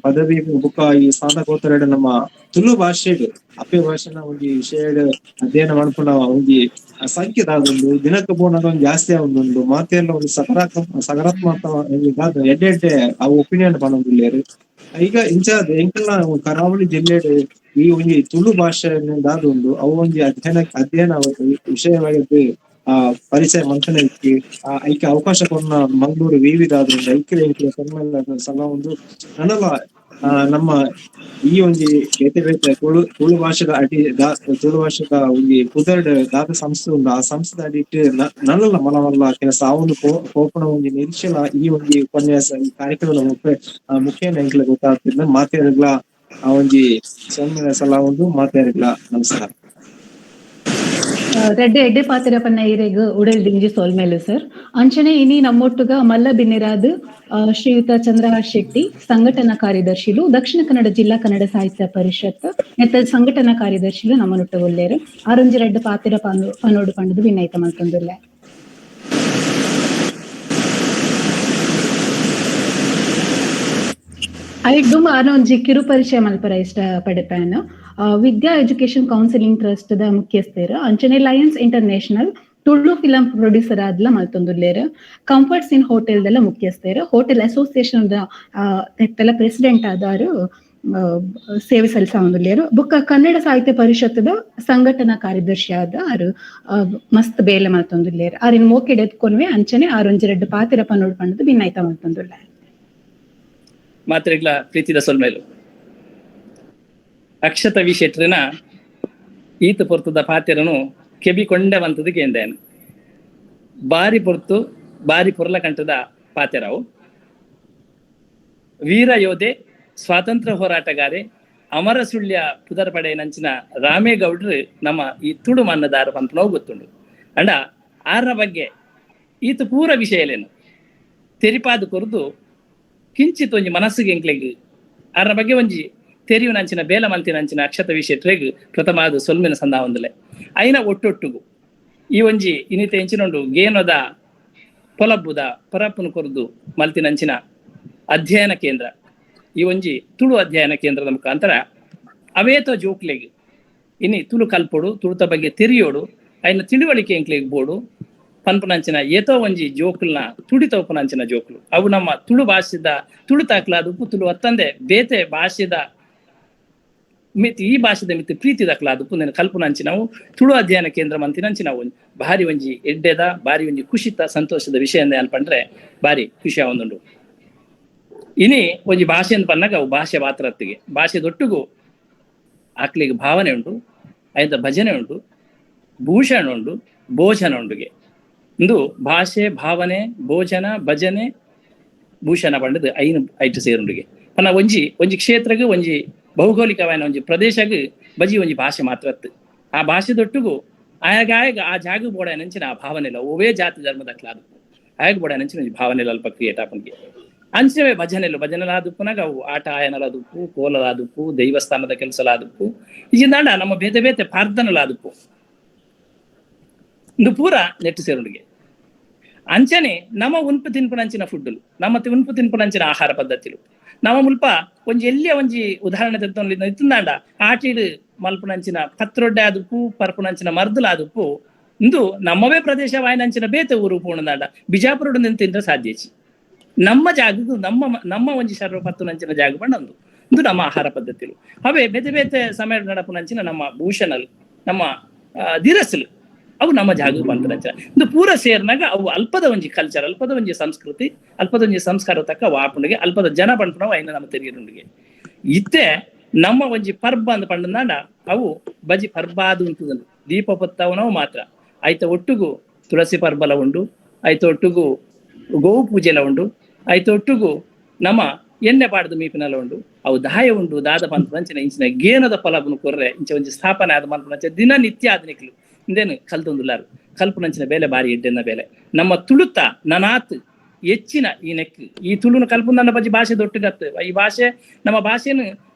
ಪದವಿ ಬುಕ್ಕ ಈ ಸ್ನಾತಕೋತ್ತರ ನಮ್ಮ ತುಳು ಭಾಷೆಡ್ ಅಪ್ಪೆ ಭಾಷೆನ ಒಂಜಿ ವಿಷಯಡ್ ಅಧ್ಯಯನ ಮನ್ಪುನ ಒಂಜಿ ಸಂಖ್ಯೆ ದಾದೊಂದು ದಿನಕ್ಕೆ ಪೋನಾಗ ಒಂಜಿ ಜಾಸ್ತಿ ಆವೊಂದುಂಡು. ಮಾತೆರ್ಲ ಒಂಜಿ ಸಕಾರಾತ್ಮಕ ಎಡ್ಡೆ ಎಡ್ಡೆ ಆ ಒಪಿನಿಯನ್ ಪನೊಂದುಲ್ಲೆರ್. ಈಗ ಇಂಚಾದ್ ಎಂಕಲ್ನ ಕರಾವಳಿ ಜಿಲ್ಲೆಡ್ ಈ ಒಂಜಿ ತುಳು ಭಾಷೆ ದಾದ ಉಂಡು ಅವು ಒಂಜಿ ಅಧ್ಯಯನ ಅಧ್ಯಯನ ವಿಷಯವಾಗಿದ್ದು ಆ ಪರಿಚಯ ಮಂಥನ ಇಕ್ಕಿ ಐಕೆ ಅವಕಾಶ ಕೊನ್ನ ಮಂಗಳೂರು ವಿವಿ ದಾದ ಉಂಡು ಐಕೆ ಎಂಕ್ಲೆ ಸಲ ಒಂದು ನನಲ ನಮ್ಮ ಈ ಒಂಜಿ ಬೇತೆ ಬೇತೆ ತುಳು ತುಳು ಭಾಷೆದ ಅಡಿ ತುಳು ಭಾಷೆದ ಒಂಜಿ ಪುದರ್ಡ್ ದಾದ ಸಂಸ್ಥೆ ಉಂಡು ಆ ಸಂಸ್ಥೆದ ಅಡಿಟ್ ನಲ್ಲಲ್ಲ ಮಲ ಮಲ್ಲ ಕೆಲಸ ಆ ಒಂದು ಪೋಪುನ ಒಂಜಿ ನಿರೀಕ್ಷೆಲ ಈ ಒಂಜಿ ಉಪನ್ಯಾಸ ಈ ಕಾರ್ಯಕ್ರಮದ ಮುಖ್ಯ ಎಂಕ್ಲೆ ಗೊತ್ತಾಗ್ತಿದ್ದ. ಮಾತೆರ್ಗ್ಲ ಆ ಒಂಜಿ ಸೊನ್ನೆ ಸಲ ಒಂದು ಮಾತೆರ್ಗ್ಲ ನಮಸ್ಕಾರ. ರೆಡ್ಡೆ ಎಡ್ಡೆ ಪಾತೆರ ಪನ್ನ ಈರೆಗ್ ಉಡಲ್ ದಿಂಜಿ ಸೋಲ್ಮೇಲು ಸರ್. ಅಂಚನೆ ಇನಿ ನಮ್ಮೊಟ್ಟುಗ ಮಲ್ಲ ಬಿನ್ನೆರಾದ್ ಶ್ರೀಯುತ ಚಂದ್ರಹಾಸ್ ಶೆಟ್ಟಿ ಸಂಘಟನಾ ಕಾರ್ಯದರ್ಶಿಲು ದಕ್ಷಿಣ ಕನ್ನಡ ಜಿಲ್ಲಾ ಕನ್ನಡ ಸಾಹಿತ್ಯ ಪರಿಷತ್ ನೆತ್ತ ಸಂಘಟನಾ ಕಾರ್ಯದರ್ಶಿಲು ನಮ್ಮನೊಟ್ಟು ಒಲ್ಲೇರು ಆರೊಂಜಿ ರಡ್ಡ್ ಪಾತೆರ ಪನೋಡು ಪಂಡುದು ವಿನಯಿತ ಮಲ್ತೊಂದುಲ್ಲೆ. ಐಡ್ಡು ಆರೊಂಜಿ ಕಿರು ಪರಿಚಯ ಮಲ್ಪರ ಇಷ್ಟ ಪಡೆಪಾನು. ವಿದ್ಯಾ education counselling trust the ಮುಖ್ಯಸ್ಥರು, ಅಂಚನೆ Lions International Tulu film producer ಆದ್ಲ ಮಲ್ತೊಂದುಲ್ಲೇರ್. Comforts ಇನ್ ಹೋಟೆಲ್ ದೆಲ್ಲ ಮುಖ್ಯಸ್ಥರು, hotel association the president ಆದಾರು ಸೇವೆ ಸಲ್ಲಿಸೊಂದುಲ್ಲೇರು. ಬೊಕ್ಕ ಕನ್ನಡ ಸಾಹಿತ್ಯ ಪರಿಷತ್ದ ಸಂಘಟನಾ ಕಾರ್ಯದರ್ಶಿ ಆದ ಆರು ಮಸ್ತ್ ಬೇಲೆ ಮಲ್ತೊಂದುಲ್ಲೇರ್. ಆರಿನ್ ಮೋಕೆಡ್ ಎತ್ಕೊನ್ವೆ ಅಂಚನೆ ಆರೊಂಜಿ ರಡ್ಡ್ ಪಾತೆರ ಪನೋಡು ಪಂಡದು ಬಿನ್ನಾಯ್ತ ಮಲ್ತೊಂದುಲ್ಲೆ. ಮಾತ್ರೆಗ್ಲ ಪ್ರೀತಿದ ಸೊಲ್ಮೇಲು ಅಕ್ಷತ ವಿ ಶೆಟ್ರಿನ ಈತ ಪೊರ್ತುದ ಪಾತೆರನು ಕೆಬಿ ಕೊಂಡವಂತದ ಕೇಂದೇನು. ಬಾರಿ ಪೊರ್ತು ಬಾರಿ ಪೊರ್ಲ ಕಂಠದ ಪಾತೆರವು. ವೀರ ಯೋಧೆ, ಸ್ವಾತಂತ್ರ್ಯ ಹೋರಾಟಗಾರೆ, ಅಮರ ಸುಳ್ಯ ಪುದರ್ ಪಡೆಯನಂಚಿನ ರಾಮೇಗೌಡ್ರು ನಮ್ಮ ಈ ತುಳು ಮನ್ನದಾರ ಪಂಪನವು ಗೊತ್ತುಂಡು. ಅಂಡ ಆರ್ನ ಬಗ್ಗೆ ಈತ ಪೂರ ವಿಷಯಲೇನು ತೆರಿಪಾದ ಕೊರ್ದು ಕಿಂಚಿತ್ ಒಂಜಿ ಮನಸ್ಸಿಗೆ ಎಂಕ್ಲೆಗ್ ಆರ್ನ ಬಗ್ಗೆ ಒಂಜಿ ತೆರಿಯುನಂಚಿನ ಬೇಲ ಮಲ್ತಿನಂಚಿನ ಅಕ್ಷತ ವಿ ಶೆಟ್ರೆಗ್ ಪ್ರಥಮ ಅದು ಸೊಲ್ಮೆನ ಸಂದಾವಂದಲೆ. ಐನ ಒಟ್ಟೊಟ್ಟುಗು ಈ ಒಂಜಿ ಇನಿತ ಎಂಚಿನೊಂಡು ಗೇನದ ಪೊಲಬ್ಬುದ ಪರಪ್ಪುನು ಕೊರ್ದು ಮಲ್ತಿನಂಚಿನ ಅಧ್ಯಯನ ಕೇಂದ್ರ ಈ ಒಂಜಿ ತುಳು ಅಧ್ಯಯನ ಕೇಂದ್ರದ ಮುಖಾಂತರ ಅವೇತ ಜೋಕ್ಲೆಗ್ ಇನಿ ತುಳು ಕಲ್ಪೊಡು, ತುಳುತ ಬಗ್ಗೆ ತೆರಿಯೋಡು, ಐನ ತಿಳುವಳಿಕೆ ಎಂಕ್ಲೆಗ್ ಬೋಡು ಪನ್ಪುನಂಚಿನ ಏತೋ ಒಂಜಿ ಜೋಕುಲ್ನ ತುಡಿತೋಪುನಂಚಿನ ಜೋಕುಲು ಅವು ನಮ್ಮ ತುಳು ಭಾಷೆದ ತುಳು ತಾಕ್ಲಾದುಪ್ಪು, ತುಳು ಅತ್ತಂದೆ ಬೇತೆ ಭಾಷೆದ ಮಿತಿ ಈ ಭಾಷೆದ ಮಿತಿ ಪ್ರೀತಿ ದಾಖಲಾದುಪ್ಪು ಕಲ್ಪುನಂಚಿನವು ತುಳು ಅಧ್ಯಯನ ಕೇಂದ್ರ ಮಂತಿನಂಚಿನವು ಭಾರಿ ಒಂಜಿ ಎಡ್ಡೆದ ಭಾರಿ ಒಂಜಿ ಖುಷಿತ ಸಂತೋಷದ ವಿಷಯ ಅನ್ಪಂಡ್ರೆ ಭಾರಿ ಖುಷಿ ಆವೊಂದುಂಡು. ಇನಿ ಒಂಜಿ ಭಾಷೆ ಅಂತ ಪನ್ನಾಗ ಅವು ಭಾಷೆ ಮಾತ್ರತ್ತಿಗೆ ಭಾಷೆ ದೊಟ್ಟುಗು ಆಕ್ಲಿಗೆ ಭಾವನೆ ಉಂಟು, ಐತ ಭಜನೆ ಉಂಟು, ಭೂಷಣ ಉಂಟು, ಭೋಜನ ಉಂಡುಗೆ. ಇಂದು ಭಾಷೆ, ಭಾವನೆ, ಭೋಜನ, ಭಜನೆ, ಭೂಷಣ ಪಂಡದು ಐನು ಐಟು ಸೇರುಂಡುಗೆ. ಪನ್ನ ಒಂಜಿ ಒಂಜಿ ಕ್ಷೇತ್ರಗ್ ಒಂಜಿ ಭೌಗೋಳಿಕವಾದ ಒಂಜಿ ಪ್ರದೇಶಗ್ ಬಜಿ ಒಂಜಿ ಭಾಷೆ ಮಾತ್ರ ಅತ್ತು. ಆ ಭಾಷೆ ದೊಟ್ಟುಗು ಆಯಾಗ ಆ ಜಾಗ ಬೋಡ ನಂಚಿನ ಆ ಭಾವನೆ ಇಲ್ಲ, ಒವೇ ಜಾತಿ ಧರ್ಮದ ಕ್ಲಾದುಪ್ಪು ಆಯಾಗ ಬೋಡ ನಂಚಿನ ಒಂಜಿ ಭಾವನೆ ಅಲ್ಪ ಕ್ರಿಯೇಟ್ ಆಪನ್ಗೆ. ಅಂಚನೆ ಭಜನೆಲು ಭಜನೆಲಾದುಪ್ಪುನಾಗ ಅವು ಆಟ ಆಯನಲಾದುಪ್ಪು, ಕೋಲಲಾದುಪ್ಪು, ದೈವಸ್ಥಾನದ ಕೆಲಸಲಾದುಪ್ಪು, ಈಜಿಂದಾಂಡ ನಮ್ಮ ಬೇತೆ ಬೇತೆ ಪ್ರಾರ್ಥನೆಲಾದುಪ್ಪು ಇಂದು ಪೂರ ನೆಟ್ಟು ಸೇರುಂಡಿಗೆ. ಅಂಚನೆ ನಮ್ಮ ಉನ್ಪು ತಿನ್ಪುನಂಚಿನ ಫುಡ್ಡುಲು, ನಮ್ಮ ಉನ್ಪು ತಿನ್ಪುನಂಚಿನ ಆಹಾರ ಪದ್ಧತಿಲು, ನಮ್ಮ ಮುಲ್ಪ ಒಂಜಿ ಎಲ್ಲಿಯ ಒಂಜಿ ಉದಾಹರಣೆ ತೆತ್ತೊಂದು ಇತ್ತಂದಾಂಡ ಆಟಿಡು ಮಲ್ಪುನಂಚಿನ ಪತ್ರೊಡ್ಡೆ ಆದುಪ್ಪು, ಪರ್ಪುನಂಚಿನ ಮರ್ದಲಾದುಪ್ಪು ಇಂದು ನಮ್ಮವೇ ಪ್ರದೇಶ ವಾಯಿನಂಚಿನ ಬೇತೆ ಊರು ಪೂರ್ಣದಾಂಡ ಬಿಜಾಪುರಡು ತಿಂದ್ರೆ ಸಾಧ್ಯ. ನಮ್ಮ ಜಾಗದ್ದು ನಮ್ಮ ನಮ್ಮ ಒಂಜಿ ಶರ್ವ ಪತ್ತುನಂಚಿನ ಜಾಗ ಪಂಡಂದು ಇಂದು ನಮ್ಮ ಆಹಾರ ಪದ್ಧತಿಲು. ಅವೇ ಬೇತೆ ಬೇತೆ ಸಮಯ ನಡಪುನಂಚಿನ ನಮ್ಮ ಭೂಷಣಲು, ನಮ್ಮ ದಿರಸಲು ಅವು ನಮ್ಮ ಜಾಗ ಬಂತನಂಚಿನ ಇಂದು ಪೂರ ಸೇರ್ನಾಗ ಅವು ಅಲ್ಪದ ಒಂಜಿ ಕಲ್ಚರ್, ಅಲ್ಪದ ಒಂಜಿ ಸಂಸ್ಕೃತಿ, ಅಲ್ಪದ ಒಂಜಿ ಸಂಸ್ಕಾರ ತಕ್ಕ ವಾಪುಂಡಿಗೆ ಅಲ್ಪದ ಜನ ಪಂಪನವು ಐನ ನಮ್ಮ ತೆರಿಯರುಂಡಿಗೆ. ಇತ್ತೆ ನಮ್ಮ ಒಂಜಿ ಪರ್ಬ ಅಂದ್ ಪಂಡಂದಾಂಡ ಅವು ಬಜಿ ಪರ್ಬಾದು ಉಂಟುದಂಡು ದೀಪ ಪೊತ್ತವನವು ಮಾತ್ರ. ಐತ ಒಟ್ಟುಗು ತುಳಸಿ ಪರ್ಬಲ ಉಂಡು, ಐತ ಒಟ್ಟುಗು ಗೋವು ಪೂಜೆಲ ಉಂಡು, ಐತ ಒಟ್ಟುಗು ನಮ್ಮ ಎಣ್ಣೆ ಪಾಡ್ದು ಮೀಪಿನಲ ಉಂಡು, ಅವು ದಾಯ ಉಂಡು. ದಾದ ಪಂಪುನಂಚಿನ ಇಂಚಿನ ಗೇನದ ಫಲವನ್ನು ಕೊರ್ರೆ ಇಂಚ ಒಂಜಿ ಸ್ಥಾಪನೆ ಆದ ಮಲ್ಪುನಂಚ ದಿನನಿತ್ಯ ಆಧುನಿಕಲು ಇಂದೇನು ಕಲ್ತೊಂದುಲ್ಲಾರು ಕಲ್ಪುನಂಚಿನ ಬೇಲೆ ಬಾರಿ ಎಡ್ಡೆನ ಬೇಲೆ. ನಮ್ಮ ತುಳುತ ನನಾತ್ ಹೆಚ್ಚಿನ ಈ ನೆಕ್ ಈ ತುಳುನ ಕಲ್ಪುಂದನ್ನ ಬಜ್ಜಿ ಭಾಷೆ ದೊಟ್ಟುಗತ್ತು. ಈ ಭಾಷೆ ನಮ್ಮ ಭಾಷೆನು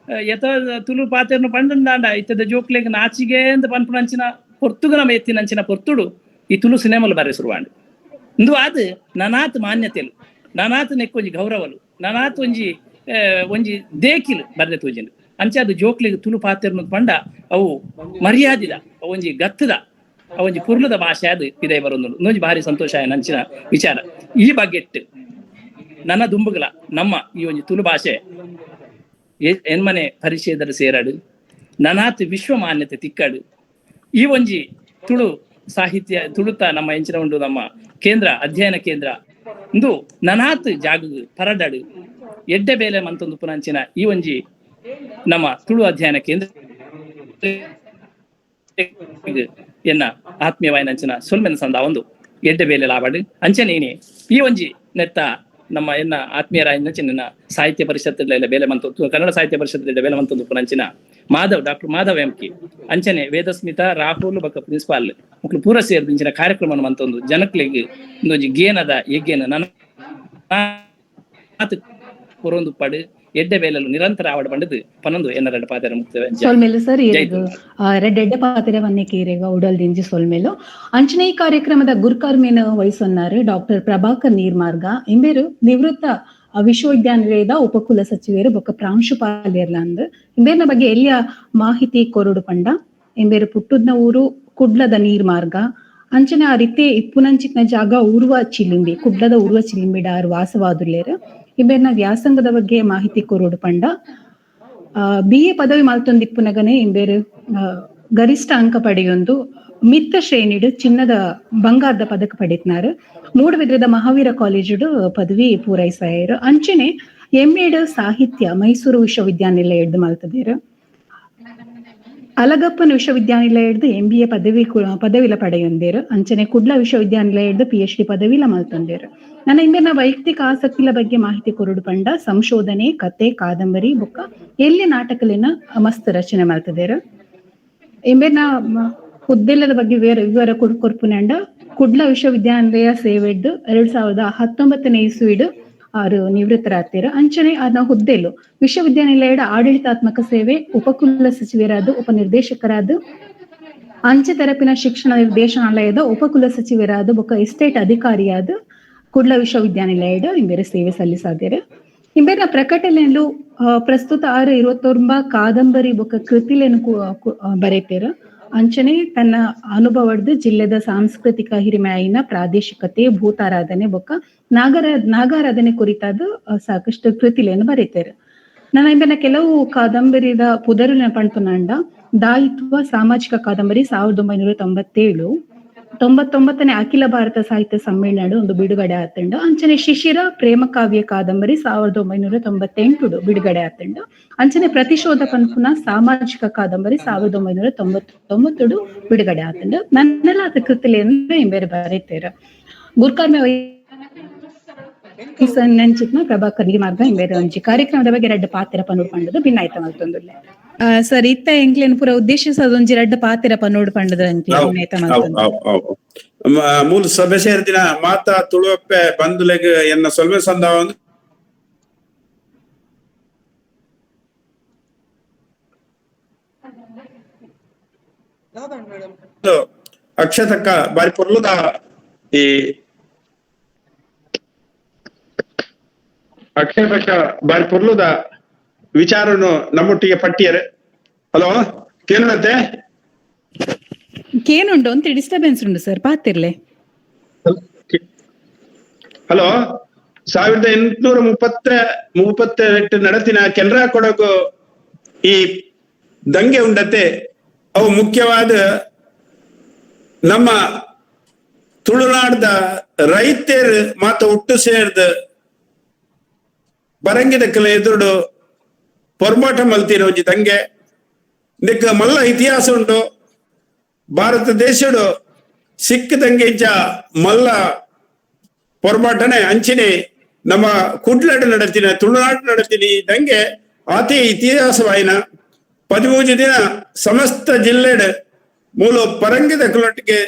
ಯಥ ತುಳು ಪಾತೆರ್ನು ಪಂಡಂದಾಂಡ ಇತ್ತದ ಜೋಕ್ಲೆಗ್ ನಾಚಿಗೆ ಅಂತ ಪನ್ಪುನಂಚಿನ ಪೊರ್ತುಗು ನಮ್ಮ ಎತ್ತಿನಂಚಿನ ಪೊರ್ತುಡು ಈ ತುಳು ಸಿನಿಮಾಲು ಬಾರಿ ಶುರುವಾಂಡು. ಇಂದು ಅದು ನನಾತ್ ಮಾನ್ಯತೆಲು, ನನಾತ್ ನೆಕ್ಕೊಂಜಿ ಗೌರವಲು, ನನಾತ್ ಒಂಜಿ ಒಂಜಿ ದೇಕಿಲು ಬರ್ದೆ ತೂಜಿಂಡು. ಅಂಚೆ ಅದು ಜೋಕ್ಲೆಗ್ ತುಳು ಪಾತೆರ್ನು ಪಂಡ ಅವು ಮರ್ಯಾದಿದ ಒಂಜಿ ಗತ್ತದ ಒಂಜಿ ಪುರ್ಲದ ಭಾಷೆ ಅದು ಇದೇ ಬರೊಂದು ಒಂಜಿ ಭಾರಿ ಸಂತೋಷ ನಂಚಿನ ವಿಚಾರ. ಈ ಬಗ್ಗೆಟ್ಟು ನನ್ನ ದುಂಬುಗಳ ನಮ್ಮ ಈ ಒಂಜಿ ತುಳು ಭಾಷೆ ಎನ್ಮನೆ ಪರಿಚಯದಲ್ಲಿ ಸೇರಾಡು, ನನಾತ್ ವಿಶ್ವ ಮಾನ್ಯತೆ ತಿಕ್ಕಾಡು. ಈ ಒಂಜಿ ತುಳು ಸಾಹಿತ್ಯ ತುಳುತ ನಮ್ಮ ಎಂಚಿನ ಉಂಡು ನಮ್ಮ ಕೇಂದ್ರ ಅಧ್ಯಯನ ಕೇಂದ್ರ ಇಂದು ನನಾತ್ ಜಾಗ ಪರಡಾಡು ಎಡ್ಡೆ ಬೇಲೆ ಮಂತೊಂದು ಪುನಂಚಿನ ಈ ಒಂಜಿ ನಮ್ಮ ತುಳು ಅಧ್ಯಯನ ಕೇಂದ್ರ ಎನ್ನ ಆತ್ಮೀಯವಾಯಿನಂಚಿನ ಸೊಲ್ಮೆನ ಸಂದ ಒಂದು ಎಡ್ಡೆ ಬೇಲೆ ಲಾಬಾಡು. ಅಂಚನೇನೆ ಈ ಒಂಜಿ ನೆತ್ತ ನಮ್ಮ ಎನ್ನ ಆತ್ಮೀಯರಾಯಿನಂಚಿನ ಸಾಹಿತ್ಯ ಪರಿಷತ್ ಬೇಲೆ ಮಂತು ಕನ್ನಡ ಸಾಹಿತ್ಯ ಪರಿಷತ್ ಬೇಲೆ ಮಂತೊಂದು ಪುನಂಚಿನ Madhav, doctor Madhav M K, ಅಂಚನೆ ವೇದಸ್ಮಿತಾ, ರಾಹುಲ್ ಬೊಕ್ಕ ಪ್ರಿನ್ಸಿಪಾಲ್ ಮುಕ್ಲು ಪೂರ ಸೇರ್ದು ಇಂಚಿನ ಕಾರ್ಯಕ್ರಮ ಮಂತೊಂದು ಜನಕ್ಲೆಗ್ ಒಂಜಿ ಗೇನದ ಯಜ್ಞನ ನನ್ನ ಕೊರೊಂದು ಪಡು ಎಡ್ಡೆ ಬೇಲಲು ನಿರಂತರ ಆವಡ ಪಂಡದು ಪನ್ನೊಂದು ಎನ್ನ ಎರಡು ಪಾತೆರ ಮುಕ್ತವೆ. ಸೊಲ್ಮೇಲು ಸರ್, ರೆಡ್ ಎಡ್ಡೆ ಪಾತೆರ ವನ್ನಿಕೀರೆಗ ಉಡಲ್ ದಿಂಜಿ ಸೊಲ್ಮೇಲು. ಅಂಚನೆ ಈ ಕಾರ್ಯಕ್ರಮದ ಗುರುಕರ್ಮೇನ ವಹಿಸೊನ್ನಾರು ಡಾಕ್ಟರ್ ಪ್ರಭಾಕರ್ ನೀರ್ಮಾರ್ಗ ಇಂಬೇರು ನಿವೃತ್ತ ವಿಶ್ವವಿದ್ಯಾನಿಲಯದ ಉಪಕುಲ ಸಚಿವರು ಬೊಕ್ಕ ಪ್ರಾಂಶುಪಾಲರ್ಲಾಂದ್. ಇಂಬೇರ್ನ ಬಗ್ಗೆ ಎಲ್ಲಿಯ ಮಾಹಿತಿ ಕೊರಡು ಪಂಡ ಇಂಬೇರು ಪುಟ್ಟುದ್ನ ಊರು ಕುಡ್ಲದ ನೀರ್ ಮಾರ್ಗ ಅಂಚನೆ ಆ ರೀತಿ ಇಪ್ಪುನಂಚಿತ್ನ ಜಾಗ ಉರ್ವ ಚಿಲಿಂಬಿ ಕುಡ್ಲದ ಉರ್ವ ಚಿಲಿಂಬಿ ಡಾರ್ ವಾಸವಾದುಲ್ಲೇರು. ಇಂಬೇರ್ನ ವ್ಯಾಸಂಗದ ಬಗ್ಗೆ ಮಾಹಿತಿ ಕೊರಡು ಪಂಡ BA ಪದವಿ ಮಲ್ತೊಂದಿಪ್ಪುನಗನೆ ಇಂಬೇರು ಗರಿಷ್ಠ ಅಂಕ ಪಡೆಯೊಂದು ಮಿತ್ತ ಶ್ರೇಣಿಡು ಚಿನ್ನದ ಬಂಗಾರದ ಪದಕ ಪಡೆತ್ನಾರು. ಮೂಡುಬಿದ್ರದ ಮಹಾವೀರ ಕಾಲೇಜುಡು ಪದವಿ ಪೂರೈಸಾಯರು. ಅಂಚನೆ ಎಂಎಡ್ ಸಾಹಿತ್ಯ ಮೈಸೂರು ವಿಶ್ವವಿದ್ಯಾನಿಲಯ ಮಲ್ತದೇರು. ಅಲಗಪ್ಪನ ವಿಶ್ವವಿದ್ಯಾನಿಲಯದ MBA ಪದವಿಲ ಪಡೆಯೊಂದೇರು. ಅಂಚನೆ ಕುಡ್ಲ ವಿಶ್ವವಿದ್ಯಾನಿಲಯದ PhD ಪದವಿಲ ಮಲ್ತೊಂದೇರು. ನನ್ನ ಇಂದಿನ ವೈಯಕ್ತಿಕ ಆಸಕ್ತಿಲ ಬಗ್ಗೆ ಮಾಹಿತಿ ಕೊರಡು ಪಂಡ ಸಂಶೋಧನೆ, ಕತೆ, ಕಾದಂಬರಿ ಬೊಕ್ಕ ಎಲ್ಲಿ ನಾಟಕಲಿನ ಮಸ್ತ್ ರಚನೆ ಮಲ್ತದೇರು. ಇಂಬೇರ್ನ ಹುದ್ದೆಲ್ಲದ ಬಗ್ಗೆ ವಿವರ ಕೊರ್ಪುನಂಡ ಕುಡ್ಲ ವಿಶ್ವವಿದ್ಯಾನಿಲಯ ಸೇವೆಡ್ದು 2019 ಇಸುವಿಡು ಆರು ನಿವೃತ್ತರಾಗ್ತೀರ. ಅಂಚನೆ ಅದನ್ನ ಹುದ್ದೆಲು ವಿಶ್ವವಿದ್ಯಾನಿಲಯದ ಆಡಳಿತಾತ್ಮಕ ಸೇವೆ ಉಪಕುಲ ಸಚಿವರಾದ ಉಪನಿರ್ದೇಶಕರಾದ ಅಂಚೆ ತರಪಿನ ಶಿಕ್ಷಣ ನಿರ್ದೇಶನಾಲಯದ ಉಪಕುಲ ಸಚಿವರಾದ ಬೊಕ್ಕ ಎಸ್ಟೇಟ್ ಅಧಿಕಾರಿಯಾದ ಕುಡ್ಲ ವಿಶ್ವವಿದ್ಯಾನಿಲಯದ ಇಂಬೇರೆ ಸೇವೆ ಸಲ್ಲಿಸಾದಿರು. ಇಂಬೇರ್ನ ಪ್ರಕಟಣೆಯಲ್ಲೂ ಪ್ರಸ್ತುತ 629 ಕಾದಂಬರಿ ಬೊಕ್ಕ ಕೃತಿಲೇನು ಬರೆತೇರ. ಅಂಚನೆ ತನ್ನ ಅನುಭವದ ಜಿಲ್ಲೆದ ಸಾಂಸ್ಕೃತಿಕ ಹಿರಿಮೆಯಿನ ಪ್ರಾದೇಶಿಕತೆ, ಭೂತಾರಾಧನೆ ಬೊಕ್ಕ ನಾಗಾರಾಧನೆ ಕುರಿತಾದ ಸಾಕಷ್ಟು ಕೃತಿಲೇನು ಬರೀತಾರೆ. ನನ್ನ ಇಂಬೇರ್ನ ಕೆಲವು ಕಾದಂಬರಿದ ಪುದರುನ ಪಣ್ಪುನಂಡ ದಾಯಿತ್ವ ಸಾಮಾಜಿಕ ಕಾದಂಬರಿ 1997, 99ನೇ ಅಖಿಲ ಭಾರತ ಸಾಹಿತ್ಯ ಸಮ್ಮೇಳನ ಒಂದು ಬಿಡುಗಡೆ ಆತಂಡು. ಅಂಚನೆ ಶಿಶಿರ ಪ್ರೇಮ ಕಾವ್ಯ ಕಾದಂಬರಿ 1998 ಬಿಡುಗಡೆ ಆತಂಡು. ಅಂಚನೆ ಪ್ರತಿಶೋಧ ಪನ್ಪುನ ಸಾಮಾಜಿಕ ಕಾದಂಬರಿ 1999 ಬಿಡುಗಡೆ ಆತಂಡು. ನನ್ನೆಲ್ಲ ಆತ ಕೃತಿಲೇನು ಬೇರೆ ಬರೀತೇರ. ಗುರ್ಕಾರ್ಮೆ ನಂಚಿತ್ನ ಪ್ರಭಾಕರ್ ಮಾರ್ಗ ಬೇರೆ ಒಂಜಿ ಕಾರ್ಯಕ್ರಮದ ಬಗ್ಗೆ ರಡ್ಡ ಪಾತ್ರ ಪನ್ನೋಡು ಪಂಡದು ಭಿನ್ನಾಯ್ತ ಮಲ್ತೊಂದುಲ್ಲೆ. ಸರ್ ಇತ್ತ ಎಂಕ್ಲೇನ್ ಪೂರ ಉದ್ದೇಶಿಸದ ಒಂಜಿ ರಡ್ಡ ಪಾತ್ರ ಪನ್ನೋಡು ಪಂಡದ ಭಿನ್ನಾಯ್ತ ಮಲ್ತೊಂದು. ಮೂಲ ಸಭೆ ಸೇರ್ದಿನ ಮಾತಾ ತುಳುವಪ್ಪೆ ಬಂಧುಲೆಗ್ ಎನ್ನ ಸೊಲ್ಮೆ ಸಂದಾವ. ಅಕ್ಷತಕ್ಕ ಬಾರಿ ಪೊರ್ಲುದ ಈ ಅಕ್ಷತಕ್ಕ ಬಾರಿ ಪೊರ್ಲುದ ವಿಚಾರನು ನಮ್ಮೊಟ್ಟಿಗೆ ಪಟ್ಟಿಯರು. ಹಲೋ ಕೇಳುವಂತೆ ಕೇನುಂಡು ಅಂತ ಡಿಸ್ಟರ್ಬೆನ್ಸ್ ಉಂಟು ಸರ್ ಪಾತಿರ್ಲೆ. ಹಲೋ 1838 ನಡತಿನ ಕೆನರಾ ಕೊಡಗು ಈ ದಂಗೆ ಉಂಡತೆ. ಅವು ಮುಖ್ಯವಾದ ನಮ್ಮ ತುಳುನಾಡ್ದ ರೈತರು ಮಾತ ಒಟ್ಟು ಸೇರ್ದ ಬರಂಗಿದ ಕೆಲ ಎದುರುಡು ಪೊರ್ಮಾಟ ಮಲ್ತಿನ ಒಂಜಿ ದಂಗೆ. ಇದಕ್ಕೆ ಮಲ್ಲ ಇತಿಹಾಸ ಉಂಟು. ಭಾರತ ದೇಶಡು ಸಿಕ್ಕ ದಂಗೆ ಇಂಚ ಮಲ್ಲ ಪೊರ್ಮಾಟನೆ ಅಂಚಿನೆ ನಮ್ಮ ಕುಡ್ಲಡು ನಡತಿನ ತುಳುನಾಡು ನಡತಿನಿ ದಂಗೆ ಆತೆ ಇತಿಹಾಸವಾಯಿನ 13 ದಿನ ಸಮಸ್ತ ಜಿಲ್ಲೆಡ್ ಮೂಲ ಪರಂಗಿದ ಕುಲಟ್ಟಿಗೆ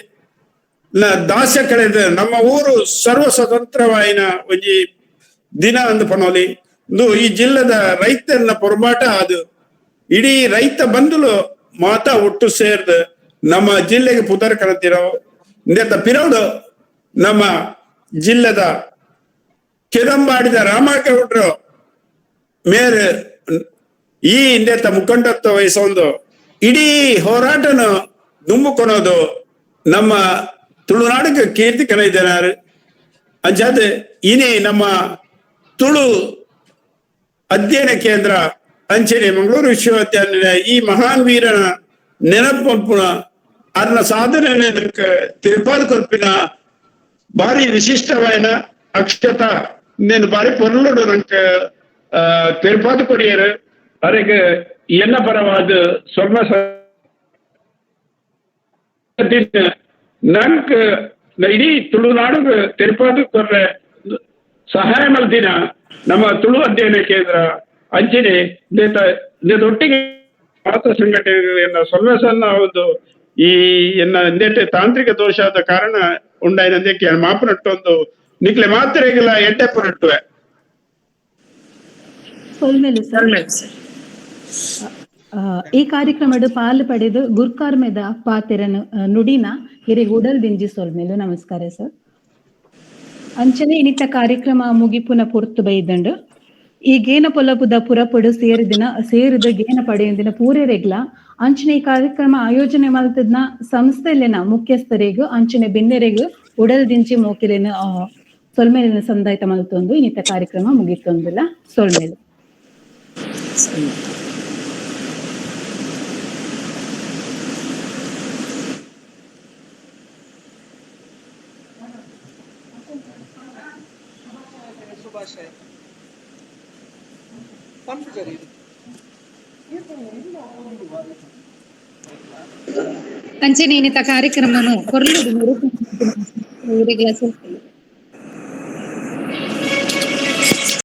ದಾಸ್ಯ ಕಳೆದ ನಮ್ಮ ಊರು ಸರ್ವ ಸ್ವತಂತ್ರವಾಯಿನ ಒಂಜಿ ದಿನ ಅಂದು ಪನೋಲಿ. ಈ ಜಿಲ್ಲೆದ ರೈತರನ್ನ ಪೊರ್ಮಾಟ ಅದು ಇಡೀ ರೈತ ಬಂಧುಲು ಮಾತಾ ಒಟ್ಟು ಸೇರ್ದು ನಮ್ಮ ಜಿಲ್ಲೆಗೆ ಪುದರ್ ಕಳತಿರೋ ಇಂದೆತ್ತ ಪಿರೌಡು ನಮ್ಮ ಜಿಲ್ಲೆದ ಕೆದಂಬಾಡಿದ ರಾಮಗೌಡ್ರು ಮೇರೆ ಈ ಇಂದೆತ್ತ ಮುಖಂಡತ್ವ ವಹಿಸೊಂದು ಇಡೀ ಹೋರಾಟನ ದುಂಬುಕೊಳೋದು ನಮ್ಮ ತುಳುನಾಡಿಗೆ ಕೀರ್ತಿ ಕಣ ಇದ್ದೇನಾರು. ಅಂಚಾದ ಇನೇ ನಮ್ಮ ತುಳು ಅಧ್ಯಯನ ಕೇಂದ್ರ ಅಂಚನೆ ಮಂಗಳೂರು ವಿಶ್ವವಿದ್ಯಾನಿಲಯ ಈ ಮಹಾನ್ ವೀರನ ನೆನಪುನ ಅದನ್ನ ಸಾಧನೆ ತಿರುಪಾಲ್ ಕೊರ್ಪಿನ ಭಾರಿ ವಿಶಿಷ್ಟವಾಯಿನ ಅಕ್ಷತ నేను ಭಾರಿ ಪೊರ್ಲುಡು ನಂಕ ತಿರುಪಾದು ಕೊಡಿಯರು. ಅರೆಗ್ ಎನ್ನ ಪರವಾದ ಸೊಲ್ಮ ನಂಕ್ ಇಡೀ ತುಳುನಾಡು ತಿರುಪಾದು ಕೊರ್ರೆ ಸಹಾಯ ಮಲ್ದಿನ ನಮ್ಮ ತುಳು ಅಧ್ಯಯನ ಕೇಂದ್ರ ಅಂಚನೆ ಒಟ್ಟಿಗೆ ಭಾರತ ಸಂಘಟನೆ ಸೊಲ್ಮೆ ಸಣ್ಣ ಒಂದು ಈ ಎನ್ನ ನೆಟ್ಟೆ ತಾಂತ್ರಿಕ ದೋಷ ಆದ ಕಾರಣ ಉಂಡಾಯಿನಂದಕ್ಕೆ ಮಾಪನಟ್ಟೊಂದು ನಿಕ್ಲೆ ಮಾತ್ರೆಗೆಲ್ಲ ಎಡ್ಡೆ ಪುರಟ್ಟುವೆ. ಸೊಲ್ಮೆಲು ಸರ್. ಈ ಕಾರ್ಯಕ್ರಮದ ಪಾಲು ಪಡೆದು ಗುರ್ಕಾರ್ಮೆದ ಪಾತೆರನು ನುಡಿನ ಹಿರಿಗೂಡಲ್ ದಿಂಜಿ ಸೊಲ್ಮೆಲು. ನಮಸ್ಕಾರ ಸರ್. ಅಂಚನೆ ಇನಿತ ಕಾರ್ಯಕ್ರಮ ಮುಗಿಪುನ ಪೊರ್ತು ಬೈದಂಡು. ಈ ಗೇನ ಪೊಲಬುದ ಪುರಪುಡು ಸೇರಿದಿನ ಸೇರಿದ ಗೇನ ಪಡೆಯೊಂದಿನ ಪೂರೆರೆಗ್ಲ ಅಂಚನೆ ಈ ಕಾರ್ಯಕ್ರಮ ಆಯೋಜನೆ ಮಲ್ತದ್ನ ಸಂಸ್ಥೆಲೆನ ಮುಖ್ಯಸ್ಥರಿಗೂ ಅಂಚನೆ ಬಿನ್ನೆರೆಗ್ ಉಡಲ್ ದಿಂಚಿ ಮೋಕೆಲೆನ ಸೊಲ್ಮೆಲೆನ ಸಂದಾಯ್ತ ಮಲ್ತೊಂದು ಇನ್ನಿತ ಕಾರ್ಯಕ್ರಮ ಮುಗಿತೊಂದುಲ್ಲ. ಸೊಲ್ಮೆಲು. ಅಂಚನೆ ಇನ್ನಿತ ಕಾರ್ಯಕ್ರಮನು ಕೊರ್ಲುಡು.